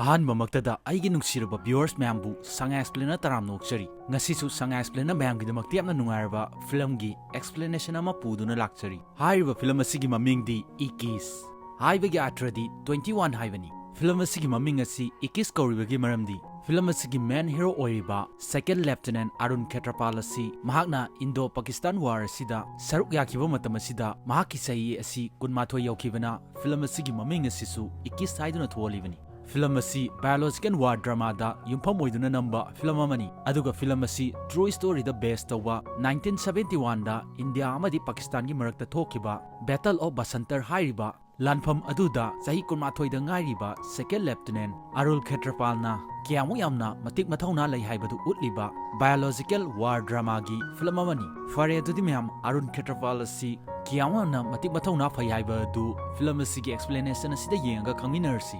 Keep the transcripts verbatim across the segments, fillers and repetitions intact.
ꯑꯍꯥꯟꯕꯃꯛꯇꯗ ꯑꯩꯒꯤ ꯅꯨꯡꯁꯤꯔꯕ viewers ꯃꯌꯥꯝꯕꯨ ꯁꯉꯥꯏ Explainer ꯇꯔꯥꯝꯅ ꯑꯣꯛꯆꯔꯤ꯫ ꯉꯁꯤꯁꯨ ꯁꯉꯥꯏ Explainer ꯃꯌꯥꯝꯒꯤꯗꯃꯛꯇ ꯌꯥꯝꯅ ꯅꯨꯡꯉꯥꯏꯔꯕ film ꯒꯤ explanation ꯑꯃ ꯄꯨꯗꯨꯅ ꯂꯥꯛꯆꯔꯤ꯫ ꯍꯥꯏꯔꯤꯕ film ꯑꯁꯤꯒꯤ ꯃꯃꯤꯡꯗꯤ Ickis꯫ ꯍꯥꯏꯕꯒꯤ ꯑꯥꯔꯊ꯭ꯔꯗꯤ twenty one ꯍꯥꯏꯕꯅꯤ꯫ Film ꯑꯁꯤꯒꯤ ꯃꯃꯤꯡ ꯑꯁꯤ Ickis ꯀꯧꯔꯤꯕꯒꯤ ꯃꯔꯝꯗꯤ film ꯑꯁꯤꯒꯤ main hero ꯑꯣꯏꯔꯤꯕ Second Lieutenant ꯑꯔꯨꯟ ꯈꯦꯇ꯭ꯔꯄꯥꯜ ꯑꯁꯤ ꯃꯍꯥꯛꯅ Indo Pakistan War ꯑꯁꯤꯗ ꯁꯔꯨꯛ ꯌꯥꯈꯤꯕ ꯃꯇꯝ ꯑꯁꯤꯗ ꯃꯍꯥꯛꯀꯤ ꯆꯍꯤ ꯑꯁꯤ ꯀꯨꯟꯃꯥꯊꯣꯏ ꯌꯧꯈꯤꯕꯅ film ꯑꯁꯤꯒꯤ ꯃꯃꯤꯡ ꯑꯁꯤꯁꯨ Ickis ꯍꯥꯏꯗꯨꯅ ꯊꯣꯜꯂꯤꯕꯅꯤ꯫ Film ꯑꯁꯤ biological war drama ꯗ ꯌꯨꯝꯐꯝ ꯑꯣꯏꯗꯨꯅ ꯅꯝꯕ film ꯑꯃꯅꯤ, ꯑꯗꯨꯒ film ꯑꯁꯤ true story ꯗ base ꯇꯧꯕ nineteen seventy one ꯗ ꯏꯟꯗꯤꯌꯥ ꯑꯃꯗꯤ ꯄꯥꯀꯤꯁꯇꯥꯟꯒꯤ ꯃꯔꯛꯇ ꯊꯣꯛꯈꯤꯕ Battle of Basantar ꯍꯥꯏꯔꯤꯕ ꯂꯥꯟꯐꯝ ꯑꯗꯨꯗ ꯆꯍꯤ ꯀꯨꯟꯃꯥꯊꯣꯏꯗ ꯉꯥꯏꯔꯤꯕ Second Lieutenant ꯑꯔꯨꯜ ꯈꯦꯇ꯭ꯔꯄꯥꯜꯅ ꯀꯌꯥꯃꯨꯛ ꯌꯥꯝꯅ ꯃꯇꯤꯛ ꯃꯊꯧꯅꯥ ꯂꯩ ꯍꯥꯏꯕꯗꯨ ꯎꯠꯂꯤꯕ biological war drama ꯒꯤ film ꯑꯃꯅꯤ꯫ ꯐꯔꯦ, ꯑꯗꯨꯗꯤ ꯃꯌꯥꯝ, ꯑꯔꯨꯟ ꯈꯦꯇ꯭ꯔꯄꯥꯜ ꯑꯁꯤ ꯀꯌꯥꯃꯨꯛ ꯌꯥꯝꯅ ꯃꯇꯤꯛ ꯃꯊꯧꯅꯥ ꯐꯩ ꯍꯥꯏꯕ ꯑꯗꯨ film ꯑꯁꯤꯒꯤ explanation ꯑꯁꯤꯗ ꯌꯦꯡꯉꯒ ꯈꯪꯃꯤꯟꯅꯔꯁꯤ꯫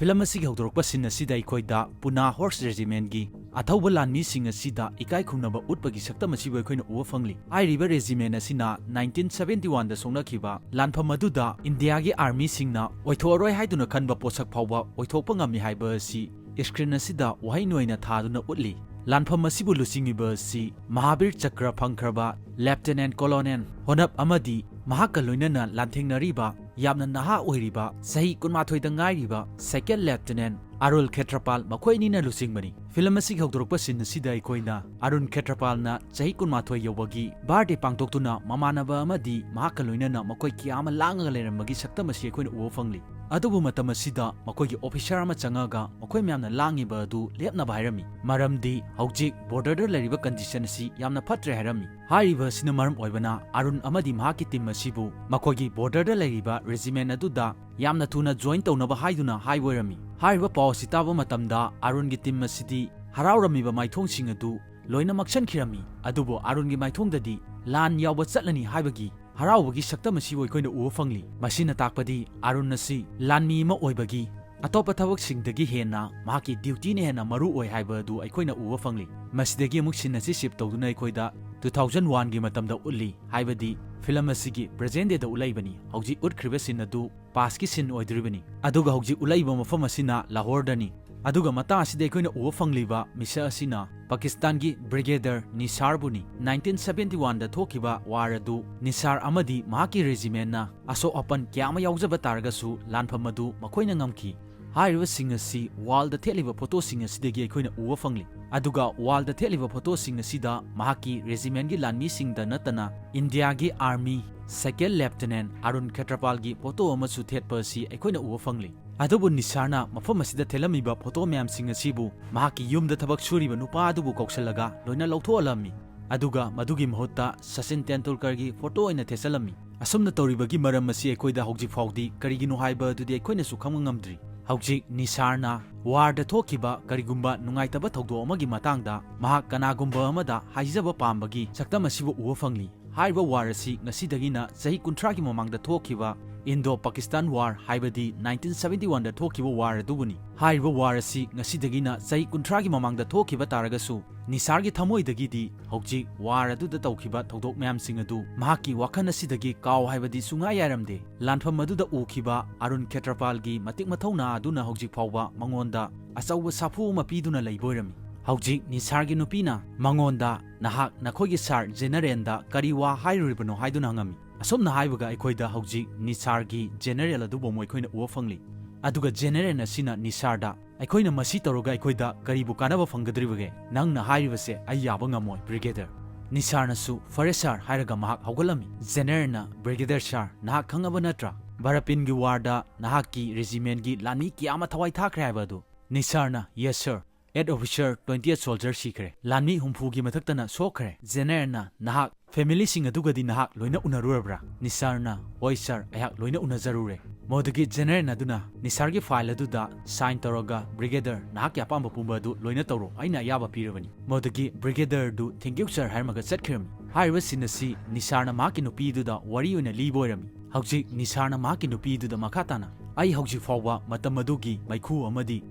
Film ꯑꯁꯤꯒꯤ ꯍꯧꯗꯣꯔꯛꯄ scene ꯑꯁꯤꯗ ꯑꯩꯈꯣꯏꯗ Pune Horse Regiment ꯀꯤ ꯑꯊꯧꯕ ꯂꯥꯟꯃꯤꯁꯤꯡ ꯑꯁꯤꯗ ꯏꯀꯥꯏ ꯈꯨꯝꯅꯕ ꯎꯠꯄꯒꯤ ꯁꯛꯇꯝ ꯑꯁꯤꯕꯨ ꯑꯩꯈꯣꯏꯅ ꯎꯕ ꯐꯪꯂꯤ꯫ ꯍꯥꯏꯔꯤꯕ regiment ꯑꯁꯤꯅ nineteen seventy one ꯗ ꯁꯣꯛꯅꯈꯤꯕ ꯂꯥꯟꯐꯝ ꯑꯗꯨꯗ ꯏꯟꯗꯤꯌꯥꯒꯤ army ꯁꯤꯡꯅ ꯑꯣꯏꯊꯣꯛꯑꯔꯣꯏ ꯍꯥꯏꯗꯨꯅ ꯈꯟꯕ ꯄꯣꯠꯁꯛ ꯐꯥꯎꯕ ꯑꯣꯏꯊꯣꯛꯄ ꯉꯝꯃꯤ ꯍꯥꯏꯕ ꯑꯁꯤ screen ꯑꯁꯤꯗ ꯋꯥꯍꯩ ꯑꯣꯏꯅ ꯊꯥꯗꯨꯅ ꯎꯠꯂꯤ꯫ ꯂꯥꯟꯐꯝ ꯑꯁꯤꯕꯨ ꯂꯨꯆꯤꯡꯂꯤꯕ ꯑꯁꯤ ꯃꯍꯥꯕꯤꯔ ꯆꯀ꯭ꯔ ꯐꯪꯈ꯭ꯔꯕ Lieutenant Colonel ꯍꯣꯅꯞ ꯑꯃꯗꯤ ꯃꯍꯥꯛꯀ ꯂꯣꯏꯅꯅ ꯂꯥꯟꯊꯦꯡꯅꯔꯤꯕ ꯌꯥꯝꯅ ꯅꯍꯥ ꯑꯣꯏꯔꯤꯕ, ꯆꯍꯤ ꯀꯨꯟꯃꯥꯊꯣꯏꯗ ꯉꯥꯏꯔꯤꯕ Second Lieutenant ꯑꯔꯨꯜ ꯈꯦꯇ꯭ꯔꯄꯥꯜ, ꯃꯈꯣꯏ ꯑꯅꯤꯅ ꯂꯨꯆꯤꯡꯕꯅꯤ꯫ Film ꯑꯁꯤꯒꯤ ꯍꯧꯗꯣꯔꯛꯄ scene ꯑꯁꯤꯗ ꯑꯩꯈꯣꯏꯅ ꯑꯔꯨꯟ ꯈꯦꯇ꯭ꯔꯄꯥꯜꯅ ꯆꯍꯤ ꯀꯨꯟꯃꯥꯊꯣꯏ ꯌꯧꯕꯒꯤ birthday ꯄꯥꯡꯊꯣꯛꯇꯨꯅ ꯃꯃꯥꯟꯅꯕ ꯑꯃꯗꯤ ꯃꯍꯥꯛꯀ ꯂꯣꯏꯅꯅ ꯃꯈꯣꯏ ꯀꯌꯥ ꯑꯃ ꯂꯥꯡꯉꯒ ꯂꯩꯔꯝꯕꯒꯤ ꯁꯛꯇꯝ ꯑꯁꯤ ꯑꯩꯈꯣꯏꯅ ꯎꯕ ꯐꯪꯂꯤ꯫ ꯑꯗꯨꯕꯨ ꯃꯇꯝ ꯑꯁꯤꯗ ꯃꯈꯣꯏꯒꯤ officer ꯑꯃ ꯆꯪꯉꯒ ꯃꯈꯣꯏ ꯃꯌꯥꯝꯅ ꯂꯥꯡꯉꯤꯕ ꯑꯗꯨ ꯂꯦꯞꯅꯕ ꯍꯥꯏꯔꯝꯃꯤ, ꯃꯔꯝꯗꯤ ꯍꯧꯖꯤꯛ border ꯗ ꯂꯩꯔꯤꯕ condition ꯑꯁꯤ ꯌꯥꯝꯅ ꯐꯠꯇ꯭ꯔꯦ ꯍꯥꯏꯔꯝꯃꯤ꯫ ꯍꯥꯏꯔꯤꯕ ꯑꯁꯤꯅ ꯃꯔꯝ ꯑꯣꯏꯕꯅ ꯑꯔꯨꯟ ꯑꯃꯗꯤ ꯃꯍꯥꯛꯀꯤ team ꯑꯁꯤꯕꯨ ꯃꯈꯣꯏꯒꯤ border ꯗ ꯂꯩꯔꯤꯕ regiment ꯑꯗꯨꯗ ꯌꯥꯝꯅ ꯊꯨꯅ join ꯇꯧꯅꯕ ꯍꯥꯏꯗꯨꯅ ꯍꯥꯏꯕ ꯑꯣꯏꯔꯝꯃꯤ꯫ ꯍꯥꯏꯔꯤꯕ ꯄꯥꯎ ꯑꯁꯤ ꯇꯥꯕ ꯃꯇꯝꯗ ꯑꯔꯨꯟꯒꯤ team ꯑꯁꯤꯗꯤ ꯍꯔꯥꯎꯔꯝꯃꯤꯕ ꯃꯥꯏꯊꯣꯡꯁꯤꯡ ꯑꯗꯨ ꯂꯣꯏꯅ ꯃꯛꯁꯟꯈꯤꯔꯝꯃꯤ, ꯑꯗꯨꯕꯨ ꯑꯔꯨꯟꯒꯤ ꯃꯥꯏꯊꯣꯡꯗꯗꯤ ꯂꯥꯟ ꯌꯥꯎꯕ ꯆꯠꯂꯅꯤ ꯍꯥꯏꯕꯒꯤ ꯍꯔꯥꯎꯕꯒꯤ ꯁꯛꯇꯝ ꯑꯁꯤꯕꯨ ꯑꯩꯈꯣꯏꯅ ꯎꯕ ꯐꯪꯂꯤ꯫ ꯃꯁꯤꯅ ꯇꯥꯛꯄꯗꯤ ꯑꯔꯨꯟ ꯑꯁꯤ ꯂꯥꯟꯃꯤ ꯑꯃ ꯑꯣꯏꯕꯒꯤ ꯑꯇꯣꯞꯄ ꯊꯕꯛꯁꯤꯡꯗꯒꯤ ꯍꯦꯟꯅ ꯃꯍꯥꯛꯀꯤ dutyꯅ ꯍꯦꯟꯅ ꯃꯔꯨ ꯑꯣꯏ ꯍꯥꯏꯕ ꯑꯗꯨ ꯑꯩꯈꯣꯏꯅ ꯎꯕ ꯐꯪꯂꯤ꯫ ꯃꯁꯤꯗꯒꯤ ꯑꯃꯨꯛ scene ꯑꯁꯤ shift ꯇꯧꯗꯨꯅ ꯑꯩꯈꯣꯏꯗ two thousand oneꯒꯤ ꯃꯇꯝꯗ ꯎꯠꯂꯤ, ꯍꯥꯏꯕꯗꯤ film ꯑꯁꯤꯒꯤ present dayꯗ ꯎꯠꯂꯛꯏꯕꯅꯤ꯫ ꯍꯧꯖꯤꯛ ꯎꯠꯈ꯭ꯔꯤꯕ scene ꯑꯗꯨ pastꯀꯤ scene ꯑꯣꯏꯗꯣꯔꯤꯕꯅꯤ꯫ ꯑꯗꯨꯒ ꯍꯧꯖꯤꯛ ꯎꯠꯂꯛꯏꯕ ꯃꯐꯝ ꯑꯁꯤꯅ ꯂꯥꯍꯣꯔꯗꯅꯤ꯫ ꯑꯗꯨꯒ ꯃꯇꯥꯡ ꯑꯁꯤꯗ ꯑꯩꯈꯣꯏꯅ ꯎꯕ ꯐꯪꯂꯤꯕ ꯃꯤꯁꯛ ꯑꯁꯤꯅ ꯄꯥꯀꯤꯁꯇꯥꯟꯒꯤ Brigadier ꯅꯤꯁꯥꯔꯕꯨꯅꯤ꯫ Nineteen seventy oneꯗ ꯊꯣꯛꯈꯤꯕ war ꯑꯗꯨ ꯅꯤꯁꯥꯔ ꯑꯃꯗꯤ ꯃꯍꯥꯛꯀꯤ regimentꯅ ꯑꯁꯣꯛ ꯑꯄꯟ ꯀꯌꯥ ꯑꯃ ꯌꯥꯎꯖꯕ ꯇꯥꯔꯒꯁꯨ ꯂꯥꯟꯐꯝ ꯑꯗꯨ ꯃꯈꯣꯏꯅ ꯉꯝꯈꯤ꯫ ꯍꯥꯏꯔꯤꯕꯁꯤꯡ ꯑꯁꯤ wallꯗ ꯊꯦꯠꯂꯤꯕ photoꯁꯤꯡ ꯑꯁꯤꯗꯒꯤ ꯑꯩꯈꯣꯏꯅ ꯎꯕ ꯐꯪꯂꯤ꯫ ꯑꯗꯨꯒ wallꯗ ꯊꯦꯠꯂꯤꯕ photoꯁꯤꯡ ꯑꯁꯤꯗ ꯃꯍꯥꯛꯀꯤ regimentꯒꯤ ꯂꯥꯟꯃꯤꯁꯤꯡꯗ ꯅꯠꯇꯅ ꯏꯟꯗꯤꯌꯥꯒꯤ army second lieutenant Arun ꯈꯦꯇ꯭ꯔꯄꯥꯜꯒꯤ photo ꯑꯃꯁꯨ ꯊꯦꯠꯄ ꯑꯁꯤ ꯑꯩꯈꯣꯏꯅ ꯎꯕ ꯐꯪꯂꯤ꯫ ꯑꯗꯨꯕꯨ ꯅꯤꯁꯥꯔꯅ ꯃꯐꯝ ꯑꯁꯤꯗ ꯊꯦꯠꯂꯝꯃꯤꯕ photo ꯃꯌꯥꯝꯁꯤꯡ ꯑꯁꯤꯕꯨ ꯃꯍꯥꯛꯀꯤ ꯌꯨꯝꯗ ꯊꯕꯛ ꯁꯨꯔꯤꯕ ꯅꯨꯄꯥ ꯑꯗꯨꯕꯨ ꯀꯧꯁꯜꯂꯒ ꯂꯣꯏꯅ ꯂꯧꯊꯣꯛꯍꯜꯂꯝꯃꯤ꯫ ꯑꯗꯨꯒ ꯃꯗꯨꯒꯤ ꯃꯍꯨꯠꯇ ꯁꯆꯤꯟ ꯇꯦꯟꯗꯨꯜꯀꯔꯒꯤ photo ꯑꯣꯏꯅ ꯊꯦꯠꯆꯜꯂꯝꯃꯤ꯫ ꯑꯁꯨꯝꯅ ꯇꯧꯔꯤꯕꯒꯤ ꯃꯔꯝ ꯑꯁꯤ ꯑꯩꯈꯣꯏꯗ ꯍꯧꯖꯤꯛ ꯐꯥꯎꯗꯤ ꯀꯔꯤꯒꯤꯅꯣ ꯍꯥꯏꯕ ꯑꯗꯨꯗꯤ ꯑꯩꯈꯣꯏꯅꯁꯨ ꯈꯪꯕ ꯉꯝꯗ꯭ꯔꯤ꯫ ꯍꯧꯖꯤꯛ ꯅꯤꯁꯥꯔꯅ warꯗ ꯊꯣꯛꯈꯤꯕ ꯀꯔꯤꯒꯨꯝꯕ ꯅꯨꯡꯉꯥꯏꯇꯕ ꯊꯧꯗꯣꯛ ꯑꯃꯒꯤ ꯃꯇꯥꯡꯗ ꯃꯍꯥꯛ ꯀꯅꯥꯒꯨꯝꯕ ꯑꯃꯗ ꯍꯥꯏꯖꯕ ꯄꯥꯝꯕꯒꯤ ꯁꯛꯇꯝ ꯑꯁꯤꯕꯨ ꯎꯕ ꯐꯪꯂꯤ꯫ ꯍꯥꯏꯔꯤꯕ war ꯑꯁꯤ ꯉꯁꯤꯗꯒꯤꯅ ꯆꯍꯤ ꯀꯨꯟꯊ꯭ꯔꯥꯒꯤ ꯃꯃꯥꯡꯗ ꯊꯣꯛꯈꯤꯕ Indo Pakistan war, ꯍꯥꯏꯕꯗꯤ nineteen seventy oneꯗ ꯊꯣꯛꯈꯤꯕ war ꯑꯗꯨꯕꯨꯅꯤ꯫ ꯍꯥꯏꯔꯤꯕ war ꯑꯁꯤ ꯉꯁꯤꯗꯒꯤꯅ ꯆꯍꯤ ꯀꯨꯟꯊ꯭ꯔꯥꯒꯤ ꯃꯃꯥꯡꯗ ꯊꯣꯛꯈꯤꯕ ꯇꯥꯔꯒꯁꯨ, ꯅꯤꯁꯥꯔꯒꯤ ꯊꯃꯣꯏꯗꯒꯤꯗꯤ ꯍꯧꯖꯤꯛ war ꯑꯗꯨꯗ ꯇꯧꯈꯤꯕ ꯊꯧꯗꯣꯛ ꯃꯌꯥꯝꯁꯤꯡ ꯑꯗꯨ ꯃꯍꯥꯛꯀꯤ ꯋꯥꯈꯜ ꯑꯁꯤꯗꯒꯤ ꯀꯥꯎ ꯍꯥꯏꯕꯗꯤ ꯁꯨꯡꯌꯥ ꯌꯥꯔꯝꯗꯦ꯫ ꯂꯥꯟꯐꯝ ꯑꯗꯨꯗ ꯎꯈꯤꯕ ꯑꯔꯨꯟ ꯈꯦꯇ꯭ꯔꯄꯥꯜꯒꯤ ꯃꯇꯤꯛ ꯃꯊꯧꯅꯥ ꯑꯗꯨꯅ ꯍꯧꯖꯤꯛ ꯐꯥꯎꯕ ꯃꯉꯣꯟꯗ ꯑꯆꯧꯕ ꯁꯥꯐꯨ ꯑꯃ ꯄꯤꯗꯨꯅ ꯂꯩꯕ ꯑꯣꯏꯔꯝꯃꯤ꯫ ꯍꯧꯖꯤꯛ ꯅꯤꯁꯥꯔꯒꯤ ꯅꯨꯄꯤꯅ ꯃꯉꯣꯟꯗ, "ꯅꯍꯥꯛ ꯅꯈꯣꯏꯒꯤ sir ꯖꯦꯅꯔꯦꯜꯗ ꯀꯔꯤ ꯋꯥ ꯍꯥꯏꯔꯨꯔꯤꯕꯅꯣ?" ꯍꯥꯏꯗꯨꯅ ꯍꯪꯉꯝꯃꯤ꯫ ꯑꯁꯨꯝꯅ ꯍꯥꯏꯕꯒ ꯑꯩꯈꯣꯏꯗ ꯍꯧꯖꯤꯛ ꯅꯤꯁꯥꯔꯒꯤ ꯖꯦꯅꯔꯦꯜ ꯑꯗꯨꯕꯨ ꯑꯃꯨꯛ ꯑꯩꯈꯣꯏꯅ ꯎꯕ ꯐꯪꯂꯤ꯫ ꯑꯗꯨꯒ ꯖꯦꯅꯔꯦꯜ ꯑꯁꯤꯅ ꯅꯤꯁꯥꯔꯗ, "ꯑꯩꯈꯣꯏꯅ ꯃꯁꯤ ꯇꯧꯔꯒ ꯑꯩꯈꯣꯏꯗ ꯀꯔꯤꯕꯨ ꯀꯥꯟꯅꯕ ꯐꯪꯒꯗꯧꯔꯤꯕꯒꯦ? ꯅꯪꯅ ꯍꯥꯏꯔꯤꯕꯁꯦ ꯑꯩ ꯌꯥꯕ ꯉꯝꯃꯣꯏ, Brigadier꯫" ꯅꯤꯁꯥꯔꯅꯁꯨ, "ꯐꯔꯦ sir," ꯍꯥꯏꯔꯒ ꯃꯍꯥꯛ ꯍꯧꯒꯠꯂꯝꯃꯤ꯫ ꯖꯦꯅꯔꯦꯜꯅ, "Brigadier sir, ꯅꯍꯥꯛ ꯈꯪꯉꯕ ꯅꯠꯇ꯭ꯔꯥ? ꯕꯔꯥꯄꯤꯟꯒꯤ warꯗ ꯅꯍꯥꯛꯀꯤ regimentꯀꯤ ꯂꯥꯟꯃꯤ ꯀꯌꯥ ꯑꯃ ꯊꯋꯥꯏ ꯊꯥꯈ꯭ꯔꯦ ꯍꯥꯏꯕ ꯑꯗꯨ?" ꯅꯤꯁꯥꯔꯅ, "Yes sir, eight officer, twenty eight soldier ꯁꯤꯈ꯭ꯔꯦ꯫ ꯂꯥꯟꯃꯤ ꯍꯨꯝꯐꯨꯒꯤ ꯃꯊꯛꯇꯅ ꯁꯣꯛꯈ꯭ꯔꯦ꯫" ꯖꯦꯅꯔꯦꯜꯅ, "ꯅꯍꯥꯛ familyꯁꯤꯡ ꯑꯗꯨꯒꯗꯤ ꯅꯍꯥꯛ ꯂꯣꯏꯅ ꯎꯅꯔꯨꯔꯕ꯭ꯔꯥ?" ꯅꯤꯁꯥꯔꯅ, "ꯍꯣꯏ sir, ꯑꯩꯍꯥꯛ ꯂꯣꯏꯅ ꯎꯅꯖꯔꯨꯔꯦ꯫" ꯃꯗꯨꯗꯒꯤ ꯖꯦꯅꯔꯦꯜ ꯑꯗꯨꯅ ꯅꯤꯁꯥꯔꯒꯤ file ꯑꯗꯨꯗ sign ꯇꯧꯔꯒ, "Brigadier, ꯅꯍꯥꯛꯀꯤ ꯑꯄꯥꯝꯕ ꯄꯨꯝꯕ ꯑꯗꯨ ꯂꯣꯏꯅ ꯇꯧꯔꯣ, ꯑꯩꯅ ꯑꯌꯥꯕ ꯄꯤꯔꯕꯅꯤ꯫" ꯃꯗꯨꯗꯒꯤ Brigadierꯗꯨ, "Thank you sir," ꯍꯥꯏꯔꯝꯃꯒ ꯆꯠꯈꯤꯔꯝꯃꯤ꯫ ꯍꯥꯏꯔꯤꯕ scene ꯑꯁꯤ ꯅꯤꯁꯥꯔꯅ ꯃꯍꯥꯛꯀꯤ ꯅꯨꯄꯤꯗꯨꯗ ꯋꯥꯔꯤ ꯑꯣꯏꯅ ꯂꯤꯕ ꯑꯣꯏꯔꯝꯃꯤ꯫ ꯍꯧꯖꯤꯛ ꯅꯤꯁꯥꯔꯅ ꯃꯍꯥꯛꯀꯤ ꯅꯨꯄꯤꯗꯨꯗ ꯃꯈꯥ ꯇꯥꯅ, ꯑꯩ ꯍꯧꯖꯤꯛ ꯐꯥꯎꯕ ꯃꯇꯝ ꯑꯗꯨꯒꯤ ꯃꯩꯈꯨ ꯑꯃꯗꯤ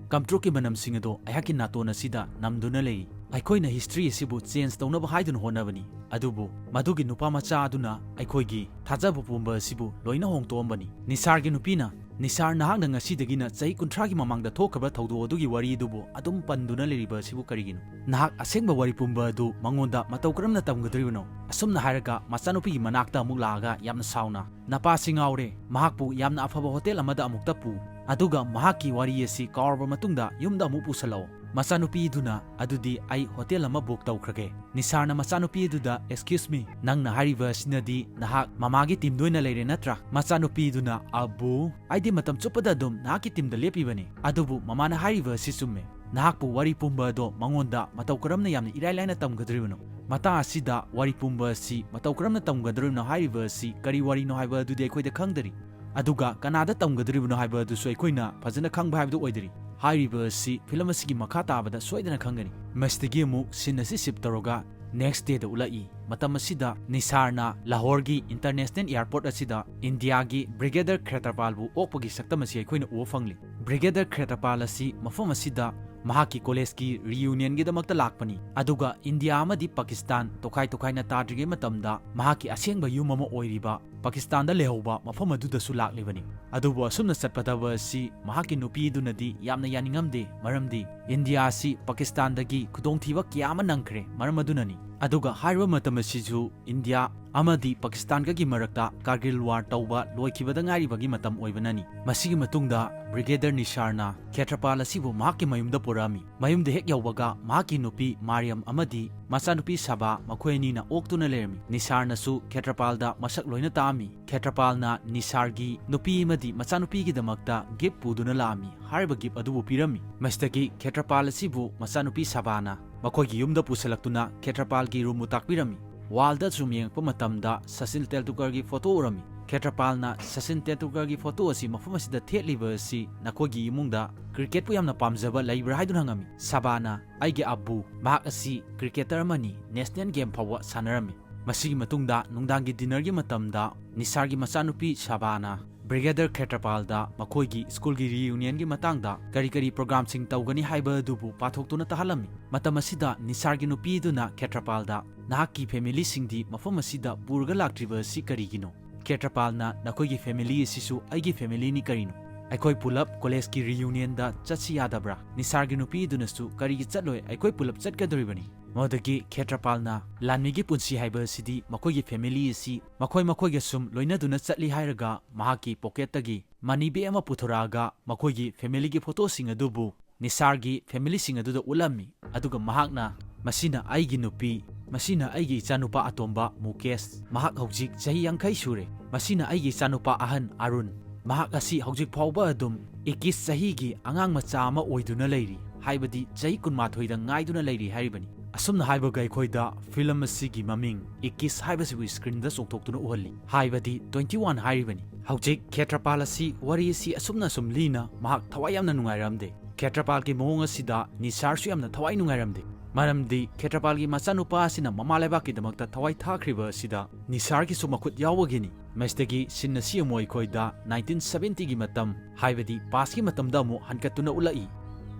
ꯀꯝꯇ꯭ꯔꯨꯛꯀꯤ ꯃꯅꯝꯁꯤꯡ ꯑꯗꯣ ꯑꯩꯍꯥꯛꯀꯤ ꯅꯥꯇꯣꯟ ꯑꯁꯤꯗ ꯅꯝꯗꯨꯅ ꯂꯩꯔꯤ꯫ ꯑꯩꯈꯣꯏꯅ history ꯑꯁꯤꯕꯨ change ꯇꯧꯅꯕ ꯍꯥꯏꯗꯨꯅ ꯍꯣꯠꯅꯕꯅꯤ, ꯑꯗꯨꯕꯨ ꯃꯗꯨꯒꯤ ꯅꯨꯄꯥ ꯃꯆꯥ ꯑꯗꯨꯅ ꯑꯩꯈꯣꯏꯒꯤ ꯊꯥꯖꯕ ꯄꯨꯝꯕ ꯑꯁꯤꯕꯨ ꯂꯣꯏꯅ ꯍꯣꯡꯗꯣꯛꯑꯝꯕꯅꯤ꯫ ꯅꯤꯁꯥꯔꯒꯤ ꯅꯨꯄꯤꯅ, "ꯅꯤꯁꯥꯔ, ꯅꯍꯥꯛꯅ ꯉꯁꯤꯗꯒꯤꯅ ꯆꯍꯤ ꯀꯨꯟꯊ꯭ꯔꯥꯒꯤ ꯃꯃꯥꯡꯗ ꯊꯣꯛꯈ꯭ꯔꯕ ꯊꯧꯗꯣꯛ ꯑꯗꯨꯒꯤ ꯋꯥꯔꯤ ꯑꯗꯨꯕꯨ ꯑꯗꯨꯝ ꯄꯟꯗꯨꯅ ꯂꯩꯔꯤꯕ ꯑꯁꯤꯕꯨ ꯀꯔꯤꯒꯤꯅꯣ? ꯅꯍꯥꯛ ꯑꯁꯦꯡꯕ ꯋꯥꯔꯤ ꯄꯨꯝꯕ ꯑꯗꯨ ꯃꯉꯣꯟꯗ ꯃꯇꯧ ꯀꯔꯝꯅ ꯇꯝꯒꯗꯧꯔꯤꯕꯅꯣ?" ꯑꯁꯨꯝꯅ ꯍꯥꯏꯔꯒ ꯃꯆꯥꯅꯨꯄꯤꯒꯤ ꯃꯅꯥꯛꯇ ꯑꯃꯨꯛ ꯂꯥꯛꯑꯒ ꯌꯥꯝꯅ ꯁꯥꯎꯅ, "ꯅꯄꯥꯁꯤ ꯉꯥꯎꯔꯦ, ꯃꯍꯥꯛꯄꯨ ꯌꯥꯝꯅ ꯑꯐꯕ ꯍꯣꯇꯦꯜ ꯑꯃꯗ ꯑꯃꯨꯛꯇ ꯄꯨ, ꯑꯗꯨꯒ ꯃꯍꯥꯛꯀꯤ ꯋꯥꯔꯤ ꯑꯁꯤ ꯀꯥꯎꯔꯕ ꯃꯇꯨꯡꯗ ꯌꯨꯝꯗ ꯑꯃꯨꯛ ꯄꯨꯁꯜꯂꯛꯑꯣ꯫" ꯃꯆꯥꯅꯨꯄꯤꯗꯨꯅ, "ꯑꯗꯨꯗꯤ ꯑꯩ ꯍꯣꯇꯦꯜ ꯑꯃ book ꯇꯧꯈ꯭ꯔꯒꯦ꯫" ꯅꯤꯁꯥꯔꯅ ꯃꯆꯥꯅꯨꯄꯤ ꯑꯗꯨꯗ, "Excuse me, ꯅꯪꯅ ꯍꯥꯏꯔꯤꯕ ꯑꯁꯤꯅꯗꯤ ꯅꯍꯥꯛ ꯃꯃꯥꯒꯤ teamꯗ ꯑꯣꯏꯅ ꯂꯩꯔꯦ ꯅꯠꯇ꯭ꯔꯥ?" ꯃꯆꯥꯅꯨꯄꯤꯗꯨꯅ, "ꯑꯕꯨ, ꯑꯩꯗꯤ ꯃꯇꯝ ꯆꯨꯞꯄꯗ ꯑꯗꯨꯝ ꯅꯍꯥꯛꯀꯤ teamꯗ ꯂꯦꯞꯄꯤꯕꯅꯤ꯫ ꯑꯗꯨꯕꯨ ꯃꯃꯥꯅ ꯍꯥꯏꯔꯤꯕ ꯑꯁꯤ ꯆꯨꯝꯃꯦ꯫ ꯅꯍꯥꯛꯄꯨ ꯋꯥꯔꯤ ꯄꯨꯝꯕ ꯑꯗꯣ ꯃꯉꯣꯟꯗ ꯃꯇꯧ ꯀꯔꯝꯅ ꯌꯥꯝꯅ ꯏꯔꯥꯏ ꯂꯥꯏꯅ ꯇꯝꯒꯗꯧꯔꯤꯕꯅꯣ? ꯃꯇꯥꯡ ꯑꯁꯤꯗ ꯋꯥꯔꯤ ꯄꯨꯝꯕ ꯑꯁꯤ ꯃꯇꯧ ꯀꯔꯝꯅ ꯇꯝꯒꯗꯧꯔꯤꯕꯅꯣ ꯍꯥꯏꯔꯤꯕ ꯑꯁꯤ ꯀꯔꯤ ꯋꯥꯔꯤꯅꯣ ꯍꯥꯏꯕ ꯑꯗꯨꯗꯤ ꯑꯩꯈꯣꯏꯗ ꯈꯪꯗꯔꯤ꯫ ꯑꯗꯨꯒ ꯀꯅꯥꯗ ꯇꯝꯒꯗꯧꯔꯤꯕꯅꯣ ꯍꯥꯏꯕ ꯑꯗꯨꯁꯨ ꯑꯩꯈꯣꯏꯅ ꯐꯖꯅ ꯈꯪꯕ ꯍꯥꯏꯕꯗꯨ ꯑꯣꯏꯗꯔꯤ꯫ ꯍꯥꯏꯔꯤꯕ ꯑꯁꯤ film ꯑꯁꯤꯒꯤ ꯃꯈꯥ ꯇꯥꯕꯗ ꯁꯣꯏꯗꯅ ꯈꯪꯒꯅꯤ꯫ ꯃꯁꯤꯗꯒꯤ ꯑꯃꯨꯛ scene ꯑꯁꯤ shift ꯇꯧꯔꯒ next dayꯗ ꯎꯠꯂꯛꯏ꯫ ꯃꯇꯝ ꯑꯁꯤꯗ ꯅꯤꯁꯥꯔꯅ ꯂꯥꯍꯣꯔꯒꯤ international airport ꯑꯁꯤꯗ ꯏꯟꯗꯤꯌꯥꯒꯤ Brigadier ꯈꯦꯇ꯭ꯔꯄꯥꯜꯕꯨ ꯑꯣꯛꯄꯒꯤ ꯁꯛꯇꯝ ꯑꯁꯤ ꯑꯩꯈꯣꯏꯅ ꯎꯕ ꯐꯪꯂꯤ꯫ Brigadier ꯈꯦꯇ꯭ꯔꯄꯥꯜ ꯑꯁꯤ ꯃꯐꯝ ꯑꯁꯤꯗ ꯃꯍꯥꯛꯀꯤ collegeꯀꯤ reunionꯒꯤꯗꯃꯛꯇ ꯂꯥꯛꯄꯅꯤ, ꯑꯗꯨꯒ ꯏꯟꯗꯤꯌꯥ ꯑꯃꯗꯤ ꯄꯥꯀꯤꯁꯇꯥꯟ ꯇꯣꯈꯥꯏ ꯇꯣꯈꯥꯏꯅ ꯇꯥꯗ꯭ꯔꯤꯉꯩ ꯃꯇꯝꯗ ꯃꯍꯥꯛꯀꯤ ꯑꯁꯦꯡꯕ ꯌꯨꯝ ꯑꯃ ꯑꯣꯏꯔꯤꯕ ꯄꯥꯀꯤꯁꯇꯥꯟꯗ ꯂꯩꯍꯧꯕ ꯃꯐꯝ ꯑꯗꯨꯗꯁꯨ ꯂꯥꯛꯂꯤꯕꯅꯤ꯫ ꯑꯗꯨꯕꯨ ꯑꯁꯨꯝꯅ ꯆꯠꯄ ꯊꯕꯛ ꯑꯁꯤ ꯃꯍꯥꯛꯀꯤ ꯅꯨꯄꯤ ꯑꯗꯨꯅꯗꯤ ꯌꯥꯝꯅ ꯌꯥꯅꯤꯡꯉꯝꯗꯦ, ꯃꯔꯝꯗꯤ ꯏꯟꯗꯤꯌꯥ ꯑꯁꯤ ꯄꯥꯀꯤꯁꯇꯥꯟꯗꯒꯤ ꯈꯨꯗꯣꯡꯊꯤꯕ ꯀꯌꯥ ꯑꯃ ꯅꯪꯈ꯭ꯔꯦ ꯃꯔꯝ ꯑꯗꯨꯅꯅꯤ꯫ ꯑꯗꯨꯒ ꯍꯥꯏꯔꯤꯕ ꯃꯇꯝ ꯑꯁꯤꯁꯨ ꯏꯟꯗꯤꯌꯥ ꯑꯃꯗꯤ ꯄꯥꯀꯤꯁꯇꯥꯟꯒꯒꯤ ꯃꯔꯛꯇ ꯀꯥꯔꯒꯤꯜ war ꯇꯧꯕ ꯂꯣꯏꯈꯤꯕꯗ ꯉꯥꯏꯔꯤꯕꯒꯤ ꯃꯇꯝ ꯑꯣꯏꯕꯅꯅꯤ꯫ ꯃꯁꯤꯒꯤ ꯃꯇꯨꯡꯗ Brigadier ꯅꯤꯁꯥꯔꯅ ꯈꯦꯇ꯭ꯔꯄꯥꯜ ꯑꯁꯤꯕꯨ ꯃꯍꯥꯛꯀꯤ ꯃꯌꯨꯝꯗ ꯄꯨꯔꯛꯑꯝꯃꯤ꯫ ꯃꯌꯨꯝꯗ ꯍꯦꯛ ꯌꯧꯕꯒ ꯃꯍꯥꯛꯀꯤ ꯅꯨꯄꯤ ꯃꯥꯔꯤꯌꯝ ꯑꯃꯗꯤ ꯃꯆꯥꯅꯨꯄꯤ ꯁꯕꯥ ꯃꯈꯣꯏ ꯑꯅꯤꯅ ꯑꯣꯛꯇꯨꯅ ꯂꯩꯔꯝꯃꯤ꯫ ꯅꯤꯁꯥꯔꯅꯁꯨ ꯈꯦꯇ꯭ꯔꯄꯥꯜꯗ ꯃꯁꯛ ꯂꯣꯏꯅ ꯇꯥꯛꯑꯝꯃꯤ꯫ ꯈꯦꯇ꯭ꯔꯄꯥꯜꯅ ꯅꯤꯁꯥꯔꯒꯤ ꯅꯨꯄꯤ ꯑꯃꯗꯤ ꯃꯆꯥꯅꯨꯄꯤꯒꯤꯗꯃꯛꯇ gift ꯄꯨꯗꯨꯅ ꯂꯥꯛꯑꯝꯃꯤ꯫ ꯍꯥꯏꯔꯤꯕ gift ꯑꯗꯨꯕꯨ ꯄꯤꯔꯝꯃꯤ꯫ ꯃꯁꯤꯗꯒꯤ ꯈꯦꯇ꯭ꯔꯄꯥꯜ ꯑꯁꯤꯕꯨ ꯃꯆꯥꯅꯨꯄꯤ ꯁꯕꯥꯅ ꯃꯈꯣꯏꯒꯤ ꯌꯨꯝꯗ ꯄꯨꯁꯤꯜꯂꯛꯇꯨꯅ ꯈꯦꯇ꯭ꯔꯄꯥꯜꯒꯤ roomꯕꯨ ꯇꯥꯛꯄꯤꯔꯝꯃꯤ꯫ Wallꯗ ꯁꯨꯝ ꯌꯦꯡꯉꯛꯄ ꯃꯇꯝꯗ ꯁꯆꯤꯟ ꯇꯦꯟꯗꯨꯜꯀꯔꯒꯤ photo ꯎꯔꯝꯃꯤ꯫ ꯈꯦꯇ꯭ꯔꯄꯥꯜꯅ ꯁꯆꯤꯟ ꯇꯦꯟꯗꯨꯜꯀꯔꯒꯤ photo ꯑꯁꯤ ꯃꯐꯝ ꯑꯁꯤꯗ ꯊꯦꯠꯂꯤꯕ ꯑꯁꯤ ꯅꯈꯣꯏꯒꯤ ꯏꯃꯨꯡꯗ cricketꯄꯨ ꯌꯥꯝꯅ ꯄꯥꯝꯖꯕ ꯂꯩꯕ꯭ꯔꯥ ꯍꯥꯏꯗꯨꯅ ꯍꯪꯉꯝꯃꯤ꯫ ꯁꯕꯥꯅ, "ꯑꯩꯒꯤ ꯑꯕꯨ, ꯃꯍꯥꯛ ꯑꯁꯤ cricketer ꯑꯃꯅꯤ, national game ꯐꯥꯎꯕ ꯁꯥꯟꯅꯔꯝꯃꯤ꯫" ꯃꯁꯤꯒꯤ ꯃꯇꯨꯡꯗ ꯅꯨꯡꯗꯥꯡꯒꯤ dinnerꯒꯤ ꯃꯇꯝꯗ ꯅꯤꯁꯥꯔꯒꯤ ꯃꯆꯥꯅꯨꯄꯤ ꯁꯕꯥꯅ ꯕ꯭ꯔꯤꯒꯦꯗꯔ ꯈꯦꯇ꯭ꯔꯄꯥꯜꯗ ꯃꯈꯣꯏꯒꯤ ꯁ꯭ꯀꯨꯜꯒꯤ ꯔꯤꯌꯨꯅꯤꯌꯟꯒꯤ ꯃꯇꯥꯡꯗ ꯀꯔꯤ ꯀꯔꯤ ꯄ꯭ꯔꯣꯒ꯭ꯔꯥꯝꯁꯤꯡ ꯇꯧꯒꯅꯤ ꯍꯥꯏꯕ ꯑꯗꯨꯕꯨ ꯄꯥꯊꯣꯛꯇꯨꯅ ꯇꯥꯍꯜꯂꯝꯃꯤ꯫ ꯃꯇꯝ ꯑꯁꯤꯗ ꯅꯤꯁꯥꯔꯒꯤ ꯅꯨꯄꯤ ꯑꯗꯨꯅ ꯈꯦꯇ꯭ꯔꯄꯥꯜꯗ, "ꯅꯍꯥꯛꯀꯤ ꯐꯦꯃꯤꯂꯤꯁꯤꯡꯗꯤ ꯃꯐꯝ ꯑꯁꯤꯗ ꯄꯨꯔꯒ ꯂꯥꯛꯇ꯭ꯔꯤꯕ ꯑꯁꯤ ꯀꯔꯤꯒꯤꯅꯣ?" ꯈꯦꯇ꯭ꯔꯄꯥꯜꯅ, "ꯅꯈꯣꯏꯒꯤ ꯐꯦꯃꯤꯂꯤ ꯑꯁꯤꯁꯨ ꯑꯩꯒꯤ ꯐꯦꯃꯤꯂꯤꯅꯤ ꯀꯔꯤꯅꯣ? ꯑꯩꯈꯣꯏ ꯄꯨꯂꯞ ꯀꯣꯂꯦꯖꯀꯤ ꯔꯤꯌꯨꯅꯤꯌꯟꯗ ꯆꯠꯁꯤ ꯌꯥꯗꯕ꯭ꯔꯥ?" ꯅꯤꯁꯥꯔꯒꯤ ꯅꯨꯄꯤ ꯑꯗꯨꯅꯁꯨ, "ꯀꯔꯤꯒꯤ ꯆꯠꯂꯣꯏ? ꯑꯩꯈꯣꯏ ꯄꯨꯂꯞ ꯆꯠꯀꯗꯧꯔꯤꯕꯅꯤ"꯫ ꯃꯗꯨꯗꯒꯤ ꯈꯦꯇ꯭ꯔꯄꯥꯜꯅ, "ꯂꯥꯟꯃꯤꯒꯤ ꯄꯨꯟꯁꯤ ꯍꯥꯏꯕ ꯑꯁꯤꯗꯤ ꯃꯈꯣꯏꯒꯤ ꯐꯦꯃꯤꯂꯤ ꯑꯁꯤ ꯃꯈꯣꯏ ꯃꯈꯣꯏꯒ ꯁꯨꯝ ꯂꯣꯏꯅꯗꯨꯅ ꯆꯠꯂꯤ" ꯍꯥꯏꯔꯒ ꯃꯍꯥꯛꯀꯤ ꯄꯣꯀꯦꯠꯇꯒꯤ ꯃꯅꯤ ꯕꯦꯒ ꯑꯃ ꯄꯨꯊꯣꯔꯛꯑꯒ ꯃꯈꯣꯏꯒꯤ ꯐꯦꯃꯤꯂꯤꯒꯤ ꯐꯣꯇꯣꯁꯤꯡ ꯑꯗꯨꯕꯨ ꯅꯤꯁꯥꯔꯒꯤ ꯐꯦꯃꯤꯂꯤꯁꯤꯡ ꯑꯗꯨꯗ ꯎꯠꯂꯝꯃꯤ꯫ ꯑꯗꯨꯒ ꯃꯍꯥꯛꯅ, "ꯃꯁꯤꯅ ꯑꯩꯒꯤ ꯅꯨꯄꯤ, ꯃꯁꯤꯅ ꯑꯩꯒꯤ ꯏꯆꯥꯅꯨꯄꯥ ꯑꯇꯣꯝꯕ ꯃꯨꯀꯦꯁ, ꯃꯍꯥꯛ ꯍꯧꯖꯤꯛ ꯆꯍꯤ ꯌꯥꯡꯈꯩ ꯁꯨꯔꯦ꯫ ꯃꯁꯤꯅ ꯑꯩꯒꯤ ꯏꯆꯥꯅꯨꯄꯥ ꯑꯍꯟ ꯑꯔꯨꯟ, ꯃꯍꯥꯛ ꯑꯁꯤ ꯍꯧꯖꯤꯛ ꯐꯥꯎꯕ ꯑꯗꯨꯝ ꯏꯀꯤꯁ ꯆꯍꯤꯒꯤ ꯑꯉꯥꯡ ꯃꯆꯥ ꯑꯃ ꯑꯣꯏꯗꯨꯅ ꯂꯩꯔꯤ, ꯍꯥꯏꯕꯗꯤ ꯆꯍꯤ ꯀꯨꯟꯃꯥꯊꯣꯏꯗ ꯉꯥꯏꯗꯨꯅ ꯂꯩꯔꯤ" ꯍꯥꯏꯔꯤꯕꯅꯤ꯫ ꯑꯁꯨꯝꯅ ꯍꯥꯏꯕꯒ ꯑꯩꯈꯣꯏꯗ ꯐꯤꯂꯝ ꯑꯁꯤꯒꯤ ꯃꯃꯤꯡ ꯏꯀꯤꯁ ꯍꯥꯏꯕꯁꯤꯕꯨ ꯁ꯭ꯀ꯭ꯔꯤꯟꯗ ꯆꯣꯡꯊꯣꯛꯇꯨꯅ ꯎꯍꯜꯂꯤ, ꯍꯥꯏꯕꯗꯤ ꯇ꯭ꯋꯦꯟꯇꯤ ꯋꯥꯟ ꯍꯥꯏꯔꯤꯕꯅꯤ꯫ ꯍꯧꯖꯤꯛ ꯈꯦꯇ꯭ꯔꯄꯥꯜ ꯑꯁꯤ ꯋꯥꯔꯤ ꯑꯁꯤ ꯑꯁꯨꯝꯅ ꯁꯨꯝ ꯂꯤꯅ ꯃꯍꯥꯛ ꯊꯋꯥꯏ ꯌꯥꯝꯅ ꯅꯨꯡꯉꯥꯏꯔꯝꯗꯦ꯫ ꯈꯦꯇ꯭ꯔꯄꯥꯜꯒꯤ ꯃꯑꯣꯡ ꯑꯁꯤꯗ ꯅꯤꯁꯥꯔꯁꯨ ꯌꯥꯝꯅ ꯊꯋꯥꯏ ꯅꯨꯡꯉꯥꯏꯔꯝꯗꯦ꯫ ꯃꯔꯝꯗꯤ ꯈꯦꯇ꯭ꯔꯄꯥꯜꯒꯤ ꯃꯆꯥꯅꯨꯄꯥ ꯑꯁꯤꯅ ꯃꯃꯥ ꯂꯩꯕꯥꯛꯀꯤꯗꯃꯛꯇ ꯊꯋꯥꯏ ꯊꯥꯈ꯭ꯔꯤꯕ ꯑꯁꯤꯗ ꯅꯤꯁꯥꯔꯒꯤꯁꯨ ꯃꯈꯨꯠ ꯌꯥꯎꯕꯒꯤꯅꯤ꯫ ꯃꯁꯤꯗꯒꯤ ꯁꯤꯟ ꯑꯁꯤ ꯑꯃꯨꯛ ꯑꯩꯈꯣꯏꯗ ꯅꯥꯏꯟꯇꯤꯟ ꯁꯚꯦꯟꯇꯤꯒꯤ ꯃꯇꯝ, ꯍꯥꯏꯕꯗꯤ ꯄꯥꯁꯀꯤ ꯃꯇꯝꯗ ꯑꯃꯨꯛ ꯍꯟꯀꯠꯇꯨꯅ ꯎꯠꯂꯛꯏ꯫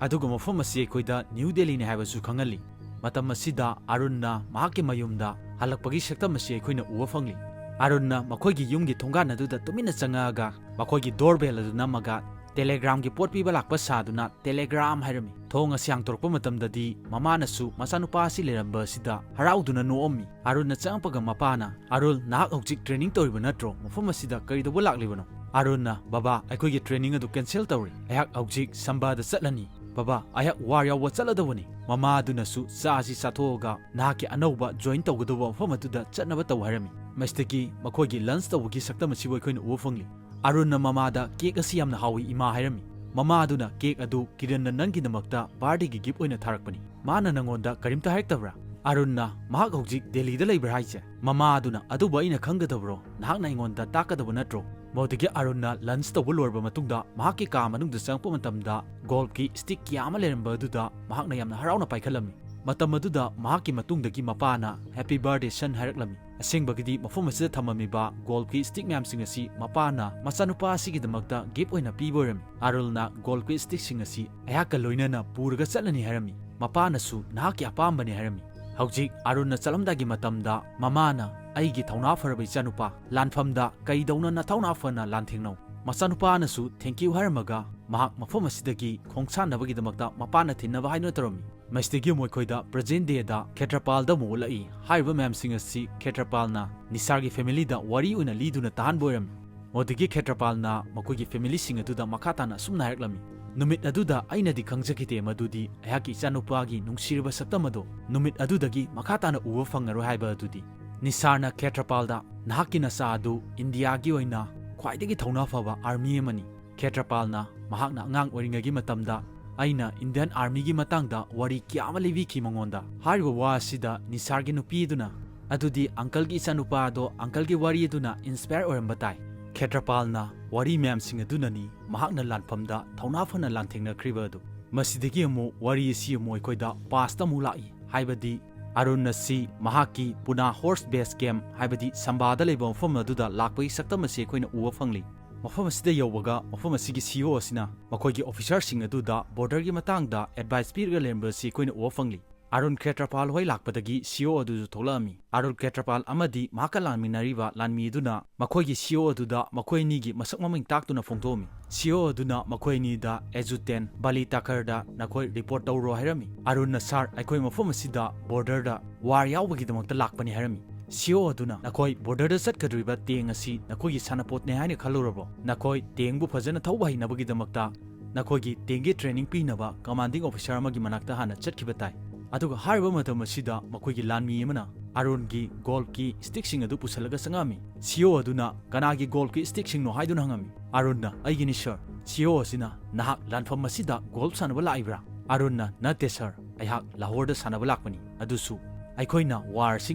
ꯑꯗꯨꯒ ꯃꯐꯝ ꯑꯁꯤ ꯑꯩꯈꯣꯏꯗ ꯅ꯭ꯌꯨ ꯗꯦꯜꯂꯤꯅꯤ ꯍꯥꯏꯕꯁꯨ ꯈꯪꯍꯜꯂꯤ꯫ ꯃꯇꯝ ꯑꯁꯤꯗ ꯑꯔꯨꯟꯅ ꯃꯍꯥꯛꯀꯤ ꯃꯌꯨꯝꯗ ꯍꯜꯂꯛꯄꯒꯤ ꯁꯛꯇꯝ ꯑꯁꯤ ꯑꯩꯈꯣꯏꯅ ꯎꯕ ꯐꯪꯂꯤ꯫ ꯑꯔꯨꯟꯅ ꯃꯈꯣꯏꯒꯤ ꯌꯨꯝꯒꯤ ꯊꯣꯡꯒꯥꯟ ꯑꯗꯨꯗ ꯇꯨꯃꯤꯟꯅ ꯆꯪꯉꯛꯑꯒ ꯃꯈꯣꯏꯒꯤ ꯗꯣꯔꯕꯦꯜ ꯑꯗꯨ ꯅꯝꯃꯒ ꯇꯦꯂꯦꯒ꯭ꯔꯥꯝꯒꯤ ꯄꯣꯠ ꯄꯤꯕ ꯂꯥꯛꯄ ꯁꯥꯗꯨꯅ ꯇꯦꯂꯦꯒ꯭ꯔꯥꯝ ꯍꯥꯏꯔꯝꯃꯤ꯫ ꯊꯣꯡ ꯑꯁꯤ ꯍꯥꯡꯗꯣꯔꯛꯄ ꯃꯇꯝꯗꯗꯤ ꯃꯃꯥꯅꯁꯨ ꯃꯆꯥꯅꯨꯄꯥ ꯑꯁꯤ ꯂꯩꯔꯝꯕ ꯑꯁꯤꯗ ꯍꯔꯥꯎꯗꯨꯅ ꯅꯣꯛꯑꯝꯃꯤ꯫ ꯑꯔꯨꯟꯅ ꯆꯪꯉꯛꯄꯒ ꯃꯄꯥꯅ, "ꯑꯔꯨꯜ, ꯅꯍꯥꯛ ꯍꯧꯖꯤꯛ ꯇ꯭ꯔꯦꯅꯤꯡ ꯇꯧꯔꯤꯕ ꯅꯠꯇ꯭ꯔꯣ? ꯃꯐꯝ ꯑꯁꯤꯗ ꯀꯔꯤꯗꯧꯕ ꯂꯥꯛꯂꯤꯕꯅꯣ?" ꯑꯔꯨꯟꯅ, "ꯕꯕꯥ, ꯑꯩꯈꯣꯏꯒꯤ ꯇ꯭ꯔꯦꯅꯤꯡ ꯑꯗꯨ ꯀꯦꯟꯁꯦꯜ ꯇꯧꯔꯦ꯫ ꯑꯩꯍꯥꯛ ꯍꯧꯖꯤꯛ ꯁꯝꯕꯥꯗ ꯆꯠꯂꯅꯤ꯫ ꯕꯕꯥ, ꯑꯩꯍꯥꯛ ꯋꯥꯔ ꯌꯥꯎꯕ ꯆꯠꯂꯗꯧꯕꯅꯤ꯫" ꯃꯃꯥ ꯑꯗꯨꯅꯁꯨ ꯆꯥ ꯑꯁꯤ ꯆꯥꯊꯣꯛꯑꯒ ꯅꯍꯥꯛꯀꯤ ꯑꯅꯧꯕ ꯖꯣꯏꯟ ꯇꯧꯒꯗꯧꯕ ꯃꯐꯝ ꯑꯗꯨꯗ ꯆꯠꯅꯕ ꯇꯧ ꯍꯥꯏꯔꯝꯃꯤ꯫ ꯃꯁꯤꯗꯒꯤ ꯃꯈꯣꯏꯒꯤ ꯂꯟꯁ ꯇꯧꯕꯒꯤ ꯁꯛꯇꯝ ꯑꯁꯤꯕꯨ ꯑꯩꯈꯣꯏꯅ ꯎꯕ ꯐꯪꯂꯤ꯫ ꯑꯔꯨꯟꯅ ꯃꯃꯥꯗ, "ꯀꯦꯛ ꯑꯁꯤ ꯌꯥꯝꯅ ꯍꯥꯎꯏ, ꯏꯃꯥ", ꯍꯥꯏꯔꯝꯃꯤ꯫ ꯃꯃꯥ ꯑꯗꯨꯅ, "ꯀꯦꯛ ꯑꯗꯨ ꯀꯤꯔꯟꯅ ꯅꯪꯒꯤꯗꯃꯛꯇ ꯕꯥꯔꯗꯦꯒꯤ ꯒꯤꯐ ꯑꯣꯏꯅ ꯊꯥꯔꯛꯄꯅꯤ꯫ ꯃꯥꯅ ꯅꯪꯉꯣꯟꯗ ꯀꯔꯤꯝꯇ ꯍꯥꯏꯔꯛꯇꯕ꯭ꯔꯥ?" ꯑꯔꯨꯟꯅ, "ꯃꯍꯥꯛ ꯍꯧꯖꯤꯛ ꯗꯦꯜꯂꯤꯗ ꯂꯩꯕ꯭ꯔꯥ ꯍꯥꯏꯁꯦ?" ꯃꯃꯥ ꯑꯗꯨꯅ, "ꯑꯗꯨꯕꯨ ꯑꯩꯅ ꯈꯪꯒꯗꯕ꯭ꯔꯣ? ꯅꯍꯥꯛꯅ ꯑꯩꯉꯣꯟꯗ ꯇꯥꯛꯀꯗꯕ ꯅꯠꯇ꯭ꯔꯣ?" ꯃꯗꯨꯗꯒꯤ ꯑꯔꯨꯟꯅ ꯂꯟꯁ ꯇꯧꯕ ꯂꯣꯏꯔꯕ ꯃꯇꯨꯡꯗ ꯃꯍꯥꯛꯀꯤ ꯀꯥ ꯃꯅꯨꯡꯗ ꯆꯪꯉꯛꯄ ꯃꯇꯝꯗ ꯒꯣꯜꯐꯀꯤ ꯁ꯭ꯇꯤꯛ ꯀꯌꯥ ꯑꯃ ꯂꯩꯔꯝꯕ ꯑꯗꯨꯗ ꯃꯍꯥꯛꯅ ꯌꯥꯝꯅ ꯍꯔꯥꯎꯅ ꯄꯥꯏꯈꯠꯂꯝꯃꯤ꯫ ꯃꯇꯝ ꯑꯗꯨꯗ ꯃꯍꯥꯛꯀꯤ ꯃꯇꯨꯡꯗꯒꯤ ꯃꯄꯥꯅ "Happy birthday, son" ꯍꯥꯏꯔꯛꯂꯝꯃꯤ꯫ ꯑꯁꯦꯡꯕꯒꯤꯗꯤ ꯃꯐꯝ ꯑꯁꯤꯗ ꯊꯝꯃꯝꯃꯤꯕ ꯒꯣꯜꯐꯀꯤ ꯁ꯭ꯇꯤꯛ ꯃꯌꯥꯝꯁꯤꯡ ꯑꯁꯤ ꯃꯄꯥꯅ ꯃꯆꯥꯅꯨꯄꯥ ꯑꯁꯤꯒꯤꯗꯃꯛꯇ ꯒꯤꯐ ꯑꯣꯏꯅ ꯄꯤꯕ ꯑꯣꯏꯔꯝꯃꯤ꯫ ꯑꯥꯔꯨꯜꯅ ꯒꯣꯜꯐꯀꯤ ꯁ꯭ꯇꯤꯛꯁꯤꯡ ꯑꯁꯤ ꯑꯩꯍꯥꯛꯀ ꯂꯣꯏꯅꯅ ꯄꯨꯔꯒ ꯆꯠꯂꯅꯤ ꯍꯥꯏꯔꯝꯃꯤ꯫ ꯃꯄꯥꯅꯁꯨ ꯅꯍꯥꯛꯀꯤ ꯑꯄꯥꯝꯕꯅꯤ ꯍꯥꯏꯔꯝꯃꯤ꯫ ꯍꯧꯖꯤꯛ ꯑꯥꯔꯨꯜꯅ ꯆꯠꯂꯝꯗꯥꯏꯒꯤ ꯃꯇꯝꯗ ꯃꯃꯥꯅ, "ꯑꯩꯒꯤ ꯊꯧꯅꯥ ꯐꯔꯕ ꯏꯆꯥꯅꯨꯄꯥ, ꯂꯥꯟꯐꯝꯗ ꯀꯩꯗꯧꯅ ꯅꯊꯧꯅꯥ ꯐꯅ ꯂꯥꯟꯊꯦꯡꯅꯧ"꯫ ꯃꯆꯥꯅꯨꯄꯥꯅꯁꯨ "ꯊꯦꯡꯀ꯭ꯌꯨ" ꯍꯥꯏꯔꯝꯃꯒ ꯃꯍꯥꯛ ꯃꯐꯝ ꯑꯁꯤꯗꯒꯤ ꯈꯣꯡꯁꯥꯟꯅꯕꯒꯤꯗꯃꯛꯇ ꯃꯄꯥꯅ ꯊꯤꯟꯅꯕ ꯍꯥꯏꯗꯨꯅ ꯇꯧꯔꯝꯃꯤ꯫ ꯃꯁꯤꯗꯒꯤ ꯑꯃꯨꯛ ꯑꯩꯈꯣꯏꯗ ꯄ꯭ꯔꯖꯦꯟ ꯗꯦꯗ ꯈꯦꯇ꯭ꯔꯄꯥꯜꯗ ꯑꯃꯨꯛ ꯎꯠꯂꯛꯏ꯫ ꯍꯥꯏꯔꯤꯕ ꯃꯌꯥꯝꯁꯤꯡ ꯑꯁꯤ ꯈꯦꯇ꯭ꯔꯄꯥꯜꯅ ꯅꯤꯁꯥꯔꯒꯤ ꯐꯦꯃꯤꯂꯤꯗ ꯋꯥꯔꯤ ꯑꯣꯏꯅ ꯂꯤꯗꯨꯅ ꯇꯥꯍꯟꯕ ꯑꯣꯏꯔꯝꯃꯤ꯫ ꯃꯗꯨꯗꯒꯤ ꯈꯦꯇ꯭ꯔꯄꯥꯜꯅ ꯃꯈꯣꯏꯒꯤ ꯐꯦꯃꯤꯂꯤꯁꯤꯡ ꯑꯗꯨꯗ ꯃꯈꯥ ꯇꯥꯅ ꯑꯁꯨꯝꯅ ꯍꯥꯏꯔꯛꯂꯝꯃꯤ, "ꯅꯨꯃꯤꯠ ꯑꯗꯨꯗ ꯑꯩꯅꯗꯤ ꯈꯪꯖꯈꯤꯗꯦ ꯃꯗꯨꯗꯤ ꯑꯩꯍꯥꯛꯀꯤ ꯏꯆꯥꯅꯨꯄꯥꯒꯤ ꯅꯨꯡꯁꯤꯔꯕ ꯁꯛꯇꯝ ꯑꯗꯣ ꯅꯨꯃꯤꯠ ꯑꯗꯨꯗꯒꯤ ꯃꯈꯥ ꯇꯥꯅ ꯎꯕ ꯐꯪꯉꯔꯣꯏ ꯍꯥꯏꯕ ꯑꯗꯨꯗꯤ"꯫ ꯅꯤꯁꯥꯔꯅ ꯈꯦꯇ꯭ꯔꯄꯥꯜꯗ, "ꯅꯍꯥꯛꯀꯤ ꯅꯆꯥ ꯑꯗꯨ ꯏꯟꯗꯤꯌꯥꯒꯤ ꯑꯣꯏꯅ ꯈ꯭ꯋꯥꯏꯗꯒꯤ ꯊꯧꯅꯥ ꯐꯕ ꯑꯥꯔꯃꯤ ꯑꯃꯅꯤ"꯫ ꯈꯦꯇ꯭ꯔꯄꯥꯜꯅ ꯃꯍꯥꯛꯅ ꯑꯉꯥꯡ ꯑꯣꯏꯔꯤꯉꯩꯒꯤ ꯃꯇꯝꯗ ꯑꯩꯅ ꯏꯟꯗꯤꯌꯟ ꯑꯥꯔꯃꯤꯒꯤ ꯃꯇꯥꯡꯗ ꯋꯥꯔꯤ ꯀꯌꯥ ꯑꯃ ꯂꯤꯕꯤꯈꯤ ꯃꯉꯣꯟꯗ꯫ ꯍꯥꯏꯔꯤꯕ ꯋꯥ ꯑꯁꯤꯗ ꯅꯤꯁꯥꯔꯒꯤ ꯅꯨꯄꯤ ꯑꯗꯨꯅ, "ꯑꯗꯨꯗꯤ ꯑꯪꯀꯜꯒꯤ ꯏꯆꯥꯅꯨꯄꯥ ꯑꯗꯣ ꯑꯪꯀꯜꯒꯤ ꯋꯥꯔꯤ ꯑꯗꯨꯅ ꯏꯟꯁꯄꯌꯔ ꯑꯣꯏꯔꯝꯕ ꯇꯥꯏ"꯫ ꯈꯦꯇ꯭ꯔꯄꯥꯜꯅ ꯋꯥꯔꯤ ꯃꯌꯥꯝꯁꯤꯡ ꯑꯗꯨꯅꯅꯤ ꯃꯍꯥꯛꯅ ꯂꯥꯟꯐꯝꯗ ꯊꯧꯅꯥ ꯐꯅ ꯂꯥꯟꯊꯦꯡꯅꯈ꯭ꯔꯤꯕ ꯑꯗꯨ꯫ ꯃꯁꯤꯗꯒꯤ ꯑꯃꯨꯛ ꯋꯥꯔꯤ ꯑꯁꯤ ꯑꯃꯨꯛ ꯑꯩꯈꯣꯏꯗ ꯄꯥꯁꯇ ꯑꯃꯨꯛ ꯂꯥꯛꯏ, ꯍꯥꯏꯕꯗꯤ ꯑꯔꯨꯟ ꯑꯁꯤ ꯃꯍꯥꯛꯀꯤ ꯄꯨꯅꯥ ꯍꯣꯔꯁ ꯕꯦꯁ ꯀꯦꯝꯞ, ꯍꯥꯏꯕꯗꯤ ꯁꯝꯕꯥꯗ ꯂꯩꯕ ꯃꯐꯝ ꯑꯗꯨꯗ ꯂꯥꯛꯄꯒꯤ ꯁꯛꯇꯝ ꯑꯁꯤ ꯑꯩꯈꯣꯏꯅ ꯎꯕ ꯐꯪꯂꯤ꯫ ꯃꯐꯝ ꯑꯁꯤꯗ ꯌꯧꯕꯒ ꯃꯐꯝ ꯑꯁꯤꯒꯤ ꯁꯤ ꯏ ꯑꯣ ꯑꯁꯤꯅ ꯃꯈꯣꯏꯒꯤ ꯑꯣꯐꯤꯁꯥꯔꯁꯤꯡ ꯑꯗꯨꯗ ꯕꯣꯔꯗꯔꯒꯤ ꯃꯇꯥꯡꯗ ꯑꯦꯗꯚꯥꯏꯁ ꯄꯤꯔꯒ ꯂꯩꯔꯝꯕ ꯑꯁꯤ ꯑꯩꯈꯣꯏꯅ ꯎꯕ ꯐꯪꯂꯤ꯫ ꯑꯔꯨꯟ ꯈꯦꯇ꯭ꯔꯄꯥꯜ ꯍꯣꯏ ꯂꯥꯛꯄꯗꯒꯤ ꯁꯤ ꯏ ꯑꯣ ꯑꯗꯨꯁꯨ ꯊꯣꯛꯂꯛꯑꯝꯃꯤ꯫ ꯑꯔꯨꯟ ꯈꯦꯇ꯭ꯔꯄꯥꯜ ꯑꯃꯗꯤ ꯃꯍꯥꯛꯀ ꯂꯥꯟꯃꯤꯟꯅꯔꯤꯕ ꯂꯥꯟꯃꯤ ꯑꯗꯨꯅ ꯃꯈꯣꯏꯒꯤ ꯁꯤ ꯏ ꯑꯣ ꯑꯗꯨꯗ ꯃꯈꯣꯏ ꯑꯅꯤꯒꯤ ꯃꯁꯛ ꯃꯃꯤꯡ ꯇꯥꯛꯇꯨꯅ ꯐꯣꯡꯗꯣꯛꯑꯝꯃꯤ꯫ ꯁꯤ ꯏ ꯑꯣ ꯑꯗꯨꯅ ꯃꯈꯣꯏ ꯑꯅꯤꯗ ꯑꯦꯖꯨꯇꯦꯟ ꯕꯥꯂꯤ ꯇꯥꯀꯔꯗ ꯅꯈꯣꯏ ꯔꯤꯄꯣꯔꯠ ꯇꯧꯔꯣ ꯍꯥꯏꯔꯝꯃꯤ꯫ ꯑꯔꯨꯟꯅ, "ꯁꯥꯔ, ꯑꯩꯈꯣꯏ ꯃꯐꯝ ꯑꯁꯤꯗ ꯕꯣꯔꯗꯔꯗ ꯋꯥꯔ ꯌꯥꯎꯕꯒꯤꯗꯃꯛꯇ ꯂꯥꯛꯄꯅꯤ" ꯍꯥꯏꯔꯝꯃꯤ꯫ ꯁꯤ ꯏ ꯑꯣ ꯑꯗꯨꯅ, "ꯅꯈꯣꯏ ꯕꯣꯔꯗꯔꯗ ꯆꯠꯀꯗꯧꯔꯤꯕ ꯇꯦꯡ ꯑꯁꯤ ꯅꯈꯣꯏꯒꯤ ꯁꯥꯟꯅꯄꯣꯠꯅꯦ ꯍꯥꯏꯅ ꯈꯜꯂꯨꯔꯕꯣ? ꯅꯈꯣꯏ ꯇꯦꯡꯕꯨ ꯐꯖꯅ ꯊꯧꯕ ꯍꯩꯅꯕꯒꯤꯗꯃꯛꯇ ꯅꯈꯣꯏꯒꯤ ꯇꯦꯡꯒꯤ ꯇ꯭ꯔꯦꯅꯤꯡ ꯄꯤꯅꯕ ꯀꯃꯥꯟꯗꯤꯡ ꯑꯣꯐꯤꯁꯥꯔ ꯑꯃꯒꯤ ꯃꯅꯥꯛꯇ ꯍꯥꯟꯅ ꯆꯠꯈꯤꯕ ꯇꯥꯏ"꯫ ꯑꯗꯨꯒ ꯍꯥꯏꯔꯤꯕ ꯃꯇꯝ ꯑꯁꯤꯗ ꯃꯈꯣꯏꯒꯤ ꯂꯥꯟꯃꯤ ꯑꯃꯅ ꯑꯔꯨꯟꯒꯤ ꯒꯣꯜꯐꯀꯤ ꯁ꯭ꯇꯤꯛꯁꯤꯡ ꯑꯗꯨ ꯄꯨꯁꯜꯂꯒ ꯆꯪꯉꯛꯑꯝꯃꯤ꯫ ꯁꯤ ꯏ ꯑꯣ ꯑꯗꯨꯅ, "ꯀꯅꯥꯒꯤ ꯒꯣꯜꯐꯀꯤ ꯁ꯭ꯇꯤꯛꯁꯤꯡꯅꯣ?" ꯍꯥꯏꯗꯨꯅ ꯍꯪꯉꯝꯃꯤ꯫ ꯑꯔꯨꯟꯅ, "ꯑꯩꯒꯤꯅꯤ, ꯁꯥꯔ"꯫ ꯁꯤ ꯏ ꯑꯣ ꯑꯁꯤꯅ, "ꯅꯍꯥꯛ ꯂꯥꯟꯐꯝ ꯑꯁꯤꯗ ꯒꯣꯜꯐ ꯁꯥꯟꯅꯕ ꯂꯥꯛꯏꯕ꯭ꯔꯥ?" ꯑꯔꯨꯟꯅ, "ꯅꯠꯇꯦ, ꯁꯥꯔ, ꯑꯩꯍꯥꯛ ꯂꯥꯍꯣꯔꯗ ꯁꯥꯟꯅꯕ ꯂꯥꯛꯄꯅꯤ, ꯑꯗꯨꯁꯨ ꯑꯩꯈꯣꯏꯅ ꯋꯥꯔ ꯑꯁꯤ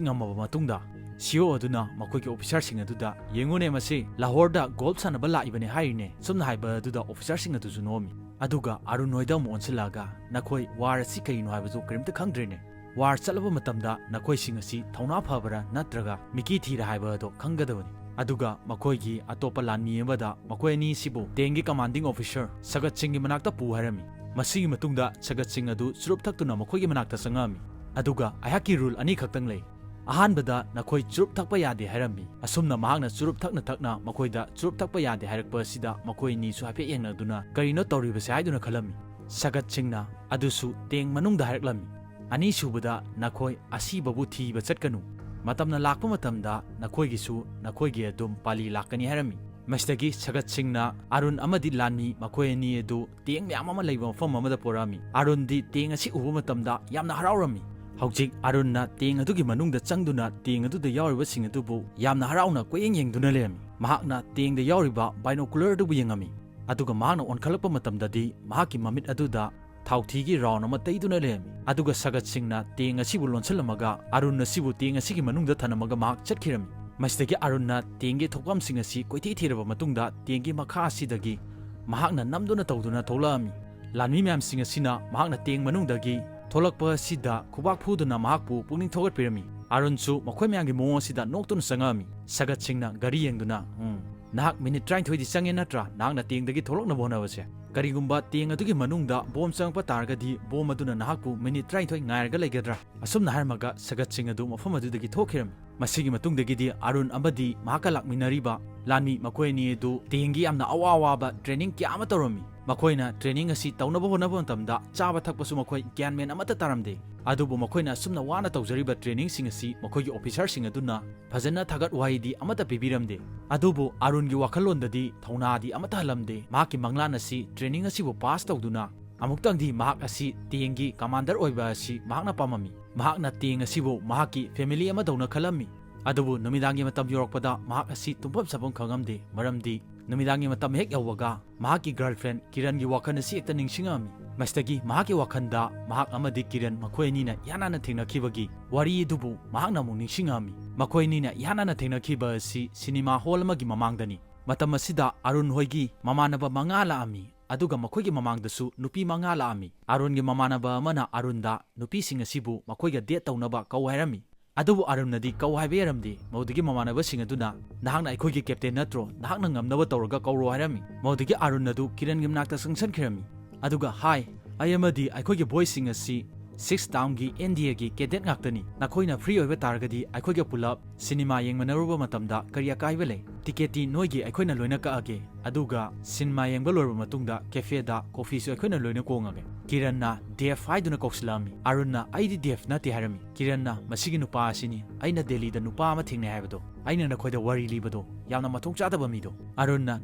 ꯉꯝꯃꯕ ꯃꯇꯨꯡꯗ"꯫ ꯁꯤ ꯏ ꯑꯣ ꯑꯗꯨꯅ ꯃꯈꯣꯏꯒꯤ ꯑꯣꯐꯤꯁꯥꯔꯁꯤꯡ ꯑꯗꯨꯗ, "ꯌꯦꯡꯉꯨꯅꯦ, ꯃꯁꯤ ꯂꯥꯍꯣꯔꯗ ꯒꯣꯜꯐ ꯁꯥꯟꯅꯕ ꯂꯥꯛꯏꯕꯅꯦ ꯍꯥꯏꯔꯤꯅꯦ"꯫ ꯁꯨꯝꯅ ꯍꯥꯏꯕ ꯑꯗꯨꯗ ꯑꯣꯐꯤꯁꯥꯔꯁꯤꯡ ꯑꯗꯨꯁꯨ ꯅꯣꯛꯑꯝꯃꯤ꯫ ꯑꯗꯨꯒ ꯑꯔꯨꯟ ꯍꯣꯏꯗ ꯑꯃꯨꯛ ꯑꯣꯟꯁꯤꯜꯂꯛꯑꯒ, "ꯅꯈꯣꯏ ꯋꯥꯔ ꯑꯁꯤ ꯀꯔꯤꯅꯣ ꯍꯥꯏꯕꯗꯨ ꯀꯔꯤꯝꯇ ꯈꯪꯗ꯭ꯔꯦꯅꯦ"꯫ ꯋꯥꯔ ꯆꯠꯂꯕ ꯃꯇꯝꯗ ꯅꯈꯣꯏꯁꯤꯡ ꯑꯁꯤ ꯊꯧꯅꯥ ꯐꯕ꯭ꯔꯥ ꯅꯠꯇ꯭ꯔꯒ ꯃꯤꯀꯤ ꯊꯤꯔ ꯍꯥꯏꯕ ꯑꯗꯣ ꯈꯪꯒꯗꯕꯅꯤ꯫ ꯑꯗꯨꯒ ꯃꯈꯣꯏꯒꯤ ꯑꯇꯣꯞꯄ ꯂꯥꯟꯃꯤ ꯑꯃꯗ ꯃꯈꯣꯏ ꯑꯅꯤ ꯑꯁꯤꯕꯨ ꯇꯦꯡꯒꯤ ꯀꯃꯥꯟꯗꯤꯡ ꯑꯣꯐꯤꯁꯔ ꯁꯒꯠ ꯁꯤꯡꯒꯤ ꯃꯅꯥꯛꯇ ꯄꯨ ꯍꯥꯏꯔꯝꯃꯤ꯫ ꯃꯁꯤꯒꯤ ꯃꯇꯨꯡꯗ ꯁꯒꯠ ꯁꯤꯡ ꯑꯗꯨ ꯆꯨꯔꯨꯞ ꯊꯛꯇꯨꯅ ꯃꯈꯣꯏꯒꯤ ꯃꯅꯥꯛꯇ ꯆꯪꯉꯛꯑꯝꯃꯤ꯫ ꯑꯗꯨꯒ ꯑꯩꯍꯥꯛꯀꯤ ꯔꯨꯜ ꯑꯅꯤꯈꯛꯇꯪ ꯂꯩ꯫ ꯑꯍꯥꯟꯕꯗ ꯅꯈꯣꯏ ꯆꯨꯔꯨꯞ ꯊꯛꯄ ꯌꯥꯗꯦ ꯍꯥꯏꯔꯝꯃꯤ꯫ ꯑꯁꯨꯝꯅ ꯃꯍꯥꯛꯅ ꯆꯨꯔꯨꯞ ꯊꯛꯅ ꯊꯛꯅ ꯃꯈꯣꯏꯗ ꯆꯨꯔꯨꯞ ꯊꯛꯄ ꯌꯥꯗꯦ ꯍꯥꯏꯔꯛꯄ ꯑꯁꯤꯗ ꯃꯈꯣꯏ ꯑꯅꯤꯁꯨ ꯍꯥꯏꯐꯦꯠ ꯌꯦꯡꯅꯗꯨꯅ ꯀꯔꯤꯅꯣ ꯇꯧꯔꯤꯕꯁꯦ ꯍꯥꯏꯗꯨꯅ ꯈꯜꯂꯝꯃꯤ꯫ ꯁꯒꯠ ꯁꯤꯡꯅ ꯑꯗꯨꯁꯨ ꯇꯦꯡ ꯃꯅꯨꯡꯗ ꯍꯥꯏꯔꯛꯂꯝꯃꯤ꯫ ꯑꯅꯤꯁꯨꯕꯗ ꯅꯈꯣꯏ ꯑꯁꯤꯕꯕꯨ ꯊꯤꯕ ꯆꯠꯀꯅꯨ꯫ ꯃꯇꯝꯅ ꯂꯥꯛꯄ ꯃꯇꯝꯗ ꯅꯈꯣꯏꯒꯤꯁꯨ ꯅꯈꯣꯏꯒꯤ ꯑꯗꯨꯝ ꯄꯥꯂꯤ ꯂꯥꯛꯀꯅꯤ ꯍꯥꯏꯔꯝꯃꯤ꯫ ꯃꯁꯤꯗꯒꯤ ꯁꯒꯠ ꯁꯤꯡꯅ ꯑꯔꯨꯟ ꯑꯃꯗꯤ ꯂꯥꯟꯃꯤ ꯃꯈꯣꯏ ꯑꯅꯤ ꯑꯗꯨ ꯇꯦꯡ ꯃꯌꯥꯝ ꯑꯃ ꯂꯩꯕ ꯃꯐꯝ ꯑꯃꯗ ꯄꯨꯔꯛꯑꯝꯃꯤ꯫ ꯑꯔꯨꯟꯗꯤ ꯇꯦꯡ ꯑꯁꯤ ꯎꯕ ꯃꯇꯝꯗ ꯌꯥꯝꯅ ꯍꯔꯥꯎꯔꯝꯃꯤ꯫ ꯍꯧꯖꯤꯛ ꯑꯔꯨꯟꯅ ꯇꯦꯡ ꯑꯗꯨꯒꯤ ꯃꯅꯨꯡꯗ ꯆꯪꯗꯨꯅ ꯇꯦꯡ ꯑꯗꯨꯗ ꯌꯥꯎꯔꯤꯕꯁꯤꯡ ꯑꯗꯨꯕꯨ ꯌꯥꯝꯅ ꯍꯔꯥꯎꯅ ꯀꯣꯏꯌꯦꯡ ꯌꯦꯡꯗꯨꯅ ꯂꯩꯔꯝꯃꯤ꯫ ꯃꯍꯥꯛꯅ ꯇꯦꯡꯗ ꯌꯥꯎꯔꯤꯕ ꯕꯥꯏꯅꯣꯀꯨꯂꯔ ꯑꯗꯨꯕꯨ ꯌꯦꯡꯉꯝꯃꯤ꯫ ꯑꯗꯨꯒ ꯃꯍꯥꯛꯅ ꯑꯣꯟꯈꯠꯂꯛꯄ ꯃꯇꯝꯗꯗꯤ ꯃꯍꯥꯛꯀꯤ ꯃꯃꯤꯠ ꯑꯗꯨꯗ ꯊꯥꯎꯊꯤꯒꯤ ꯔꯥꯎꯟ ꯑꯃ ꯇꯩꯗꯨꯅ ꯂꯩꯔꯝꯃꯤ꯫ ꯑꯗꯨꯒ ꯁꯒꯠ ꯁꯤꯡꯅ ꯇꯦꯡ ꯑꯁꯤꯕꯨ ꯂꯣꯟꯁꯤꯜꯂꯝꯃꯒ ꯑꯔꯨꯟ ꯑꯁꯤꯕꯨ ꯇꯦꯡ ꯑꯁꯤꯒꯤ ꯃꯅꯨꯡꯗ ꯊꯅꯝꯃꯒ ꯃꯍꯥꯛ ꯆꯠꯈꯤꯔꯝꯃꯤ꯫ ꯃꯁꯤꯗꯒꯤ ꯑꯔꯨꯟꯅ ꯇꯦꯡꯒꯤ ꯊꯣꯛꯐꯝꯁꯤꯡ ꯑꯁꯤ ꯀꯣꯏꯊꯤ ꯊꯤꯔꯕ ꯃꯇꯨꯡꯗ ꯇꯦꯡꯒꯤ ꯃꯈꯥ ꯑꯁꯤꯗꯒꯤ ꯃꯍꯥꯛꯅ ꯅꯝꯗꯨꯅ ꯇꯧꯗꯨꯅ ꯊꯣꯛꯂꯛꯑꯝꯃꯤ꯫ ꯂꯥꯟꯃꯤ ꯃꯌꯥꯝꯁꯤꯡ ꯑꯁꯤꯅ ꯃꯍꯥꯛꯅ ꯇꯦꯡ ꯃꯅꯨꯡꯗꯒꯤ ꯊꯣꯛꯂꯛꯄ ꯑꯁꯤꯗ ꯈꯨꯕꯥꯛ ꯐꯨꯗꯨꯅ ꯃꯍꯥꯛꯄꯨ ꯄꯨꯛꯅꯤꯡ ꯊꯧꯒꯠꯄꯤꯔꯝꯃꯤ꯫ ꯑꯔꯨꯟꯁꯨ ꯃꯈꯣꯏ ꯃꯌꯥꯝꯒꯤ ꯃꯑꯣꯡ ꯑꯁꯤꯗ ꯅꯣꯛꯇꯨꯅ ꯆꯪꯉꯛꯑꯝꯃꯤ꯫ ꯁꯒꯠ ꯁꯤꯡꯅ ꯒꯥꯔꯤ ꯌꯦꯡꯗꯨꯅ, "ꯎꯝ, ꯅꯍꯥꯛ ꯃꯤꯅꯤꯠ ꯇꯔꯥꯅꯤꯊꯣꯏꯗꯤ ꯆꯪꯉꯦ ꯅꯠꯇ꯭ꯔꯥ, ꯅꯍꯥꯛꯅ ꯇꯦꯡꯗꯒꯤ ꯊꯣꯛꯂꯛꯅꯕ ꯍꯣꯠꯅꯕꯁꯦ? ꯀꯔꯤꯒꯨꯝꯕ ꯇꯦꯡ ꯑꯗꯨꯒꯤ ꯃꯅꯨꯡꯗ ꯕꯣꯝ ꯆꯪꯉꯛꯄ ꯇꯥꯔꯒꯗꯤ ꯕꯣꯝ ꯑꯗꯨꯅ ꯅꯍꯥꯛꯄꯨ ꯃꯤꯅꯤꯠ ꯇꯔꯥꯅꯤꯊꯣꯏ ꯉꯥꯏꯔꯒ ꯂꯩꯒꯗ꯭ꯔꯥ?" ꯑꯁꯨꯝꯅ ꯍꯥꯏꯔꯝꯃꯒ ꯁꯒꯠ ꯁꯤꯡ ꯑꯗꯨ ꯃꯐꯝ ꯑꯗꯨꯗꯒꯤ ꯊꯣꯛꯈꯤꯔꯝꯃꯤ꯫ ꯃꯁꯤꯒꯤ ꯃꯇꯨꯡꯗꯒꯤꯗꯤ ꯑꯔꯨꯟ ꯑꯃꯗꯤ ꯃꯍꯥꯛꯀ ꯂꯥꯛꯃꯤꯟꯅꯔꯤꯕ ꯂꯥꯟꯃꯤ ꯃꯈꯣꯏ ꯑꯅꯤ ꯑꯗꯨ ꯇꯦꯡꯒꯤ ꯌꯥꯝꯅ ꯑꯋꯥ ꯑꯋꯥꯕ ꯇ꯭ꯔꯦꯅꯤꯡ ꯀꯌꯥ ꯑꯃ ꯇꯧꯔꯝꯃꯤ꯫ ꯃꯈꯣꯏꯅ ꯇ꯭ꯔꯦꯅꯤꯡ ꯑꯁꯤ ꯇꯧꯅꯕ ꯍꯣꯠꯅꯕ ꯃꯇꯝꯗ ꯆꯥꯕ ꯊꯛꯄꯁꯨ ꯃꯈꯣꯏ ꯒ꯭ꯌꯥꯟ ꯃꯦꯟ ꯑꯃꯠꯇ ꯇꯥꯔꯝꯗꯦ꯫ ꯑꯗꯨꯕꯨ ꯃꯈꯣꯏꯅ ꯑꯁꯨꯝꯅ ꯋꯥꯅ ꯇꯧꯖꯔꯤꯕ ꯇ꯭ꯔꯦꯅꯤꯡꯁꯤꯡ ꯑꯁꯤ ꯃꯈꯣꯏꯒꯤ ꯑꯣꯐꯤꯁꯥꯔꯁꯤꯡ ꯑꯗꯨꯅ ꯐꯖꯅ ꯊꯥꯒꯠ ꯋꯥꯍꯩꯗꯤ ꯑꯃꯠꯇ ꯄꯤꯕꯤꯔꯝꯗꯦ꯫ ꯑꯗꯨꯕꯨ ꯑꯔꯨꯟꯒꯤ ꯋꯥꯈꯜꯂꯣꯟꯗꯗꯤ ꯊꯧꯅꯥꯗꯤ ꯑꯃꯠꯇ ꯍꯜꯂꯝꯗꯦ꯫ ꯃꯍꯥꯛꯀꯤ ꯃꯪꯂꯥꯟ ꯑꯁꯤ ꯇ꯭ꯔꯦꯅꯤꯡ ꯑꯁꯤꯕꯨ ꯄꯥꯁ ꯇꯧꯗꯨꯅ ꯑꯃꯨꯛꯇꯪꯗꯤ ꯃꯍꯥꯛ ꯑꯁꯤ ꯇꯦꯡꯒꯤ ꯀꯃꯥꯟꯗꯔ ꯑꯣꯏꯕ ꯑꯁꯤ ꯃꯍꯥꯛꯅ ꯄꯥꯝꯃꯝꯃꯤ꯫ ꯃꯍꯥꯛꯅ ꯇꯦꯡ ꯑꯁꯤꯕꯨ ꯃꯍꯥꯛꯀꯤ ꯐꯦꯃꯤꯂꯤ ꯑꯃꯗꯧꯅ ꯈꯜꯂꯝꯃꯤ꯫ ꯑꯗꯨꯕꯨ ꯅꯨꯃꯤꯗꯥꯡꯒꯤ ꯃꯇꯝ ꯌꯧꯔꯛꯄꯗ ꯃꯍꯥꯛ ꯑꯁꯤ ꯇꯨꯝꯐꯝ ꯆꯥꯐꯝ ꯈꯪꯉꯝꯗꯦ, ꯃꯔꯝꯗꯤ ꯅꯨꯃꯤꯗꯥꯡꯒꯤ ꯃꯇꯝ ꯍꯦꯛ ꯌꯧꯕꯒ ꯃꯍꯥꯛꯀꯤ ꯒꯔꯜꯐ꯭ꯔꯦꯟ ꯀꯤꯔꯟꯒꯤ ꯋꯥꯈꯜ ꯑꯁꯤ ꯍꯦꯛꯇ ꯅꯤꯡꯁꯤꯡꯉꯛꯑꯝꯃꯤ꯫ ꯃꯁꯤꯗꯒꯤ ꯃꯍꯥꯛꯀꯤ ꯋꯥꯈꯜꯗ ꯃꯍꯥꯛ ꯑꯃꯗꯤ ꯀꯤꯔꯟ ꯃꯈꯣꯏ ꯑꯅꯤꯅ ꯏꯍꯥꯟ ꯍꯥꯟꯅ ꯊꯦꯡꯅꯈꯤꯕꯒꯤ ꯋꯥꯔꯤ ꯑꯗꯨꯕꯨ ꯃꯍꯥꯛꯅ ꯑꯃꯨꯛ ꯅꯤꯡꯁꯤꯡꯉꯛꯑꯝꯃꯤ꯫ ꯃꯈꯣꯏ ꯑꯅꯤꯅ ꯏꯍꯥꯟ ꯍꯥꯟꯅ ꯊꯦꯡꯅꯈꯤꯕ ꯑꯁꯤ ꯁꯤꯅꯦꯃꯥ ꯍꯣꯜ ꯑꯃꯒꯤ ꯃꯃꯥꯡꯗꯅꯤ꯫ ꯃꯇꯝ ꯑꯁꯤꯗ ꯑꯔꯨꯟ ꯍꯣꯏꯒꯤ ꯃꯃꯥꯟꯅꯕ ꯃꯉꯥ ꯂꯥꯛꯑꯝꯃꯤ꯫ ꯑꯗꯨꯒ ꯃꯈꯣꯏꯒꯤ ꯃꯃꯥꯡꯗꯁꯨ ꯅꯨꯄꯤ ꯃꯉꯥ ꯂꯥꯛꯑꯝꯃꯤ꯫ ꯑꯥꯔꯣꯟꯒꯤ ꯃꯃꯥꯟꯅꯕ ꯑꯃꯅ ꯑꯥꯔꯣꯟꯗ ꯅꯨꯄꯤꯁꯤꯡ ꯑꯁꯤꯕꯨ ꯃꯈꯣꯏꯒ date ꯇꯧꯅꯕ ꯀꯧ ꯍꯥꯏꯔꯝꯃꯤ꯫ ꯑꯗꯨꯕꯨ ꯑꯥꯔꯣꯟꯅꯗꯤ ꯀꯧ ꯍꯥꯏꯕ ꯌꯥꯔꯝꯗꯦ꯫ ꯃꯗꯨꯗꯒꯤ ꯃꯃꯥꯟꯅꯕꯁꯤꯡ ꯑꯗꯨꯅ, "ꯅꯍꯥꯛꯅ ꯑꯩꯈꯣꯏꯒꯤ captain ꯅꯠꯇ꯭ꯔꯣ? ꯅꯍꯥꯛꯅ ꯉꯝꯅꯕ ꯇꯧꯔꯒ ꯀꯧꯔꯣ" ꯍꯥꯏꯔꯝꯃꯤ꯫ ꯃꯗꯨꯗꯒꯤ ꯑꯥꯔꯣꯟ ꯑꯗꯨ ꯀꯤꯔꯟꯒꯤ ꯃꯅꯥꯛꯇ ꯆꯪꯁꯤꯟꯈꯤꯔꯝꯃꯤ꯫ ꯑꯗꯨꯒ, "Hi, ꯑꯩ ꯑꯃꯗꯤ ꯑꯩꯈꯣꯏꯒꯤ boyꯁꯤꯡ ꯑꯁꯤ Six Townꯒꯤ N D Aꯒꯤ cadet ꯉꯥꯛꯇꯅꯤ꯫ ꯅꯈꯣꯏꯅ free ꯑꯣꯏꯕ ꯇꯥꯔꯒꯗꯤ ꯑꯩꯈꯣꯏꯒ ꯄꯨꯂꯞ cinema ꯌꯦꯡꯃꯤꯟꯅꯔꯨꯕ ꯃꯇꯝꯗ ꯀꯔꯤ ꯑꯀꯥꯏꯕ ꯂꯩ? Ticketꯇꯤ ꯅꯣꯏꯒꯤ, ꯑꯩꯈꯣꯏꯅ ꯂꯣꯏꯅ ꯀꯛꯑꯒꯦ꯫ ꯑꯗꯨꯒ cinema ꯌꯦꯡꯕ ꯂꯣꯏꯔꯕ ꯃꯇꯨꯡꯗ cafeꯗ coffeeꯁꯨ ꯑꯩꯈꯣꯏꯅ ꯂꯣꯏꯅ ꯀꯣꯡꯉꯒꯦ꯫" ꯀꯤꯔꯟꯅ "Dev" ꯍꯥꯏꯗꯨꯅ ꯀꯧꯁꯤꯜꯂꯛꯑꯝꯃꯤ꯫ ꯑꯥꯔꯣꯟꯅ "ꯑꯩꯗꯤ Dev ꯅꯠꯇꯦ" ꯍꯥꯏꯔꯝꯃꯤ꯫ ꯀꯤꯔꯟꯅ "ꯃꯁꯤꯒꯤ ꯅꯨꯄꯥ ꯑꯁꯤꯅꯤ, ꯑꯩꯅ ꯗꯦꯜꯂꯤꯗ ꯅꯨꯄꯥ ꯑꯃ ꯊꯦꯡꯅꯩ ꯍꯥꯏꯕꯗꯣ꯫ ꯑꯩꯅ ꯅꯈꯣꯏꯗ ꯋꯥꯔꯤ ꯂꯤꯕꯗꯣ, ꯌꯥꯝꯅ ꯃꯊꯣꯡ ꯆꯥꯗꯕ ꯃꯤꯗꯣ꯫" ꯑꯥꯔꯣꯟꯅ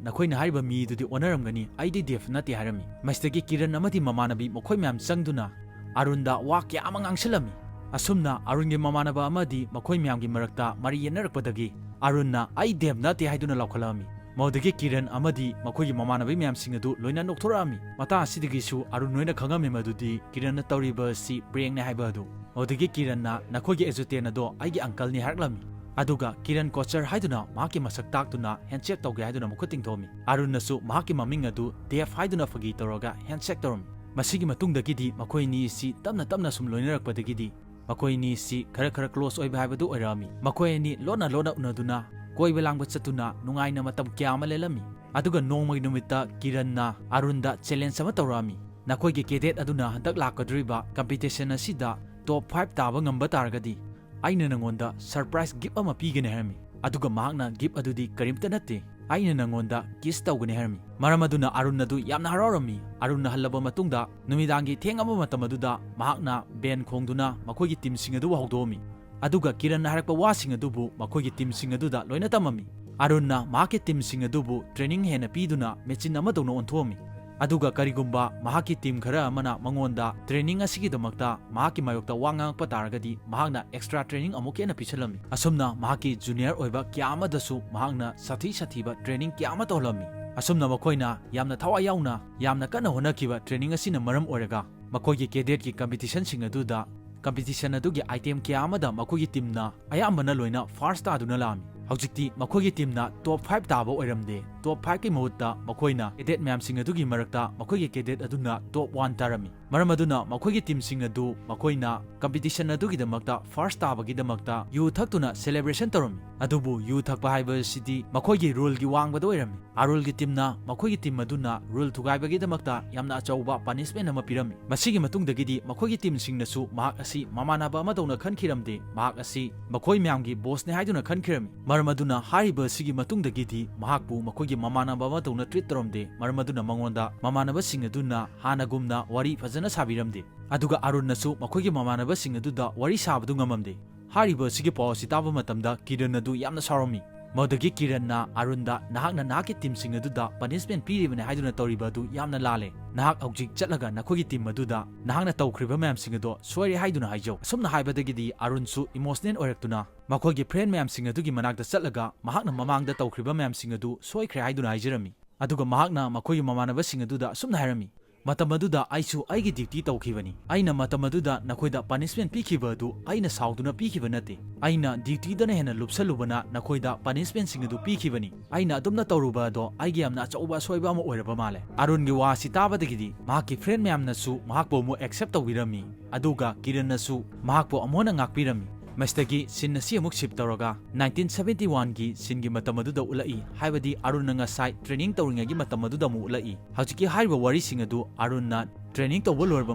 "ꯅꯈꯣꯏꯅ ꯍꯥꯏꯔꯤꯕ ꯃꯤꯗꯨꯗꯤ ꯑꯣꯟꯅꯔꯝꯒꯅꯤ, ꯑꯩꯗꯤ Dev ꯅꯠꯇꯦ" ꯍꯥꯏꯔꯝꯃꯤ꯫ ꯃꯁꯤꯗꯒꯤ ꯀꯤꯔꯟ ꯑꯃꯗꯤ ꯃꯃꯥꯟꯅꯕꯤ ꯃꯈꯣꯏ ꯃꯌꯥꯝ ꯆꯪꯗꯨꯅ ꯑꯥꯔꯣꯟꯗ ꯋꯥ ꯀꯌꯥ ꯑꯃ ꯉꯥꯡꯁꯤꯜꯂꯝꯃꯤ꯫ ꯑꯁꯨꯝꯅ ꯑꯥꯔꯣꯟꯒꯤ ꯃꯃꯥꯟꯅꯕ ꯑꯃꯗꯤ ꯃꯈꯣꯏ ꯃꯌꯥꯝꯒꯤ ꯃꯔꯛꯇ ꯃꯔꯩ ꯌꯦꯠꯅꯔꯛꯄꯗꯒꯤ ꯑꯥꯔꯣꯟꯅ "ꯑꯩ Dev ꯅꯠꯇꯦ" ꯍꯥꯏꯗꯨꯅ ꯂꯥꯎꯈꯠꯂꯛꯑꯝꯃꯤ꯫ ꯃꯗꯨꯗꯒꯤ ꯀꯤꯔꯟ ꯑꯃꯗꯤ ꯃꯈꯣꯏꯒꯤ ꯃꯃꯥꯟꯅꯕꯤ ꯃꯌꯥꯝꯁꯤꯡ ꯑꯗꯨ ꯂꯣꯏꯅ ꯅꯣꯛꯊꯣꯔꯛꯑꯝꯃꯤ꯫ ꯃꯇꯥꯡ ꯑꯁꯤꯗꯒꯤꯁꯨ ꯑꯥꯔꯣꯟ ꯂꯣꯏꯅ ꯈꯪꯉꯝꯃꯤ ꯃꯗꯨꯗꯤ ꯀꯤꯔꯟꯅ ꯇꯧꯔꯤꯕ ꯑꯁꯤ prankꯅꯦ ꯍꯥꯏꯕ ꯑꯗꯨ꯫ ꯃꯗꯨꯗꯒꯤ ꯀꯤꯔꯟꯅ "ꯅꯈꯣꯏꯒꯤ adjutant ꯑꯗꯣ ꯑꯩꯒꯤ uncleꯅꯤ" ꯍꯥꯏꯔꯛꯂꯝꯃꯤ꯫ ꯑꯗꯨꯒ ꯀꯤꯔꯟ ꯀꯣꯆꯔ ꯍꯥꯏꯗꯨꯅ ꯃꯍꯥꯛꯀꯤ ꯃꯁꯛ ꯇꯥꯛꯇꯨꯅ handshake ꯇꯧꯒꯦ ꯍꯥꯏꯗꯨꯅ ꯃꯈꯨꯠ ꯇꯤꯡꯊꯣꯛꯑꯝꯃꯤ꯫ ꯑꯥꯔꯣꯟꯅꯁꯨ ꯃꯍꯥꯛꯀꯤ ꯃꯃꯤꯡ ꯑꯗꯨ Dev ꯍꯥꯏꯗꯨꯅ ꯐꯥꯒꯤ ꯇꯧꯔꯒ handshake ꯇꯧꯔꯝꯃꯤ꯫ ꯃꯁꯤꯒꯤ ꯃꯇꯨꯡꯗꯒꯤꯗꯤ ꯃꯈꯣꯏ ꯑꯅꯤ ꯑꯁꯤ ꯇꯞꯅ ꯇꯞꯅ ꯁꯨꯝ ꯂꯣꯏꯅꯔꯛꯄꯗꯒꯤꯗꯤ ꯃꯈꯣꯏ ꯑꯅꯤ ꯑꯁꯤ ꯈꯔ ꯈꯔ close ꯑꯣꯏꯕ ꯍꯥꯏꯕꯗꯨ ꯑꯣꯏꯔꯛꯑꯝꯃꯤ꯫ ꯃꯈꯣꯏ ꯑꯅꯤ ꯂꯣꯟꯅ ꯂꯣꯟꯅ ꯎꯅꯗꯨꯅ ꯀꯣꯏꯕ ꯂꯥꯡꯕ ꯆꯠꯇꯨꯅ ꯅꯨꯡꯉꯥꯏꯅ ꯃꯇꯝ ꯀꯌꯥ ꯑꯃ ꯂꯦꯜꯂꯝꯃꯤ꯫ ꯑꯗꯨꯒ ꯅꯣꯡꯃꯒꯤ ꯅꯨꯃꯤꯠꯇ ꯀꯤꯔꯟꯅ ꯑꯥꯔꯣꯟꯗ challenge ꯑꯃ ꯇꯧꯔꯛꯑꯝꯃꯤ꯫ "ꯅꯈꯣꯏꯒꯤ cadet ꯑꯗꯨꯅ ꯍꯟꯗꯛ ꯂꯥꯛꯀꯗꯧꯔꯤꯕ competition ꯑꯁꯤꯗ top five ꯇꯥꯕ ꯉꯝꯕ ꯇꯥꯔꯒꯗꯤ ꯑꯩꯅ ꯅꯉꯣꯟꯗ surprise gift ꯑꯃ ꯄꯤꯒꯅꯤ" ꯍꯥꯏꯔꯝꯃꯤ꯫ ꯑꯗꯨꯒ ꯃꯍꯥꯛꯅ "Gift ꯑꯗꯨꯗꯤ ꯀꯔꯤꯝꯇ ꯅꯠꯇꯦ, ꯑꯩꯅ ꯅꯉꯣꯟꯗ kiss ꯇꯧꯒꯅꯤ" ꯍꯥꯏꯔꯝꯃꯤ꯫ ꯃꯔꯝ ꯑꯗꯨꯅ ꯑꯥꯔꯣꯟ ꯑꯗꯨ ꯌꯥꯝꯅ ꯍꯔꯥꯎꯔꯝꯃꯤ꯫ ꯑꯥꯔꯣꯟꯅ ꯍꯜꯂꯕ ꯃꯇꯨꯡꯗ ꯅꯨꯃꯤꯗꯥꯡꯒꯤ ꯊꯦꯡꯉꯕ ꯃꯇꯝ ꯑꯗꯨꯗ ꯃꯍꯥꯛꯅ band ꯈꯣꯡꯗꯨꯅ ꯃꯈꯣꯏꯒꯤ teamꯁꯤꯡ ꯑꯗꯨꯕꯨ ꯍꯧꯗꯣꯛꯑꯝꯃꯤ꯫ ꯑꯗꯨꯒ ꯀꯤꯔꯟꯅ ꯍꯥꯏꯔꯛꯄ ꯋꯥꯁꯤꯡ ꯑꯗꯨꯕꯨ ꯃꯈꯣꯏꯒꯤ teamꯁꯤꯡ ꯑꯗꯨꯗ ꯂꯣꯏꯅ ꯇꯝꯃꯝꯃꯤ꯫ ꯑꯥꯔꯣꯟꯅ ꯃꯍꯥꯛꯀꯤ teamꯁꯤꯡ ꯑꯗꯨꯕꯨ training ꯍꯦꯟꯅ ꯄꯤꯗꯨꯅ machine ꯑꯃꯗꯧꯅ ꯑꯣꯟꯊꯣꯛꯑꯝꯃꯤ꯫ ꯑꯗꯨꯒ ꯀꯔꯤꯒꯨꯝꯕ ꯃꯍꯥꯛꯀꯤ team ꯈꯔ ꯑꯃꯅ ꯃꯉꯣꯟꯗ training ꯑꯁꯤꯒꯤꯗꯃꯛꯇ ꯃꯍꯥꯛꯀꯤ ꯃꯥꯌꯣꯛꯇ ꯋꯥ ꯉꯥꯡꯉꯛꯄ ꯇꯥꯔꯒꯗꯤ ꯃꯍꯥꯛꯅ extra training ꯑꯃꯨꯛ ꯍꯦꯟꯅ ꯄꯤꯁꯜꯂꯝꯃꯤ꯫ ꯑꯁꯨꯝꯅ ꯃꯍꯥꯛꯀꯤ junior ꯑꯣꯏꯕ ꯀꯌꯥ ꯑꯃꯗꯁꯨ ꯃꯍꯥꯛꯅ ꯁꯥꯊꯤ ꯁꯥꯊꯤꯕ training ꯀꯌꯥ ꯑꯃ ꯇꯧꯍꯜꯂꯝꯃꯤ꯫ ꯑꯁꯨꯝꯅ ꯃꯈꯣꯏꯅ ꯌꯥꯝꯅ ꯊꯋꯥꯏ ꯌꯥꯎꯅ ꯌꯥꯝꯅ ꯀꯟꯅ ꯍꯣꯠꯅꯈꯤꯕ training ꯑꯁꯤꯅ ꯃꯔꯝ ꯑꯣꯏꯔꯒ ꯃꯈꯣꯏꯒꯤ cadetꯀꯤ competitionꯁꯤꯡ ꯑꯗꯨꯗ competition ꯑꯗꯨꯒꯤ item ꯀꯌꯥ ꯑꯃꯗ ꯃꯈꯣꯏꯒꯤ teamꯅ ꯑꯌꯥꯝꯕꯅ ꯂꯣꯏꯅ first ꯇꯥꯗꯨꯅ ꯂꯥꯛꯑꯝꯃꯤ꯫ ꯍꯧꯖꯤꯛꯇꯤ ꯃꯈꯣꯏꯒꯤ teamꯅ top five ꯇꯥꯕ ꯑꯣꯏꯔꯝꯗꯦ, ꯇꯣꯞ ꯐꯥꯏꯚꯀꯤ ꯃꯍꯨꯠꯇ ꯃꯈꯣꯏꯅ ꯀꯦꯗꯦꯠ ꯃꯌꯥꯝꯁꯤꯡ ꯑꯗꯨꯒꯤ ꯃꯔꯛꯇ ꯃꯈꯣꯏꯒꯤ ꯀꯦꯗꯦꯠ ꯑꯗꯨꯅ ꯇꯣꯞ ꯋꯥꯟ ꯇꯥꯔꯝꯃꯤ꯫ ꯃꯔꯝ ꯑꯗꯨꯅ ꯃꯈꯣꯏꯒꯤ ꯇꯤꯝꯁꯤꯡ ꯑꯗꯨ ꯃꯈꯣꯏꯅ ꯀꯝꯄꯤꯇꯤꯁꯟ ꯑꯗꯨꯒꯤꯗꯃꯛꯇ ꯐꯥꯔꯁ ꯇꯥꯕꯒꯤꯗꯃꯛꯇ ꯌꯨ ꯊꯛꯇꯨꯅ ꯁꯦꯂꯦꯕ꯭ꯔꯦꯁꯟ ꯇꯧꯔꯝꯃꯤ꯫ ꯑꯗꯨꯕꯨ ꯌꯨ ꯊꯛꯄ ꯍꯥꯏꯕꯁꯤꯗꯤ ꯃꯈꯣꯏꯒꯤ ꯔꯨꯜꯒꯤ ꯋꯥꯡꯃꯗ ꯑꯣꯏꯔꯝꯃꯤ꯫ ꯑꯔꯨꯜꯒꯤ ꯇꯤꯝꯅ ꯃꯈꯣꯏꯒꯤ ꯇꯤꯝ ꯑꯗꯨꯅ ꯔꯨꯜ ꯊꯨꯒꯥꯏꯕꯒꯤꯗꯃꯛꯇ ꯌꯥꯝꯅ ꯑꯆꯧꯕ ꯄꯅꯤꯁꯃꯦꯟ ꯑꯃ ꯄꯤꯔꯝꯃꯤ꯫ ꯃꯁꯤꯒꯤ ꯃꯇꯨꯡꯗꯒꯤꯗꯤ ꯃꯈꯣꯏꯒꯤ ꯇꯤꯝꯁꯤꯡꯅꯁꯨ ꯃꯍꯥꯛ ꯑꯁꯤ ꯃꯃꯥꯟꯅꯕ ꯑꯃꯗꯧꯅ ꯈꯟꯈꯤꯔꯝꯗꯦ, ꯃꯍꯥꯛ ꯑꯁꯤ ꯃꯈꯣꯏ ꯃꯌꯥꯝꯒꯤ ꯕꯣꯁꯅꯤ ꯍꯥꯏꯗꯨꯅ ꯈꯟꯈꯤꯔꯝꯃꯤ꯫ ꯃꯔꯝ ꯑꯗꯨꯅ ꯍꯥꯏꯔꯤꯕ ꯑꯁꯤꯒꯤ ꯃꯇꯨꯡꯗꯒꯤꯗꯤ ꯃꯍꯥꯛꯄꯨ ꯃꯈꯣꯏꯒꯤ ꯃꯃꯥꯟꯅꯕ ꯑꯃꯗꯧꯅ ꯇ꯭ꯔꯤꯠ ꯇꯧꯔꯝꯗꯦ꯫ ꯃꯔꯝ ꯑꯗꯨꯅ ꯃꯉꯣꯟꯗ ꯃꯃꯥꯟꯅꯕꯁꯤꯡ ꯑꯗꯨꯅ ꯍꯥꯟꯅꯒꯨꯝꯅ ꯋꯥꯔꯤ ꯐꯖꯅ ꯁꯥꯕꯤꯔꯝꯗꯦ꯫ ꯑꯗꯨꯒ ꯑꯔꯨꯟꯅꯁꯨ ꯃꯈꯣꯏꯒꯤ ꯃꯃꯥꯟꯅꯕꯁꯤꯡ ꯑꯗꯨꯗ ꯋꯥꯔꯤ ꯁꯥꯕꯗꯨ ꯉꯝꯃꯝꯗꯦ꯫ ꯍꯥꯏꯔꯤꯕ ꯑꯁꯤꯒꯤ ꯄꯥꯎ ꯑꯁꯤ ꯇꯥꯕ ꯃꯇꯝꯗ ꯀꯤꯔꯟ ꯑꯗꯨ ꯌꯥꯝꯅ ꯁꯥꯎꯔꯝꯃꯤ꯫ ꯃꯗꯨꯗꯒꯤ ꯀꯤꯔꯟꯅ ꯑꯔꯨꯟꯗ, "ꯅꯍꯥꯛꯅ ꯅꯍꯥꯛꯀꯤ ꯇꯤꯝꯁꯤꯡ ꯑꯗꯨꯗ ꯄꯅꯤꯁꯃꯦꯟ ꯄꯤꯔꯤꯕꯅꯤ ꯍꯥꯏꯗꯨꯅ ꯇꯧꯔꯤꯕ ꯑꯗꯨ ꯌꯥꯝꯅ ꯂꯥꯜꯂꯦ꯫ ꯅꯍꯥꯛ ꯍꯧꯖꯤꯛ ꯆꯠꯂꯒ ꯅꯈꯣꯏꯒꯤ ꯇꯤꯝ ꯑꯗꯨꯗ ꯅꯍꯥꯛꯅ ꯇꯧꯈ꯭ꯔꯤꯕ ꯃꯌꯥꯝꯁꯤꯡ ꯑꯗꯨ ꯁꯣꯏꯔꯦ ꯍꯥꯏꯗꯨꯅ ꯍꯥꯏꯖꯧ"꯫ ꯑꯁꯨꯝꯅ ꯍꯥꯏꯕꯗꯒꯤꯗꯤ ꯑꯔꯨꯟꯁꯨ ꯏꯃꯣꯁꯅꯦꯜ ꯑꯣꯏꯔꯛꯇꯨꯅ ꯃꯈꯣꯏꯒꯤ ꯐ꯭ꯔꯦꯟ ꯃꯌꯥꯝꯁꯤꯡ ꯑꯗꯨꯒꯤ ꯃꯅꯥꯛꯇ ꯆꯠꯂꯒ ꯃꯍꯥꯛꯅ ꯃꯃꯥꯡꯗ ꯇꯧꯈ꯭ꯔꯤꯕ ꯃꯌꯥꯝꯁꯤꯡ ꯑꯗꯨ ꯁꯣꯏꯈ꯭ꯔꯦ ꯍꯥꯏꯗꯨꯅ ꯍꯥꯏꯖꯔꯝꯃꯤ꯫ ꯑꯗꯨꯒ ꯃꯍꯥꯛꯅ ꯃꯈꯣꯏꯒꯤ ꯃꯃꯥꯟꯅꯕꯁꯤꯡ ꯑꯗꯨꯗ ꯑꯁꯨꯝꯅ ꯍꯥꯏꯔꯝꯃꯤ, "ꯃꯇꯝ ꯑꯗꯨꯗ ꯑꯩꯁꯨ ꯑꯩꯒꯤ ꯗ꯭ꯌꯨꯇꯤ ꯇꯧꯈꯤꯕꯅꯤ꯫ ꯑꯩꯅ ꯃꯇꯝ ꯑꯗꯨꯗ ꯅꯈꯣꯏꯗ ꯄꯅꯤꯁꯃꯦꯟ ꯄꯤꯈꯤꯕ ꯑꯗꯨ ꯑꯩꯅ ꯁꯥꯎꯗꯨꯅ ꯄꯤꯈꯤꯕ ꯅꯠꯇꯦ꯫ ꯑꯩꯅ ꯗ꯭ꯌꯨꯇꯤꯗꯅ ꯍꯦꯟꯅ ꯂꯨꯞꯁꯜꯂꯨꯕꯅ ꯅꯈꯣꯏꯗ ꯄꯅꯤꯁꯃꯦꯟꯁꯤꯡ ꯑꯗꯨ ꯄꯤꯈꯤꯕꯅꯤ꯫ ꯑꯩꯅ ꯑꯗꯨꯝꯅ ꯇꯧꯔꯨꯕ ꯑꯗꯣ ꯑꯩꯒꯤ ꯌꯥꯝꯅ ꯑꯆꯧꯕ ꯑꯁꯣꯏꯕ ꯑꯃ ꯑꯣꯏꯔꯕ ꯃꯥꯜꯂꯦ"꯫ ꯑꯔꯨꯟꯒꯤ ꯋꯥ ꯑꯁꯤ ꯇꯥꯕꯗꯒꯤꯗꯤ ꯃꯍꯥꯛꯀꯤ ꯐ꯭ꯔꯦꯟ ꯃꯌꯥꯝꯅꯁꯨ ꯃꯍꯥꯛꯄꯨ ꯑꯃꯨꯛ ꯑꯦꯛꯁꯦꯞ ꯇꯧꯕꯤꯔꯝꯃꯤ꯫ ꯑꯗꯨꯒ ꯀꯤꯔꯟꯅꯁꯨ ꯃꯍꯥꯛꯄꯨ ꯑꯃꯨꯛ ꯍꯟꯅ ꯉꯥꯛꯄꯤꯔꯝꯃꯤ꯫ ꯃꯁꯤꯗꯒꯤ ꯁꯤꯟ ꯑꯁꯤ ꯑꯃꯨꯛ ꯁꯤꯞ ꯇꯧꯔꯒ ꯅꯥꯏꯟꯇꯤꯟ ꯁꯚꯦꯟꯇꯤ ꯋꯥꯟꯒꯤ ꯁꯤꯟꯒꯤ ꯃꯇꯝ ꯑꯗꯨꯗ ꯎꯠꯂꯛꯏ, ꯍꯥꯏꯕꯗꯤ ꯑꯔꯨꯟꯅ ꯉꯁꯥꯏ ꯇ꯭ꯔꯦꯅꯤꯡ ꯇꯧꯔꯤꯉꯩꯒꯤ ꯃꯇꯝ ꯑꯗꯨꯗ ꯑꯃꯨꯛ ꯎꯠꯂꯛꯏ꯫ ꯍꯧꯖꯤꯛꯀꯤ ꯍꯥꯏꯔꯤꯕ ꯋꯥꯔꯤꯁꯤꯡ ꯑꯗꯨ ꯑꯔꯨꯟꯅ ꯇ꯭ꯔꯦꯅꯤꯡ ꯇꯧꯕ ꯂꯣꯏꯔꯕ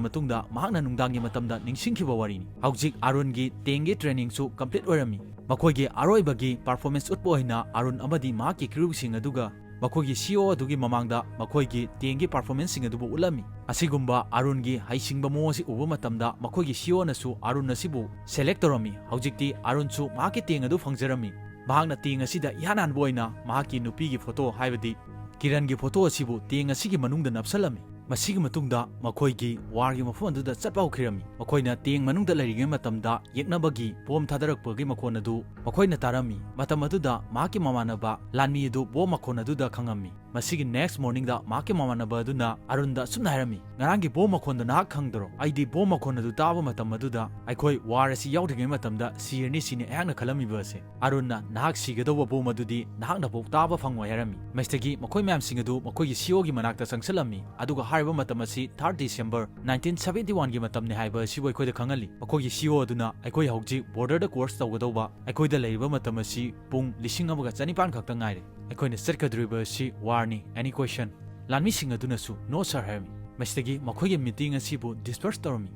ꯃꯇꯨꯡꯗ ꯃꯍꯥꯛꯅ ꯅꯨꯡꯗꯥꯡꯒꯤ ꯃꯇꯝꯗ ꯅꯤꯡꯁꯤꯡꯈꯤꯕ ꯋꯥꯔꯤꯅꯤ꯫ ꯍꯧꯖꯤꯛ ꯑꯔꯨꯟꯒꯤ ꯇꯦꯡꯒꯤ ꯇ꯭ꯔꯦꯅꯤꯡꯁꯨ ꯀꯝꯄ꯭ꯂꯤꯠ ꯑꯣꯏꯔꯝꯃꯤ꯫ ꯃꯈꯣꯏꯒꯤ ꯑꯔꯣꯏꯕꯒꯤ ꯄꯔꯐꯣꯔꯃꯦꯟꯁ ꯎꯠꯄ ꯑꯣꯏꯅ ꯑꯔꯨꯟ ꯑꯃꯗꯤ ꯃꯍꯥꯛꯀꯤ ꯀ꯭ꯔꯨꯁꯤꯡ ꯑꯗꯨꯒ ꯃꯈꯣꯏꯒꯤ ꯁꯤꯏꯑꯣ ꯑꯗꯨꯒꯤ ꯃꯃꯥꯡꯗ ꯃꯈꯣꯏꯒꯤ ꯇꯦꯡꯒꯤ ꯄꯔꯐꯣꯔꯃꯦꯟꯁꯁꯤꯡ ꯑꯗꯨꯕꯨ ꯎꯠꯂꯝꯃꯤ꯫ ꯑꯁꯤꯒꯨꯝꯕ ꯑꯔꯨꯟꯒꯤ ꯍꯩꯁꯤꯡꯕ ꯃꯑꯣꯡ ꯑꯁꯤ ꯎꯕ ꯃꯇꯝꯗ ꯃꯈꯣꯏꯒꯤ ꯁꯤꯏꯑꯣꯅꯁꯨ ꯑꯔꯨꯟ ꯑꯁꯤꯕꯨ ꯁꯦꯂꯦꯛ ꯇꯧꯔꯝꯃꯤ꯫ ꯍꯧꯖꯤꯛꯇꯤ ꯑꯔꯨꯟꯁꯨ ꯃꯍꯥꯛꯀꯤ ꯇꯦꯡ ꯑꯗꯨ ꯐꯪꯖꯔꯝꯃꯤ꯫ ꯃꯍꯥꯛꯅ ꯇꯦꯡ ꯑꯁꯤꯗ ꯏꯍꯥꯟ ꯍꯥꯟꯕ ꯑꯣꯏꯅ ꯃꯍꯥꯛꯀꯤ ꯅꯨꯄꯤꯒꯤ ꯐꯣꯇꯣ, ꯍꯥꯏꯕꯗꯤ ꯀꯤꯔꯟꯒꯤ ꯐꯣꯇꯣ ꯑꯁꯤꯕꯨ ꯇꯦꯡ ꯑꯁꯤꯒꯤ ꯃꯅꯨꯡꯗ ꯅꯞꯁꯜꯂꯝꯃꯤ꯫ ꯃꯁꯤꯒꯤ ꯃꯇꯨꯡꯗ ꯃꯈꯣꯏꯒꯤ ꯋꯥꯔꯒꯤ ꯃꯐꯝ ꯑꯗꯨꯗ ꯆꯠꯄ ꯍꯧꯈꯤꯔꯝꯃꯤ꯫ ꯃꯈꯣꯏꯅ ꯇꯦꯡ ꯃꯅꯨꯡꯗ ꯂꯩꯔꯤꯉꯩ ꯃꯇꯝꯗ ꯌꯦꯛꯅꯕꯒꯤ ꯕꯣꯝ ꯊꯥꯗꯔꯛꯄꯒꯤ ꯃꯈꯣꯟ ꯑꯗꯨ ꯃꯈꯣꯏꯅ ꯇꯥꯔꯝꯃꯤ꯫ ꯃꯇꯝ ꯑꯗꯨꯗ ꯃꯍꯥꯛꯀꯤ ꯃꯃꯥꯟꯅꯕ ꯂꯥꯟꯃꯤ ꯑꯗꯨ ꯕꯣꯝ ꯃꯈꯣꯟ ꯑꯗꯨꯗ ꯈꯪꯉꯝꯃꯤ꯫ ꯃꯁꯤꯒꯤ next morning ꯗ ꯃꯍꯥꯛꯀꯤ ꯃꯃꯥꯟꯅꯕ ꯑꯗꯨꯅ ꯑꯔꯨꯟꯗ ꯑꯁꯨꯝꯅ ꯍꯥꯏꯔꯝꯃꯤ, "ꯉꯔꯥꯡꯒꯤ ꯕꯣꯝ ꯃꯈꯣꯟꯗꯣ ꯅꯍꯥꯛ ꯈꯪꯗꯔꯣ? ꯑꯩꯗꯤ ꯕꯣꯝ ꯃꯈꯣꯟ ꯑꯗꯨ ꯇꯥꯕ ꯃꯇꯝ ꯑꯗꯨꯗ ꯑꯩꯈꯣꯏ ꯋꯥꯔ ꯑꯁꯤ ꯌꯥꯎꯗ꯭ꯔꯤꯉꯩ ꯃꯇꯝꯗ ꯁꯤꯔꯅꯤ ꯁꯤꯅꯤ ꯑꯩꯍꯥꯛꯅ ꯈꯜꯂꯝꯃꯤꯕ ꯑꯁꯦ꯫ ꯑꯔꯨꯟꯅ ꯅꯍꯥꯛ ꯁꯤꯒꯗꯧꯕ ꯕꯣꯝ ꯑꯗꯨꯗꯤ ꯅꯍꯥꯛꯅꯐꯥꯎ ꯇꯥꯕ ꯐꯪꯉꯣꯏ" ꯍꯥꯏꯔꯝꯃꯤ꯫ ꯃꯁꯤꯗꯒꯤ ꯃꯈꯣꯏ ꯃꯌꯥꯝꯁꯤꯡ ꯑꯗꯨ ꯃꯈꯣꯏꯒꯤ ꯁꯤ ꯏ ꯑꯣ ꯒꯤ ꯃꯅꯥꯛꯇ ꯆꯪꯁꯤꯜꯂꯝꯃꯤ, ꯑꯗꯨꯒ ꯍꯥꯏꯔꯤꯕ ꯃꯇꯝ ꯑꯁꯤ third December nineteen seventy one ꯒꯤ ꯃꯇꯝꯅꯤ ꯍꯥꯏꯕ ꯑꯁꯤꯕꯨ ꯑꯩꯈꯣꯏꯗ ꯈꯪꯍꯜꯂꯤ꯫ ꯃꯈꯣꯏꯒꯤ ꯁꯤ ꯏ ꯑꯣ ꯑꯗꯨꯅ ꯑꯩꯈꯣꯏ ꯍꯧꯖꯤꯛ border ꯗ cross ꯇꯧꯒꯗꯧꯕ ꯑꯩꯈꯣꯏꯗ ꯂꯩꯔꯤꯕ ꯃꯇꯝ ꯑꯁꯤ ꯄꯨꯡ ꯂꯤꯁꯤꯡ ꯑꯃꯒ ꯆꯅꯤꯄꯥꯟ ꯈꯛꯇ ꯉꯥꯏꯔꯦ꯫ ꯑꯩꯈꯣꯏꯅ ꯆꯠꯀꯗꯧꯔꯤꯕ ꯑꯁꯤ ꯋꯥꯔꯅꯤ꯫ Any question? ꯂꯥꯟꯃꯤꯁꯤꯡ ꯑꯗꯨꯅꯁꯨ "No sir" ꯍꯥꯏꯔꯝꯃꯤ꯫ ꯃꯁꯤꯗꯒꯤ ꯃꯈꯣꯏꯒꯤ meeting ꯑꯁꯤꯕꯨ disperse ꯇꯧꯔꯝꯃꯤ꯫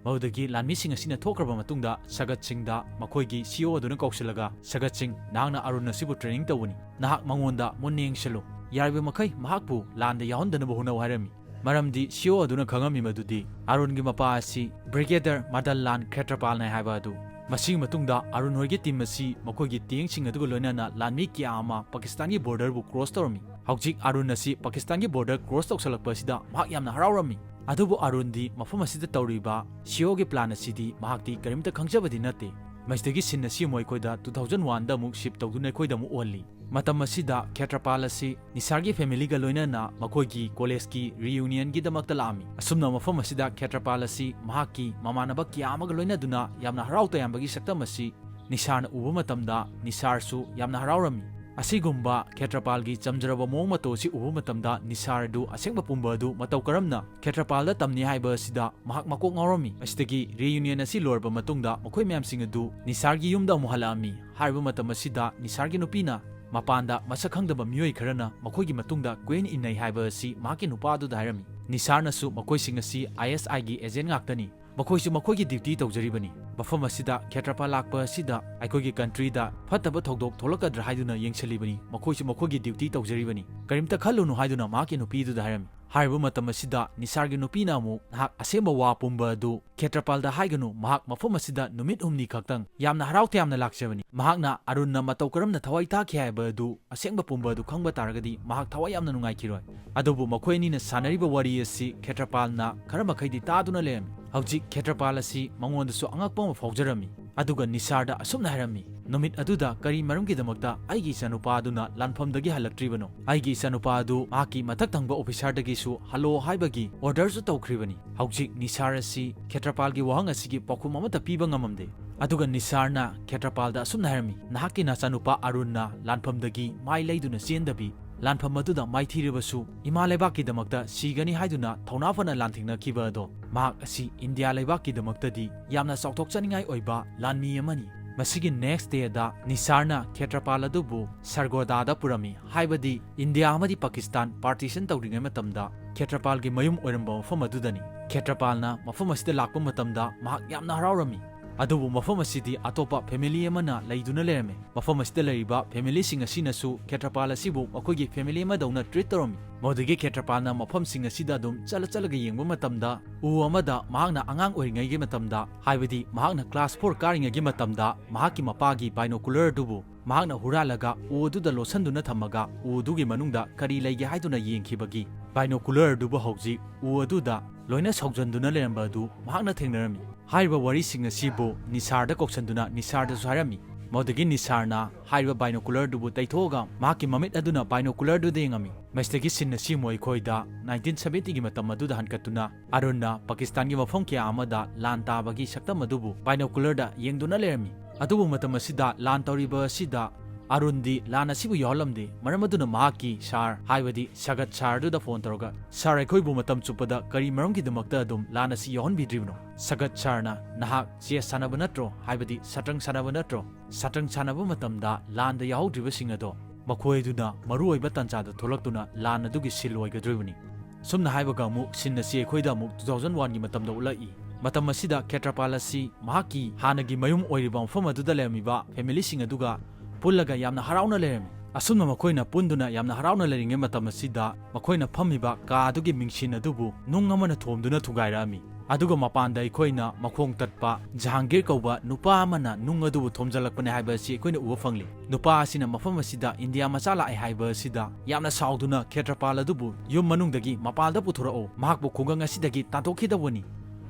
ꯃꯗꯨꯗꯒꯤ ꯂꯥꯟꯃꯤꯁꯤꯡ ꯑꯁꯤꯅ ꯊꯣꯛꯈ꯭ꯔꯕ ꯃꯇꯨꯡꯗ ꯁꯒꯠ ꯁꯤꯡꯗ ꯃꯈꯣꯏꯒꯤ ꯁꯤ ꯏ ꯑꯣ ꯑꯗꯨꯅ ꯀꯧꯁꯤꯜꯂꯒ, "ꯁꯒꯠ ꯁꯤꯡ, ꯅꯍꯥꯛꯅ ꯑꯔꯨꯟ ꯑꯁꯤꯕꯨ training ꯇꯧꯕꯅꯤ꯫ ꯅꯍꯥꯛ ꯃꯉꯣꯟꯗ ꯃꯨꯟꯅ ꯌꯦꯡꯁꯤꯜꯂꯨ꯫ ꯌꯥꯔꯤꯕ ꯃꯈꯩ ꯃꯍꯥꯛꯄꯨ ꯂꯥꯟꯗ ꯌꯥꯎꯍꯟꯗꯅꯕ ꯍꯣꯠꯅꯧ" ꯍꯥꯏꯔꯝꯃꯤ꯫ ꯃꯔꯝꯗꯤ ꯁꯤ ꯏ ꯑꯣ ꯑꯗꯨꯅ ꯈꯪꯉꯝꯃꯤ ꯃꯗꯨꯗꯤ ꯑꯔꯨꯟꯒꯤ ꯃꯄꯥ ꯑꯁꯤ Brigadier ꯃꯗꯟ ꯂꯥꯜ ꯈꯦꯇ꯭ꯔꯄꯥꯜꯅꯤ ꯍꯥꯏꯕ ꯑꯗꯨ꯫ ꯃꯁꯤꯒꯤ ꯃꯇꯨꯡꯗ ꯑꯔꯨꯟ ꯍꯣꯏꯒꯤ team ꯑꯁꯤ ꯃꯈꯣꯏꯒꯤ tank ꯁꯤꯡ ꯑꯗꯨꯒ ꯂꯣꯏꯅꯅ ꯂꯥꯟꯃꯤ ꯀꯌꯥ ꯑꯃ ꯄꯥꯀꯤꯁꯇꯥꯟꯒꯤ border ꯕꯨ cross ꯇꯧꯔꯝꯃꯤ꯫ ꯍꯧꯖꯤꯛ ꯑꯔꯨꯟ ꯑꯁꯤ ꯄꯥꯀꯤꯁꯇꯥꯟꯒꯤ border cross ꯇꯧꯁꯜꯂꯛꯄ ꯑꯁꯤꯗ ꯃꯍꯥꯛ ꯌꯥꯝꯅ ꯍꯔꯥꯎꯔꯝꯃꯤ꯫ ꯑꯗꯨꯕꯨ ꯑꯔꯨꯟꯗꯤ ꯃꯐꯝ ꯑꯁꯤꯗ ꯇꯧꯔꯤꯕ ꯁꯤ ꯏ ꯑꯣ ꯒꯤ plan ꯑꯁꯤꯗꯤ ꯃꯍꯥꯛꯇꯤ ꯀꯔꯤꯝꯇ ꯈꯪꯖꯕꯗꯤ ꯅꯠꯇꯦ꯫ ꯃꯁꯤꯗꯒꯤ scene ꯑꯁꯤ ꯑꯃꯨꯛ ꯑꯩꯈꯣꯏꯗ two thousand one ꯗ ꯑꯃꯨꯛ shift ꯇꯧꯗꯨꯅ ꯑꯩꯈꯣꯏꯗ ꯑꯃꯨꯛ ꯑꯣꯜꯂꯤ꯫ ꯃꯇꯝ ꯑꯁꯤꯗ ꯈꯦꯇ꯭ꯔꯄꯥꯜ ꯑꯁꯤ ꯅꯤꯁꯥꯔꯒꯤ family ꯒ ꯂꯣꯏꯅꯅ ꯃꯈꯣꯏꯒꯤ college ꯀꯤ reunion ꯒꯤꯗꯃꯛꯇ ꯂꯥꯛꯑꯝꯃꯤ꯫ ꯑꯁꯨꯝꯅ ꯃꯐꯝ ꯑꯁꯤꯗ ꯈꯦꯇ꯭ꯔꯄꯥꯜ ꯑꯁꯤ ꯃꯍꯥꯛꯀꯤ ꯃꯃꯥꯟꯅꯕ ꯀꯌꯥ ꯑꯃꯒ ꯂꯣꯏꯅꯗꯨꯅ ꯌꯥꯝꯅ ꯍꯔꯥꯎ ꯇꯌꯥꯝꯕꯒꯤ ꯁꯛꯇꯝ ꯑꯁꯤ ꯅꯤꯁꯥꯔꯅ ꯎꯕ ꯃꯇꯝꯗ ꯅꯤꯁꯥꯔꯁꯨ ꯌꯥꯝꯅ ꯍꯔꯥꯎꯔꯝꯃꯤ꯫ ꯑꯁꯤꯒꯨꯝꯕ ꯈꯦꯇ꯭ꯔꯄꯥꯜꯒꯤ ꯆꯝꯖꯔꯕ ꯃꯑꯣꯡ ꯃꯇꯧ ꯑꯁꯤ ꯎꯕ ꯃꯇꯝꯗ ꯅꯤꯁꯥꯔ ꯑꯗꯨ ꯑꯁꯦꯡꯕ ꯄꯨꯝꯕ ꯑꯗꯨ ꯃꯇꯧ ꯀꯔꯝꯅ ꯈꯦꯇ꯭ꯔꯄꯥꯜꯗ ꯇꯝꯅꯤ ꯍꯥꯏꯕ ꯑꯁꯤꯗ ꯃꯍꯥꯛ ꯃꯀꯣꯛ ꯉꯥꯎꯔꯝꯃꯤ꯫ ꯃꯁꯤꯗꯒꯤ reunion ꯑꯁꯤ ꯂꯣꯏꯔꯕ ꯃꯇꯨꯡꯗ ꯃꯈꯣꯏ ꯃꯌꯥꯝꯁꯤꯡ ꯑꯗꯨ ꯅꯤꯁꯥꯔꯒꯤ ꯌꯨꯝꯗ ꯑꯃꯨꯛ ꯍꯜꯂꯛꯑꯝꯃꯤ꯫ ꯍꯥꯏꯔꯤꯕ ꯃꯇꯝ ꯑꯁꯤꯗ ꯅꯤꯁꯥꯔꯒꯤ ꯅꯨꯄꯤꯅ ꯃꯄꯥꯟꯗ ꯃꯁꯛ ꯈꯪꯗꯕ ꯃꯤꯑꯣꯏ ꯈꯔꯅ ꯃꯈꯣꯏꯒꯤ ꯃꯇꯨꯡꯗ ꯀꯣꯏꯏꯟ ꯏꯟꯅꯩ ꯍꯥꯏꯕ ꯑꯁꯤ ꯃꯍꯥꯛꯀꯤ ꯅꯨꯄꯥ ꯑꯗꯨꯗ ꯍꯥꯏꯔꯝꯃꯤ꯫ ꯅꯤꯁꯥꯔꯅꯁꯨ ꯃꯈꯣꯏꯁꯤꯡ ꯑꯁꯤ ꯑꯥꯏ ꯑꯦꯁ ꯑꯥꯏ ꯒꯤ agent ꯉꯥꯛꯇꯅꯤ꯫ ꯃꯈꯣꯏꯁꯨ ꯃꯈꯣꯏꯒꯤ duty ꯇꯧꯖꯔꯤꯕꯅꯤ꯫ ꯃꯐꯝ ꯑꯁꯤꯗ ꯈꯦꯇ꯭ꯔꯄꯥꯜ ꯂꯥꯛꯄ ꯑꯁꯤꯗ ꯑꯩꯈꯣꯏꯒꯤ country ꯗ ꯐꯠꯇꯕ ꯊꯧꯗꯣꯛ ꯊꯣꯛꯂꯛꯀꯗ꯭ꯔꯥ ꯍꯥꯏꯗꯨꯅ ꯌꯦꯡꯁꯤꯜꯂꯤꯕꯅꯤ꯫ ꯃꯈꯣꯏꯁꯨ ꯃꯈꯣꯏꯒꯤ duty ꯇꯧꯖꯔꯤꯕꯅꯤ꯫ ꯀꯔꯤꯝꯇ ꯈꯜꯂꯨꯅꯨ ꯍꯥꯏꯗꯨꯅ ꯃꯍꯥꯛꯀꯤ ꯅꯨꯄꯤꯗꯨꯗ ꯍꯥꯏꯔꯝꯃꯤ꯫ ꯍꯥꯏꯔꯤꯕ ꯃꯇꯝ ꯑꯁꯤꯗ ꯅꯤꯁꯥꯔꯒꯤ ꯅꯨꯄꯤꯅ ꯑꯃꯨꯛ ꯅꯍꯥꯛ ꯑꯁꯦꯡꯕ ꯋꯥ ꯄꯨꯝꯕ ꯑꯗꯨ ꯈꯦꯇ꯭ꯔꯄꯥꯜꯗ ꯍꯥꯏꯒꯅꯨ, ꯃꯍꯥꯛ ꯃꯐꯝ ꯑꯁꯤꯗ ꯅꯨꯃꯤꯠ ꯍꯨꯝꯅꯤ ꯈꯛꯇꯪ ꯌꯥꯝꯅ ꯍꯔꯥꯎ ꯇꯌꯥꯝꯅ ꯂꯥꯛꯆꯕꯅꯤ꯫ ꯃꯍꯥꯛꯅ ꯑꯔꯨꯟꯅ ꯃꯇꯧ ꯀꯔꯝꯅ ꯊꯋꯥꯏ ꯇꯥꯈꯤ ꯍꯥꯏꯕ ꯑꯗꯨ ꯑꯁꯦꯡꯕ ꯄꯨꯝꯕ ꯑꯗꯨ ꯈꯪꯕ ꯇꯥꯔꯒꯗꯤ ꯃꯍꯥꯛ ꯊꯋꯥꯏ ꯌꯥꯝꯅ ꯅꯨꯡꯉꯥꯏꯈꯤꯔꯣꯏ꯫ ꯑꯗꯨꯕꯨ ꯃꯈꯣꯏ ꯑꯅꯤꯅ ꯁꯥꯟꯅꯔꯤꯕ ꯋꯥꯔꯤ ꯑꯁꯤ ꯈꯦꯇ꯭ꯔꯄꯥꯜꯅ ꯈꯔ ꯃꯈꯩꯗꯤ ꯇꯥꯗꯨꯅ ꯂꯩꯔꯝꯃꯤ꯫ ꯍꯧꯖꯤꯛ ꯈꯦꯇ꯭ꯔꯄꯥꯜ ꯑꯁꯤ ꯃꯉꯣꯟꯗꯁꯨ ꯑꯉꯛꯄ ꯑꯃ ꯐꯥꯎꯖꯔꯝꯃꯤ꯫ ꯑꯗꯨꯒ ꯅꯤꯁꯥꯔꯗ ꯑꯁꯨꯝꯅ ꯍꯥꯏꯔꯝꯃꯤ, ꯅꯨꯃꯤꯠ ꯑꯗꯨꯗ ꯀꯔꯤ ꯃꯔꯝꯒꯤꯗꯃꯛꯇ ꯑꯩꯒꯤ ꯏꯆꯥꯅꯨꯄꯥ ꯑꯗꯨꯅ ꯂꯥꯟꯐꯝꯗꯒꯤ ꯍꯜꯂꯛꯇ꯭ꯔꯤꯕꯅꯣ? ꯑꯩꯒꯤ ꯏꯆꯥꯅꯨꯄꯥ ꯑꯗꯨ ꯃꯍꯥꯛꯀꯤ ꯃꯊꯛ ꯊꯪꯕ officerꯗꯒꯤꯁꯨ ꯍꯜꯂꯣ ꯍꯥꯏꯕꯒꯤ orderꯁꯨ ꯇꯧꯈ꯭ꯔꯤꯕꯅꯤ꯫ ꯍꯧꯖꯤꯛ ꯅꯤꯁꯥꯔ ꯑꯁꯤ ꯈꯦꯇ꯭ꯔꯄꯥꯜꯒꯤ ꯋꯥꯍꯪ ꯑꯁꯤꯒꯤ ꯄꯥꯎꯈꯨꯝ ꯑꯃꯠꯇ ꯄꯤꯕ ꯉꯝꯃꯝꯗꯦ꯫ ꯑꯗꯨꯒ ꯅꯤꯁꯥꯔꯅ ꯈꯦꯇ꯭ꯔꯄꯥꯜꯗ ꯑꯁꯨꯝꯅ ꯍꯥꯏꯔꯝꯃꯤ, "ꯅꯍꯥꯛꯀꯤ ꯅꯆꯥꯅꯨꯄꯥ ꯑꯔꯨꯟꯅ ꯂꯥꯟꯐꯝꯗꯒꯤ ꯃꯥꯏ ꯂꯩꯗꯨꯅ ꯆꯦꯟꯗꯕꯤ, ꯂꯥꯟꯐꯝ ꯑꯗꯨꯗ ꯃꯥꯏꯊꯤꯔꯕꯁꯨ ꯏꯃꯥ ꯂꯩꯕꯥꯛꯀꯤꯗꯃꯛꯇ ꯁꯤꯒꯅꯤ ꯍꯥꯏꯗꯨꯅ ꯊꯧꯅꯥ ꯐꯅ ꯂꯥꯟꯊꯦꯡꯅꯈꯤꯕ ꯑꯗꯣ, ꯃꯍꯥꯛ ꯑꯁꯤ ꯏꯟꯗꯤꯌꯥ ꯂꯩꯕꯥꯛꯀꯤꯗꯃꯛꯇꯗꯤ ꯌꯥꯝꯅ ꯆꯥꯎꯊꯣꯛꯆꯅꯤꯡꯉꯥꯏ ꯑꯣꯏꯕ ꯂꯥꯟꯃꯤ ꯑꯃꯅꯤ꯫" ꯃꯁꯤꯒꯤ next dayꯗ ꯅꯤꯁꯥꯔꯅ ꯈꯦꯇ꯭ꯔꯄꯥꯜ ꯑꯗꯨꯕꯨ ꯁꯔꯒꯣꯗꯥꯗ ꯄꯨꯔꯝꯃꯤ, ꯍꯥꯏꯕꯗꯤ ꯏꯟꯗꯤꯌꯥ ꯑꯃꯗꯤ ꯄꯥꯀꯤꯁꯇꯥꯟ partition ꯇꯧꯔꯤꯉꯩ ꯃꯇꯝꯗ ꯈꯦꯇ꯭ꯔꯄꯥꯜꯒꯤ ꯃꯌꯨꯝ ꯑꯣꯏꯔꯝꯕ ꯃꯐꯝ ꯑꯗꯨꯗꯅꯤ꯫ ꯈꯦꯇ꯭ꯔꯄꯥꯜꯅ ꯃꯐꯝ ꯑꯁꯤꯗ ꯂꯥꯛꯄ ꯃꯇꯝꯗ ꯃꯍꯥꯛ ꯌꯥꯝꯅ ꯍꯔꯥꯎꯔꯝꯃꯤ꯫ ꯑꯗꯨꯕꯨ ꯃꯐꯝ ꯑꯁꯤꯗꯤ ꯑꯇꯣꯞꯄ family ꯑꯃꯅ ꯂꯩꯗꯨꯅ ꯂꯩꯔꯝꯃꯤ꯫ ꯃꯐꯝ ꯑꯁꯤꯗ ꯂꯩꯔꯤꯕ familyꯁꯤꯡ ꯑꯁꯤꯅꯁꯨ ꯈꯦꯇ꯭ꯔꯄꯥꯜ ꯑꯁꯤꯕꯨ ꯃꯈꯣꯏꯒꯤ family ꯑꯃꯗꯧꯅ treat ꯇꯧꯔꯝꯃꯤ꯫ ꯃꯗꯨꯗꯒꯤ ꯈꯦꯇ꯭ꯔꯄꯥꯜꯅ ꯃꯐꯝꯁꯤꯡ ꯑꯁꯤꯗ ꯑꯗꯨꯝ ꯆꯠꯂ ꯆꯠꯂꯒ ꯌꯦꯡꯕ ꯃꯇꯝꯗ, ꯎ ꯑꯃꯗ ꯃꯍꯥꯛꯅ ꯑꯉꯥꯡ ꯑꯣꯏꯔꯤꯉꯩꯒꯤ ꯃꯇꯝꯗ, ꯍꯥꯏꯕꯗꯤ ꯃꯍꯥꯛꯅ class four ꯀꯥꯔꯤꯉꯩꯒꯤ ꯃꯇꯝꯗ, ꯃꯍꯥꯛꯀꯤ ꯃꯄꯥꯒꯤ binocular ꯑꯗꯨꯕꯨ ꯃꯍꯥꯛꯅ ꯍꯨꯔꯥꯜꯂꯒ ꯎ ꯑꯗꯨꯗ ꯂꯣꯠꯁꯤꯟꯗꯨꯅ ꯊꯝꯃꯒ, ꯎ ꯑꯗꯨꯒꯤ ꯃꯅꯨꯡꯗ ꯀꯔꯤ ꯂꯩꯒꯦ ꯍꯥꯏꯗꯨꯅ ꯌꯦꯡꯈꯤꯕꯒꯤ binocular ꯑꯗꯨꯕꯨ ꯍꯧꯖꯤꯛ ꯎ ꯑꯗꯨꯗ ꯂꯣꯏꯅ ꯁꯧꯖꯟꯗꯨꯅ ꯂꯩꯔꯝꯕ ꯑꯗꯨ ꯃꯍꯥꯛꯅ ꯊꯦꯡꯅꯔꯝꯃꯤ꯫ ꯍꯥꯏꯔꯤꯕ ꯋꯥꯔꯤꯁꯤꯡ ꯑꯁꯤꯕꯨ ꯅꯤꯁꯥꯔꯗ ꯀꯧꯁꯟꯗꯨꯅ ꯅꯤꯁꯥꯔꯗꯁꯨ ꯍꯥꯏꯔꯝꯃꯤ꯫ ꯃꯗꯨꯗꯒꯤ ꯅꯤꯁꯥꯔꯅ ꯍꯥꯏꯔꯤꯕ binocular ꯑꯗꯨꯕꯨ ꯇꯩꯊꯣꯛꯑꯒ ꯃꯍꯥꯛꯀꯤ ꯃꯃꯤꯠ ꯑꯗꯨꯅ binocular ꯑꯗꯨꯗ ꯌꯦꯡꯉꯝꯃꯤ꯫ ꯃꯁꯤꯗꯒꯤ scene ꯑꯁꯤ ꯑꯃꯨꯛ ꯑꯩꯈꯣꯏꯗ nineteen seventyꯒꯤ ꯃꯇꯝ ꯑꯗꯨꯗ ꯍꯟꯀꯠꯇꯨꯅ ꯑꯔꯨꯟꯅ ꯄꯥꯀꯤꯁꯇꯥꯟꯒꯤ ꯃꯐꯝ ꯀꯌꯥ ꯑꯃꯗ ꯂꯥꯟ ꯇꯥꯕꯒꯤ ꯁꯛꯇꯝ ꯑꯗꯨꯕꯨ binocularꯗ ꯌꯦꯡꯗꯨꯅ ꯂꯩꯔꯝꯃꯤ꯫ ꯑꯗꯨꯕꯨ ꯃꯇꯝ ꯑꯁꯤꯗ ꯂꯥꯟ ꯇꯧꯔꯤꯕ ꯑꯁꯤꯗ ꯑꯔꯨꯟꯗꯤ ꯂꯥꯟ ꯑꯁꯤꯕꯨ ꯌꯥꯎꯍꯜꯂꯝꯗꯦ꯫ ꯃꯔꯝ ꯑꯗꯨꯅ ꯃꯍꯥꯛꯀꯤ ꯁꯥꯔ, ꯍꯥꯏꯕꯗꯤ ꯁꯒꯠ ꯁꯥꯔꯗꯨꯗ phone ꯇꯧꯔꯒ, "ꯁꯥꯔ, ꯑꯩꯈꯣꯏꯕꯨ ꯃꯇꯝ ꯆꯨꯞꯄꯗ ꯀꯔꯤ ꯃꯔꯝꯒꯤꯗꯃꯛꯇ ꯑꯗꯨꯝ ꯂꯥꯟ ꯑꯁꯤ ꯌꯥꯎꯍꯟꯕꯤꯗ꯭ꯔꯤꯕꯅꯣ?" ꯁꯒꯠ ꯁꯥꯔꯅ, "ꯅꯍꯥꯛ chess ꯁꯥꯟꯅꯕ ꯅꯠꯇ꯭ꯔꯣ? ꯍꯥꯏꯕꯗꯤ ꯁꯇ꯭ꯔꯪ ꯁꯥꯟꯅꯕ ꯅꯠꯇ꯭ꯔꯣ? ꯁꯇ꯭ꯔꯪ ꯁꯥꯟꯅꯕ ꯃꯇꯝꯗ ꯂꯥꯟꯗ ꯌꯥꯎꯍꯧꯗ꯭ꯔꯤꯕꯁꯤꯡ ꯑꯗꯣ ꯃꯈꯣꯏ ꯑꯗꯨꯅ ꯃꯔꯨꯑꯣꯏꯕ ꯇꯥꯟꯖꯥꯗ ꯊꯣꯛꯂꯛꯇꯨꯅ ꯂꯥꯟ ꯑꯗꯨꯒꯤ ꯁꯤꯜ ꯑꯣꯏꯒꯗꯧꯔꯤꯕꯅꯤ꯫" ꯑꯁꯨꯝꯅ ꯍꯥꯏꯕꯒ ꯑꯃꯨꯛ scene ꯑꯁꯤ ꯑꯩꯈꯣꯏꯗ ꯑꯃꯨꯛ two thousand oneꯒꯤ ꯃꯇꯝꯗ ꯎꯠꯂꯛꯏ꯫ ꯃꯇꯝ ꯑꯁꯤꯗ ꯈꯦꯇ꯭ꯔꯄꯥꯜ ꯑꯁꯤ ꯃꯍꯥꯛꯀꯤ ꯍꯥꯟꯅꯒꯤ ꯃꯌꯨꯝ ꯑꯣꯏꯔꯤꯕ ꯃꯐꯝ ꯑꯗꯨꯗ ꯂꯩꯔꯝꯃꯤꯕ familyꯁꯤꯡ ꯑꯗꯨꯒ ꯄꯨꯜꯂꯒ ꯌꯥꯝꯅ ꯍꯔꯥꯎꯅ ꯂꯩꯔꯝꯃꯤ꯫ ꯑꯁꯨꯝꯅ ꯃꯈꯣꯏꯅ ꯄꯨꯟꯗꯨꯅ ꯌꯥꯝꯅ ꯍꯔꯥꯎꯅ ꯂꯩꯔꯤꯉꯩ ꯃꯇꯝ ꯑꯁꯤꯗ ꯃꯈꯣꯏꯅ ꯐꯝꯃꯤꯕ ꯀꯥ ꯑꯗꯨꯒꯤ ꯃꯤꯡꯁꯦꯟ ꯑꯗꯨꯕꯨ ꯅꯨꯡ ꯑꯃꯅ ꯊꯣꯝꯗꯨꯅ ꯊꯨꯒꯥꯏꯔꯛꯑꯝꯃꯤ꯫ ꯑꯗꯨꯒ ꯃꯄꯥꯟꯗ ꯑꯩꯈꯣꯏꯅ ꯃꯈꯣꯡ ꯇꯠꯄ ꯖꯍꯥꯡꯒꯤꯔ ꯀꯧꯕ ꯅꯨꯄꯥ ꯑꯃꯅ ꯅꯨꯡ ꯑꯗꯨꯕꯨ ꯊꯣꯝꯖꯤꯜꯂꯛꯄꯅꯤ ꯍꯥꯏꯕ ꯑꯁꯤ ꯑꯩꯈꯣꯏꯅ ꯎꯕ ꯐꯪꯂꯤ꯫ ꯅꯨꯄꯥ ꯑꯁꯤꯅ ꯃꯐꯝ ꯑꯁꯤꯗ ꯏꯟꯗꯤꯌꯥ ꯃꯆꯥ ꯂꯥꯛꯑꯦ ꯍꯥꯏꯕ ꯑꯁꯤꯗ ꯌꯥꯝꯅ ꯁꯥꯎꯗꯨꯅ ꯈꯦꯇ꯭ꯔꯄꯥꯜ ꯑꯗꯨꯕꯨ ꯌꯨꯝ ꯃꯅꯨꯡꯗꯒꯤ ꯃꯄꯥꯟꯗ ꯄꯨꯊꯣꯔꯛꯎ, ꯃꯍꯥꯛꯄꯨ ꯈꯨꯡꯒꯪ ꯑꯁꯤꯗꯒꯤ ꯇꯥꯟꯊꯣꯛꯈꯤꯗꯧꯕꯅꯤ꯫